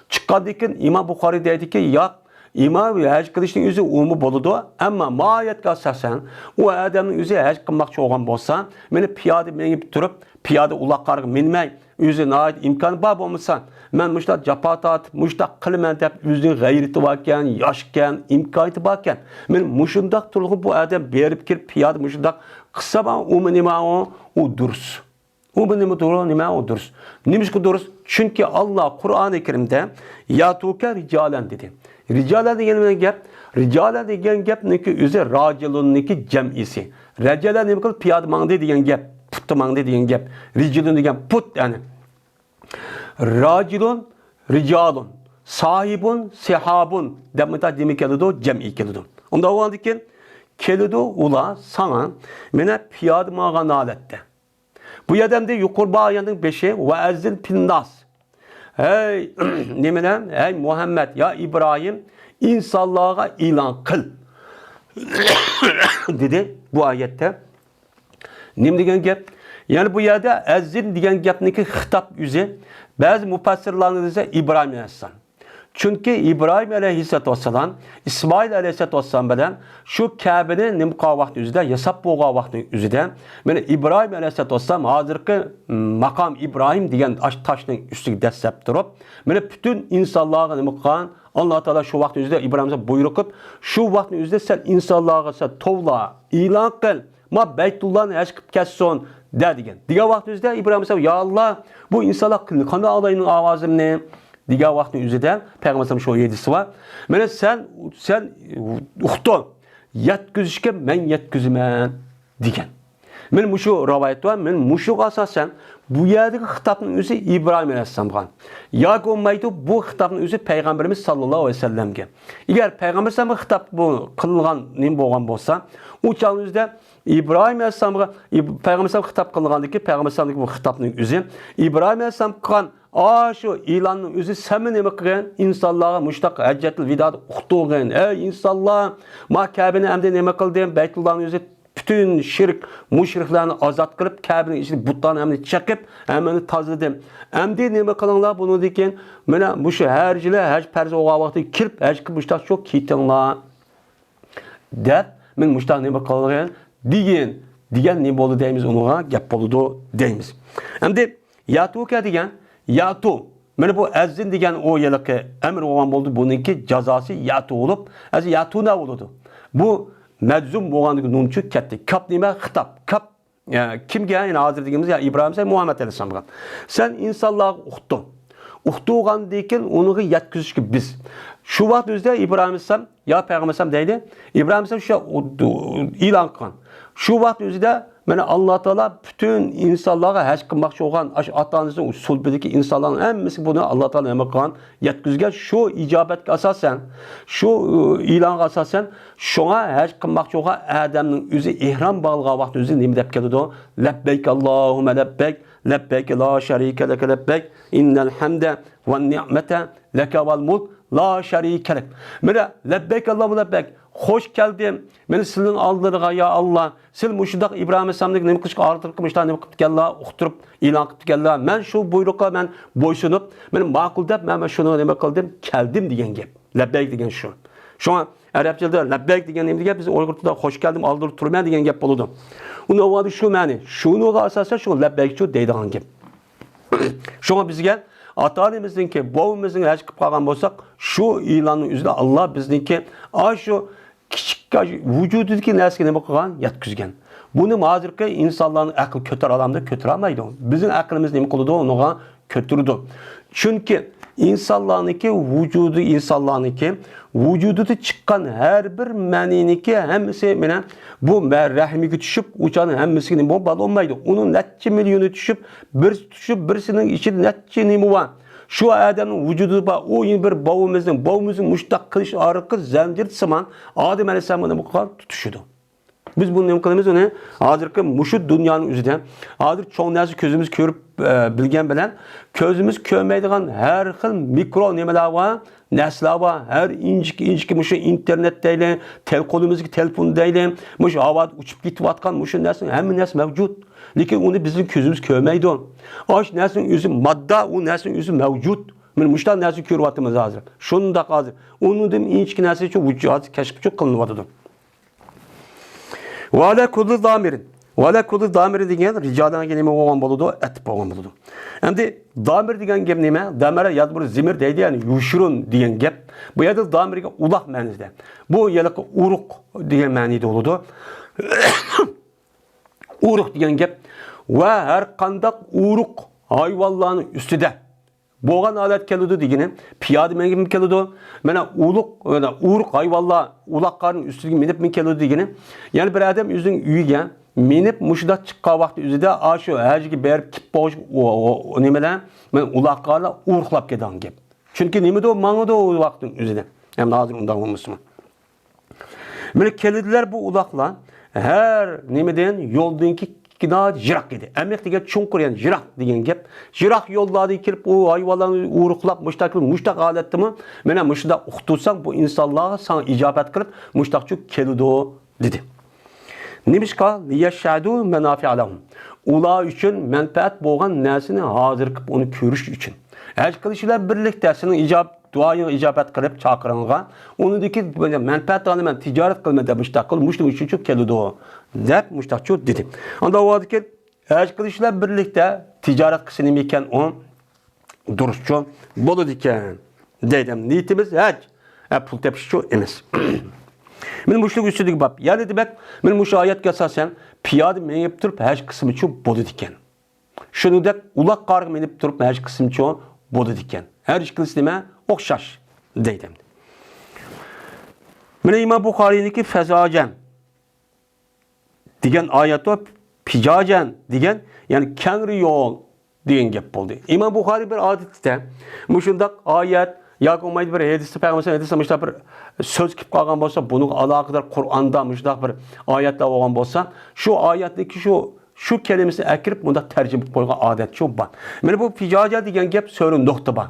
چىققاندىن كېيىن ئىمام بۇخارىي دەيدىكى، ياق، ئىمام ھەج قىلىشنىڭ ئۆزى ئۇمۇ بولىدۇ، ئەمما ما ئايەتكە ئاساسەن ئۇ ئادەمنىڭ ئۆزى ھەج قىلماقچى بولغان بولسا، مانا پىيادە مېڭىپ تۇرۇپ، پىيادە ئۇلاقلارغا مىنمەي، ئۆزى ناھايىتى ئىمكانى بار بولمىسا، مەن مۇشۇنداق جاپا تارتىپ، مۇشۇنداق قىلىمەن دەپ، ئۆزىنىڭ غەيرىتى باركەن، ياشكەن، ئىمكانىيىتى باركەن، مانا مۇشۇنداق تۇرغۇ بۇ ئادەم بېرىپ كىرىپ، پىيادە مۇشۇنداق قىلسا، ئۇمۇ نېمە ئۇ؟ ئۇ دۇرۇس. ئۇ بۇ نېمە دۇرۇس؟ نېمە ئۇ دۇرۇس؟ نېمىشقا دۇرۇس؟ چۈنكى ئاللا قۇرئانى كەرىمدە ياتۇكە رىجالەن دېدى. رىجالەن دېگەن نېمە گەپ؟ رىجالەن دېگەن گەپنىڭكى ئۆزى راجۇلۇننىڭكى جەمئىسى. رەجەلە نېمە قىلدى؟ پىيادە ماڭدى دېگەن گەپ، پۇتتا ماڭدى دېگەن گەپ. رىجلۇن دېگەن پۇت، يەنى. راجۇلۇن، رىجالۇن، ساھىبۇن، سىھابۇن دەپ مۇنداق نېمە كېلىدۇ؟ جەمئىي كېلىدۇ. ئۇنداق بولغاندىكىن كېلىدۇ ئۇلار ساڭا مانا پىيادە ماڭغان ھالەتتە. بۇ يەردە ئەمدى يۇقىرى بار ئايەتنىڭ بېشى، ۋەئەززىن فىنناس. ھەي، نېمىلەر؟ ھەي مۇھەممەد، يا ئىبراھىم، ئىنسانلارغا ئېلان قىل. دېدى بۇ ئايەتتە. نېمە دېگەن گەپ؟ يەنى بۇ يەردە ئەززىن دېگەن گەپنىڭكى خىتاب ئۆزى، بەزى مۇپەسسىرلارنىڭ دېسە ئىبراھىم ئەلەيھىسسالام. چۈنكى ئىبراھىم ئەلەيھىسسالاتۇ ۋەسسالام، ئىسمائىل ئەلەيھىسسالاتۇ ۋەسسالام بىلەن شۇ كەبىنى نېمە قىلغان ۋاقىتنىڭ ئۆزىدە، ياساپ بولغان ۋاقىتنىڭ ئۆزىدە، مانا ئىبراھىم ئەلەيھىسسالاتۇ ۋەسسالام ھازىرقى ماقام ئىبراھىم دېگەن ئاش تاشنىڭ ئۈستىگە دەسسەپ تۇرۇپ، مانا پۈتۈن ئىنسانلارغا نېمە قىلغان؟ ئاللا تائالا شۇ ۋاقىتنىڭ ئۆزىدە ئىبراھىم ئەلەيھىسسالام بۇيرۇق قىلىپ، شۇ ۋاقىتنىڭ ئۆزىدە سەن ئىنسانلارغا سەن توۋلا، ئېلان قىل، ما بەيتۇللانى ھەج قىلىپ كەتسۇن دە دېگەن. دېگەن ۋاقىتنىڭ ئۆزىدە ئىبراھىم ئەلەيھىسسالام، يا ئاللا، بۇ ئىنسانلار قانداق ئاڭلايدۇ ئاۋازىمنى؟ دېگەن ۋاقىتنىڭ ئۆزىدە پەيغەمبەر ئەلەيھىسسالام شۇ ھەدىسى بار. مانا سەن، سەن ئۇقتۇر، يەتكۈزۈشكە مەن يەتكۈزىمەن دېگەن. مانا مۇشۇ رىۋايەت بار. مانا مۇشۇغا ئاساسەن بۇ يەردىكى خىتابنىڭ ئۆزى ئىبراھىم ئەلەيھىسسالامغا. ياكى بولمايدۇ، بۇ خىتابنىڭ ئۆزى پەيغەمبىرىمىز ساللاللاھۇ ئەلەيھى ۋەسەللەمگە. ئەگەر پەيغەمبەر ئەلەيھىسسالامغا خىتاب بۇ قىلىنغان نېمە بولغان بولسا، ئۇ چاغنىڭ ئۆزىدە ئىبراھىم ئەلەيھىسسالامغا، ئىب-، پەيغەمبەر ئەلەيھىسسالامغا خىتاب قىلىنغاندىكى، پەيغەمبەر ئەلەيھىسسالامدىكى بۇ خىتابنىڭ ئۆزى ئىبراھىم ئەلەيھىسسالام قىلغان ئاشۇ ئېلاننىڭ ئۆزى، سەنمۇ نېمە قىلغىن؟ ئىنسانلارغا مۇشتاق ھەججەتۇل ۋىدادا ئۇقتۇرغىن. ئەي ئىنسانلار، ما كەبىنى ئەمدى نېمە قىلدىم؟ بەيتۇللانىڭ ئۆزى پۈتۈن شىرك، مۇشرىكلارنى ئازاد قىلىپ، كەبىنىڭ ئىچىدە بۇتلارنى ھەممىنى چېقىپ، ھەممىنى تازىلىدىم. ئەمدى نېمە قىلىڭلار بۇنىڭدىن كېيىن؟ مانا مۇشۇ ھەر يىلى ھەج پەرز بولغان ۋاقتىدا كېلىپ، ھەج قىلىپ مۇشتاق شۇ كېتىڭلار. دەپ، مەن مۇشتاق نېمە قىلغىن دېگىن، دېگەن نېمە بولدى دەيمىز، ئۇنىڭغا گەپ بولىدۇ دەيمىز. ئەمدى ياتۇكە دېگەن، ياتۇ. مانا بۇ ئەززىن دېگەن ئۇ ھېلىقى ئەمر بولغان بولدى، بۇنىڭكى جازاسى ياتۇ بولۇپ، ئەزى ياتۇنا بولىدۇ. بۇ مەجزۇم بولغاندىكى نۇن چۈشۈپ كەتتى. كاپ نېمە؟ خىتاب. كاپ ئە، كىمگە؟ يەنى ھازىر دېگىنىمىز، يا ئىبراھىم ئەلەيھىسسالام، مۇھەممەد ئەلەيھىسسالامغا. سەن ئىنسانلارغا ئۇقتۇر. ئۇقتۇرغاندىن كېيىن ئۇنىڭغا يەتكۈزۈشكە بىز. شۇ ۋاقىت ئۆزىدە ئىبراھىم ئەلەيھىسسالام، يا پەيغەمبەر ئەلەيھىسسالام دەيدۇ. ئىبراھىم ئەلەيھىسسالام شۇ ئېلان قىلغان. شۇ ۋاقىت ئۆزىدە مانا، ئاللا تائالا پۈتۈن ئىنسانلارغا ھەج قىلماقچى بولغان، ئاشۇ ئاتا-ئانىسىنىڭ سۇلبىدىكى ئىنسانلارنىڭ ھەممىسىگە بۇنى ئاللا تائالا نېمە قىلغان؟ يەتكۈزگەن. شۇ ئىجابەتكە ئاساسەن، شۇ، ئى، ئېلانغا ئاساسەن، شۇڭا ھەج قىلماقچى بولغان ئادەمنىڭ ئۆزى ئېھرام باغلىغان ۋاقتى ئۆزى نېمە دەپ كېلىدۇ؟ لەببەيك ئاللاھۇممە لەببەيك، لەببەيك لا شەرىكە لەكە لەببەيك، ئىننەل ھەمدە ۋەن نىئمەتە لەكە ۋەل مۇلك لا شەرىكە لەك. مانا، لەببەيك ئاللاھۇممە لەببەيك، خوش كەلدىم، مەن سىلىنىڭ ئالدىڭىزغا، يا ئاللا، سىز مۇشۇنداق ئىبراھىم ئەلەيھىسسالامنى نېمە قىلىشقا ئارتۇرۇپ، مۇشۇنداق نېمە قىلىپ كەللا، ئۇقتۇرۇپ، ئېلان قىلىپ كەللا، مەن شۇ بۇيرۇققا مەن بويسۇنۇپ، مەن ماقۇل دەپ، مەن، مەن شۇنى نېمە قىلدىم، كەلدىم دېگەن گەپ. لەببەيك دېگەن شۇ. شۇڭا ئەرەبچىلەردە لەببەيك دېگەن نېمە دېگەن؟ بىز ئۇيغۇر تىلىدا خوش كەلدىم، ئالدىدا تۇرىمەن دېگەن گەپ بولىدۇ. ئۇنىڭ ئاۋازى شۇ مەنى. شۇنىڭغا ئاساسەن شۇ لەببەيك شۇ دەيدىغان گەپ. شۇڭا بىزگە ئاتا-ئانىمىزنىڭكى، بوۋىمىزنىڭ ھەج قىلىپ قالغان بولساق، شۇ ئېلاننىڭ ئۆزىدە ئاللا بىزنىڭكى ئاشۇ كىچىك ۋۇجۇدىدىكى نەرسىگە نېمە قىلغان؟ يەتكۈزگەن. بۇنى ھازىرقى ئىنسانلارنىڭ ئەقلى كۆتۈرەلەمدۇ؟ كۆتۈرەلمەيدۇ. بىزنىڭ ئەقلىمىز نېمە قىلىدۇ؟ ئۇنىڭغا كۆتۈرىدۇ. چۈنكى ئىنسانلارنىڭكى ۋۇجۇدى، ئىنسانلارنىڭكى ۋۇجۇدىدا چىققان ھەر بىر مەنىنىڭكى ھەممىسى مانا بۇ مە-، رەھمىگە چۈشۈپ، ئۇ چاغنىڭ ھەممىسىگە نېمە بولۇپ بولمايدۇ. ئۇنىڭ نەچچە مىليونى چۈشۈپ، بىرسى چۈشۈپ، بىرسىنىڭ ئىچىدە نەچچە نېمە بار. شۇ ئادەمنىڭ ۋۇجۇدىدا بار، ئۇ يەنە بىر بوۋىمىزنىڭ، بوۋىمىزنىڭ مۇشۇنداق قىلىش ئارقىلىق زەنجىرسىمان ئادەم ئەلەيھىسسالامغا نېمە قىلغان؟ تۇتۇشىدۇ. بىز بۇنى نېمە قىلىمىز؟ ئۇنى ھازىرقى مۇشۇ دۇنيانىڭ ئۆزىدە، ھازىر چوڭ نەرسە كۆزىمىز كۆرۈپ، ئە، بىلگەن بىلەن، كۆزىمىز كۆرمەيدىغان ھەر خىل مىكرو نېمىلەر بار، نەرسىلەر بار، ھەر ئىنچىكە، ئىنچىكە مۇشۇ ئىنتېرنېت دەيلى، تېل-، قولىمىزدىكى تېلېفون دەيلى، مۇشۇ ھاۋادا ئۇچۇپ كېتىۋاتقان مۇشۇ نەرسىنىڭ ھەممە نەرسە مەۋجۇت. لېكىن ئۇنى بىزنىڭ كۆزىمىز كۆرمەيدۇ. ئاشۇ نەرسىنىڭ ئۆزى ماددا، ئۇ نەرسىنىڭ ئۆزى مەۋجۇت. مانا مۇشۇنداق نەرسىنى كۆرۈۋاتىمىز ھازىر. شۇنداق ھازىر. ئۇنىڭدىن ئىنچىكە نەرسىچۇ ۋۇجۇ-، ھازىر كەشىپچۇ قىلىنىۋاتىدۇ. ۋەئەلە كۇللى زامىرىن. ۋەئەلە كۇللى زامىرىن دېگەن رىجالىنغا نېمە بولغان بولىدۇ؟ ئەتىپ بولغان بولىدۇ. ئەمدى زامىر دېگەن گەپ نېمە؟ زامەرە يادمۇر زىمىر دەيدۇ، يەنى يوشۇرۇن دېگەن گەپ. بۇ يەردە زامىرگە ئۇلاق مەنىسىدە. بۇ ھېلىقى ئۇرۇق دېگەن مەنىدە بولىدۇ. ئۇرۇق دېگەن گەپ. ۋە ھەر قانداق ئۇرۇق ھايۋانلارنىڭ ئۈستىدە بولغان ھالەت كېلىدۇ دېگىنى، پىيادە مېڭىپمۇ كېلىدۇ. مانا ئۇلۇغ، مانا ئۇرۇق ھايۋانلار ئۇلاقلارنىڭ ئۈستىگە مىنىپمۇ كېلىدۇ دېگىنى. يەنى بىر ئادەم ئۆزىنىڭ ئۆيىگە مىنىپ مۇشۇنداق چىققان ۋاقتى ئۆزىدە ئاشۇ ھەجگە بېرىپ كېلىپ بولۇش، ئۇ، ئۇ، ئۇ نېمىلەر، مانا ئۇلاقلار ئۇرۇقلاپ كېتىدىغان گەپ. چۈنكى نېمىدۇ، ماڭىدۇ ئۇ ۋاقىتنىڭ ئۆزىدە. ئەمدى ھازىر ئۇنداق بولمىسىمۇ. مانا كېلىدىلەر بۇ ئۇلاقلار ھەر نېمىدىن، يولدىنكى ناھايىتى يىراق ئىدى. ئەمىق دېگەن چوڭقۇر، يەنى يىراق دېگەن گەپ. يىراق يوللاردىن كېلىپ، ئۇ ھايۋانلارنى ئۇرۇقلاپ، مۇشتاق، مۇشتاق ھالەتتىمۇ، مانا مۇشۇنداق ئۇقتۇرساڭ، بۇ ئىنسانلارغا ساڭا ئىجابەت قىلىپ، مۇشتاقچۇ كېلىدۇ، دېدى. نېمىشقا؟ لىيەشھەدۇ مەنافىئە لەھۇم. ئۇلار ئۈچۈن مەنپەئەت بولغان نەرسىنى ھازىر قىلىپ، ئۇنى كۆرۈش ئۈچۈن. ھەج قىلىش بىلەن بىرلىكتە سېنىڭ ئىجاب دۇئايىڭغا ئىجابەت قىلىپ چاقىرىڭغا، ئۇنىڭدىكى مەنپەئەت ئالىمەن، تىجارەت قىلىمەن دەپ مۇشتاق قىل، مۇشۇنىڭ ئۈچۈنچۇ كېلىدۇ، دەپ مۇشتاقچۇ دېدى. ئاندىن ئۇ ھەج قىلىش بىلەن بىرلىكتە تىجارەت قىلسا نېمە ئىكەن ئۇ؟ دۇرۇسچۇ بولىدىكەن. دەيدۇ، نىيىتىمىز ھەج، ھە، پۇل تېپىشچۇ ئەمەس. مانا مۇشۇنىڭ ئۈستىدىكى باب. يەنى دېمەك، مانا مۇشۇ ئايەتكە ئاساسەن پىيادە مېڭىپ تۇرۇپ ھەج قىلسىمۇچۇ بولىدىكەن. شۇنىڭدەك ئۇلاقلارغا مىنىپ تۇرۇپ ھەج قىلسىمۇچۇ بولىدىكەن. ھەر ئىككىلىسى نېمە؟ ئوخشاش، دەيدۇ. مانا ئىمام بۇخارىينىڭكى فەزاجەن دېگەن ئايەت، پىجاجەن دېگەن، يەنى كەڭرى يول دېگەن گەپ بولدى. ئىمام بۇخارىي بىر ئادەتتە مۇشۇنداق ئايەت ياكى بولمايدۇ بىر ھەدىستە، پەيغەمبەر ھەدىستە مۇشۇنداق بىر سۆز كېلىپ قالغان بولسا، بۇنىڭغا ئالاقىدار قۇرئاندا مۇشۇنداق بىر ئايەتلەر بولغان بولسا، شۇ ئايەتنىڭكى شۇ شۇ كەلىمىسىنى ئەكىرىپ مۇنداق تەرجىمە قىلىپ قويغان ئادەت شۇ بار. مانا بۇ پىجاجە دېگەن گەپ سۆرە نۇقتا بار.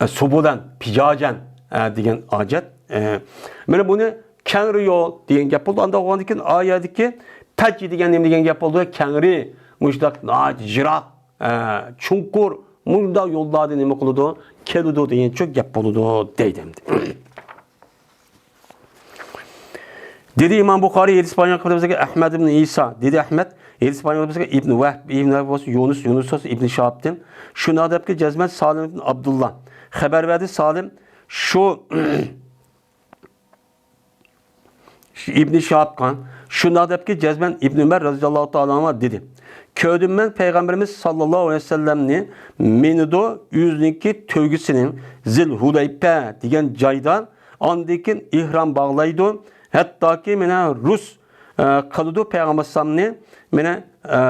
ئە، سۇبۇلەن، پىجاجەن، ئە، دېگەن ئاجەت. ئە، مانا بۇنى كەڭرى يول دېگەن گەپ بولدى. ئانداق بولغاندىن كېيىن ئايەتتىكى پەج دېگەن نېمە دېگەن گەپ بولدى؟ كەڭرى، مۇشۇنداق ناھايىتى يىراق، ئە، چوڭقۇر، مۇنداق يوللاردا نېمە قىلىدۇ؟ كېلىدۇ دېگەنچۇ گەپ بولىدۇ دەيدۇ ئەمدى. دېدى ئىمام بۇخارىي، ھەدىس بايان قىلىپ بىزگە ئەھمەد ئىبن ئىسا، دېدى ئەھمەد، ھەدىس بايان قىلىپ بىزگە ئىبن ۋەھب، ئىبن ۋەھب بولسا يۇنۇس، يۇنۇس بولسا ئىبن شىھابتىن، شۇ نادەپكە جەزمەن سالىم ئىبن ئابدۇللا خەبەر بەردى، سالىم شۇ ئىبن شىھابقا، شۇ نادەپكە جەزمەن ئىبن ئۆمەر رەزىياللاھۇ تائالا ئەنھۇما دېدى، كۆردۈم مەن پەيغەمبىرىمىز ساللاللاھۇ ئەلەيھى ۋەسەللەمنى مىنىدۇ ئۆزىنىڭكى تۆگىسىنىڭ زىل ھۇلەيپە دېگەن جايدا، ئاندىن كېيىن ئېھرام باغلايدۇ. ھەتتاكى مانا رۇس، ئە، قىلىدۇ پەيغەمبەر ئەلەيھىسسالامنى، مانا، ئە،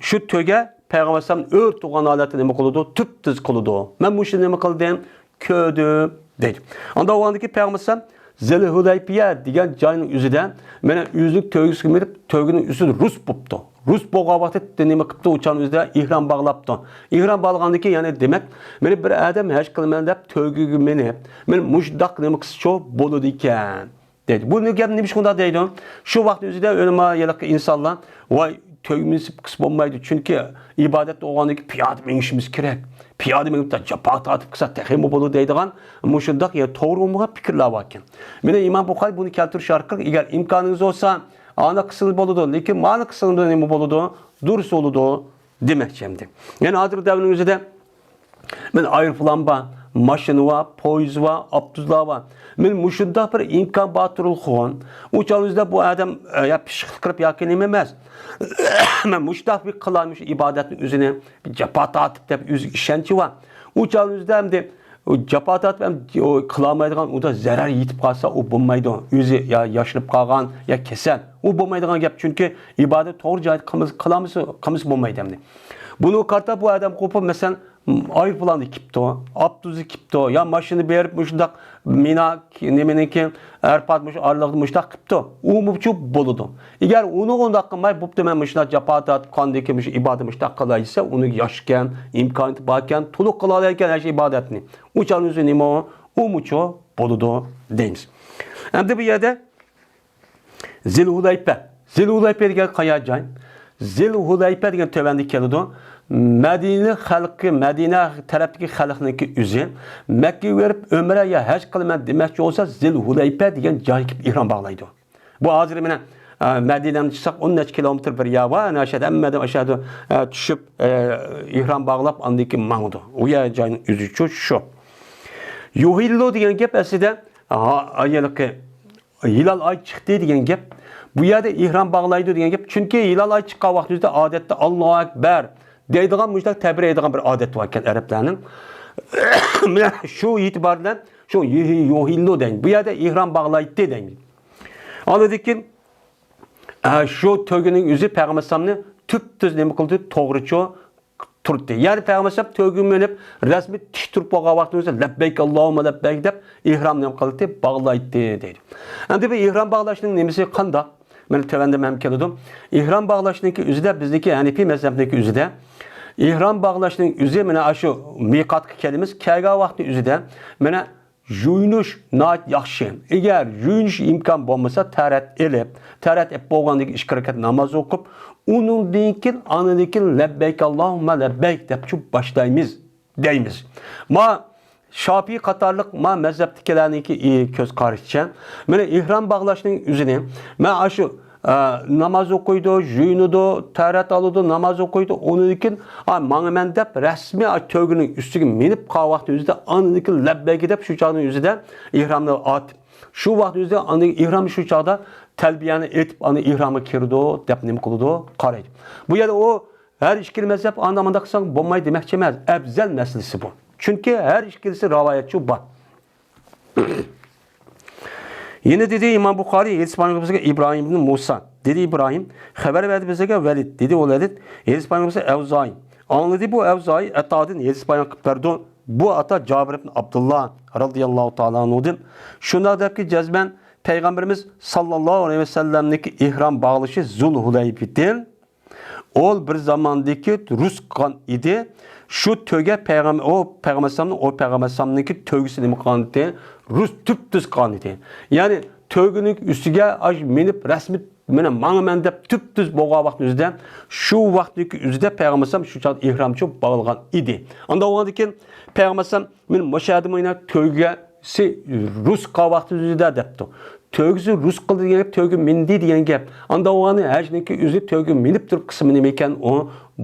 شۇ تۆگە پەيغەمبەر ئەلەيھىسسالام ئۆرە تۇرغان ھالەتتە نېمە قىلىدۇ؟ تۈپتۈز قىلىدۇ. مەن مۇشۇنى نېمە قىلدىم؟ كۆردۈم، دەيدۇ. ئاندا بولغاندىكىن پەيغەمبەر ئەلەيھىسسالام زىل ھۇلەيپىيە دېگەن جاينىڭ ئۆزىدە، مانا، ئۆزىنىڭ تۆگىسىگە مېنىپ، تۆگىنىڭ ئۈستىدە رۇس بوپتۇ. رۇس بولغان ۋاقىتتا نېمە قىپتۇ؟ ئۇ چاغنىڭ ئۆزىدە ئېھرام باغلاپتۇ. ئېھرام باغلىغاندىن كېيىن، يەنى دېمەك، مانا بىر ئادەم ھەج قىلىمەن دەپ تۆگىگە مېنىپ، مانا مۇشۇنداق نېمە قىلسىچۇ بولىدىكەن. دەيدۇ. بۇ گەپنى نېمە ئىشقا ئۇنداق دەيدۇ؟ شۇ ۋاقىتنىڭ ئۆزىدە ئۆلىما ھېلىقى ئىنسانلار، ۋاي، تۆگە مېنىپ قىلسا بولمايدۇ، چۈنكى ئىبادەتتە بولغاندىن كېيىن پىيادە مېڭىشىمىز كېرەك. پىيادە مېڭىپ جاپا تارتىپ قىلساق تېخىمۇ بولىدۇ دەيدىغان مۇشۇنداق، يا، توغرا بولمىغان پىكىرلەر باركەن. مانا ئىمام بۇخارىي بۇنى كەلتۈرۈش ئارقىلىق، ئەگەر ئىمكانىڭىز بولسا، ئانا قىلسىڭىز بولىدۇ، لېكىن مانا قىلسىڭىز نېمە بولىدۇ؟ دۇرۇس بولىدۇ دېمەكچى ئەمدى. يەنە ھازىرقى دەۋرنىڭ ئۆزىدە مانا ئايروپىلان بار، ماشىنا بار، پويىز بار، ئاپتوبۇسلار بار. مانا مۇشۇنداق بىر ئىمكان بار تۇرۇلغان. ئۇ چاغنىڭ ئۆزىدە بۇ ئادەم، ئە، يا پىششىقلىق قىلىپ ياكى نېمە ئەمەس. مەن مۇشۇنداق بىر قىلار، مۇشۇ ئىبادەتنىڭ ئۆزىنى بىر جاپا تارتىپ دەپ ئۆزىگە ئىشەنچى بار. ئۇ چاغنىڭ ئۆزىدە ئەمدى ئۇ جاپا تارتىپ ئەمدى ئۇ قىلالمايدىغان، ئۇدا زەرەر يېتىپ قالسا، ئۇ بولمايدۇ. ئۆزى يا ياشىنىپ قالغان، يا كېسەل. ئۇ بولمايدىغان گەپ، چۈنكى ئىبادەت توغرا جايدا قىلمىسا، قىلالمىسا، قىلمىسا بولمايدۇ ئەمدى. بۇنى قارىتا بۇ ئادەم قوپۇپ، مەسىلەن، ئايروپىلاندا كېپتۇ، ئاپتوبۇستا كېپتۇ، يا ماشىنا بېرىپ مۇشۇنداق مىنا، نېمىنىڭكى، ئەرپات مۇشۇ ئارىلىقتا مۇشۇنداق قىپتۇ. ئۇمۇچۇ بولىدۇ. ئەگەر ئۇنى ئۇنداق قىلماي، بوپتۇ، مەن مۇشۇنداق جاپا تارتقاندىن كېيىن مۇشۇ ئىبادەت مۇشۇنداق قىلاي دېسە، ئۇنىڭ ياشىكەن، ئىمكانىيىتى باركەن، تولۇق قىلالايكەن ھەر ئىبادەتنى. ئۇ چاغنىڭ ئۆزى نېمە ئۇ؟ ئۇمۇچۇ بولىدۇ دەيمىز. ئەمدى بۇ يەردە زىل ھۇلەيپە. زىل ھۇلەيپە دېگەن قايا جاي؟ زىل ھۇلەيپە دېگەن تۆۋەندە كېلىدۇ. مەدىنە خەلقى، مەدىنە تەرەپتىكى خەلقنىڭكى ئۆزى مەككىگە بېرىپ ئۆمرە يا ھەج قىلىمەن دېمەكچى بولسا، زىل ھۇلەيپە دېگەن جايغا كېلىپ ئېھرام باغلايدۇ. بۇ ھازىر مانا، ئە، مەدىنەدىن چىقساق ئون نەچچە كىلومېتىر بىر يەر بار. ئەنە ئاشۇ ھەممە ئادەم ئاشۇ يەردە، ئە، چۈشۈپ، ئە، ئېھرام باغلاپ ئاندىن كېيىن ماڭىدۇ. ئۇ يەر جاينىڭ ئۆزىچۇ شۇ. يۇھىللۇ دېگەن گەپ ئەسلىدە، ھا، ھېلىقى ھىلال ئاي چىقتى دېگەن گەپ. بۇ يەردە ئېھرام باغلايدۇ دېگەن گەپ. چۈنكى ھىلال ئاي چىققان ۋاقتىمىزدا ئادەتتە ئاللاھۇ ئەكبەر دەيدىغان مۇشۇنداق تەبىر ئېيتىدىغان بىر ئادەت باركەن ئەرەبلەرنىڭ. مانا شۇ ئېتىبار بىلەن شۇ يۇھى-، يۇھىللۇ دەيمىز. بۇ يەردە ئېھرام باغلايتتى دەيمىز. ئاندىن كېيىن، ئە، شۇ تۆگىنىڭ ئۆزى پەيغەمبەر ئەلەيھىسسالامنى تۈپتۈز نېمە قىلدى؟ توغرىچۇ تۇرتتى. يەنى پەيغەمبەر ئەلەيھىسسالام تۆگىگە مىنىپ، رەسمىي تىك تۇرۇپ بولغان ۋاقتىمىزدا لەببەيك ئاللاھۇممە لەببەيك دەپ ئېھرام نېمە قىلدى؟ باغلايتتى دەيدۇ. ئەمدى بۇ ئېھرام باغلاشنىڭ نېمىسى قانداق؟ مانا تۆۋەندە مەن كېلىدۇ. ئېھرام باغلاشنىڭكى ئۆزىدە بىزنىڭكى ھەنىپىي مەزھەپنىڭكى ئۆزىدە ئېھرام باغلاشنىڭ ئۆزى مانا شۇ مىقاتقا كېلىمىز. كەلگەن ۋاقىتنىڭ ئۆزىدە مانا يۇيۇنۇش ناھايىتى ياخشى. ئەگەر يۇيۇنۇش ئىمكان بولمىسا، تەرەت ئېلىپ، تەرەت ئېلىپ بولغاندىن كېيىن ئىككى رەكەت ناماز ئوقۇپ، ئۇنىڭدىن كېيىن، ئاندىن كېيىن لەببەيك ئاللاھۇممە لەببەيك دەپچۇ باشلايمىز دەيمىز. ما شاپىي قاتارلىق ما مەزھەپتىكىلەرنىڭكى، ئى، كۆز قارىشىچە، مانا ئېھرام باغلاشنىڭ ئۆزىنى، مانا ئاشۇ ئە، ناماز ئوقۇيدۇ، يۇيۇنىدۇ، تەھارەت ئالىدۇ، ناماز ئوقۇيدۇ. ئۇنىڭدىن كېيىن، ئا، ماڭىمەن دەپ رەسمىي، ئا، تۆگىنىڭ ئۈستىگە مىنىپ قالغان ۋاقتى ئۆزىدە ئاندىن كېيىن لەببەيك دەپ شۇ چاغنىڭ ئۆزىدە ئېھرامنى ئاتىپ، شۇ ۋاقىت ئۆزىدە ئاندىن ئېھرام شۇ چاغدا تەلبىيەنى ئېيتىپ، ئاندىن ئېھرامغا كىرىدۇ دەپ نېمە قىلىدۇ؟ قارايدۇ. بۇ يەردە ئۇ ھەر ئىككىلا مەزھەپ ئانداق مۇنداق قىلساڭ بولمايدۇ دېمەكچى ئەمەس. ئەۋزەل مەسىلىسى بۇ. چۈنكى ھەر ئىككىلىسى راۋايەتچۇ بار. يەنە دېدى ئىمام بۇخارىي، ھەدىس بايان قىلىپ بىزگە ئىبراھىم ئىبن مۇسا. دېدى ئىبراھىم، خەۋەر بەردى بىزگە ۋەلىد. دېدى ئۇ ۋەلىد، ھەدىس بايان قىلىپ بىزگە ئەۋزائى. ئاڭلىدى بۇ ئەۋزائى ئەتادىن ھەدىس بايان قىلىپ بەردى. بۇ ئاتا جابىر ئىبن ئابدۇللا رازىياللاھۇ تائالا ئەنھۇدىن. شۇنداق دەپكى جەزمەن پەيغەمبىرىمىز ساللاللاھۇ ئەلەيھى ۋەسەللەمنىڭكى ئېھرام باغلىشى زۇل ھۇلەيبىدىن. ئۇ بىر زاماندىكى رۇس قىلغان ئىدى. شۇ تۆگە پەيغەم-، ئۇ پەيغەمبەر ئەلەيھىسسالامنىڭ، ئۇ پەيغەمبەر ئەلەيھىسسالامنىڭكى تۆگىسى نېمە قىلغان ئىدى؟ رۇس تۈپتۈز قىلغان ئىدى. يەنى تۆگىنىڭ ئۈستىگە ئاش مىنىپ رەسمىي مانا ماڭىمەن دەپ تۈپتۈز بولغان ۋاقىتنىڭ ئۆزىدە، شۇ ۋاقىتنىڭكى ئۆزىدە پەيغەمبەر ئەلەيھىسسالام شۇ چاغدا ئېھرامچۇ بولغان ئىدى. ئاندىن ئۇنىڭدىن كېيىن پەيغەمبەر ئەلەيھىسسالام مېنى مۇشۇ يەردە مانا تۆگىسى رۇس قىلغان ۋاقتىڭىزدا دەپتۇ. تۆگىسى رۇس قىلدى دېگەن گەپ، تۆگە مىندى دېگەن گەپ. ئاندا ئۇنى ھەجنىڭكى ئۆزى تۆگە مىنىپ تۇرۇپ قىلسىمۇ نېمە ئىكەن، ئۇ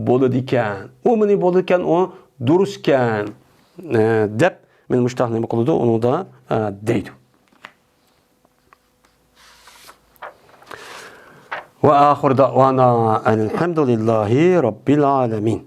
بولىدىكەن. ئۇ مېنى بولىدىكەن، ئۇ دۇرۇسكەن، ئە، دەپ مېنى مۇشتاق نېمە قىلىدۇ، ئۇنىڭدا، ئە، دەيدۇ. وآخر دعوانا أن الحمد لله رب العالمين.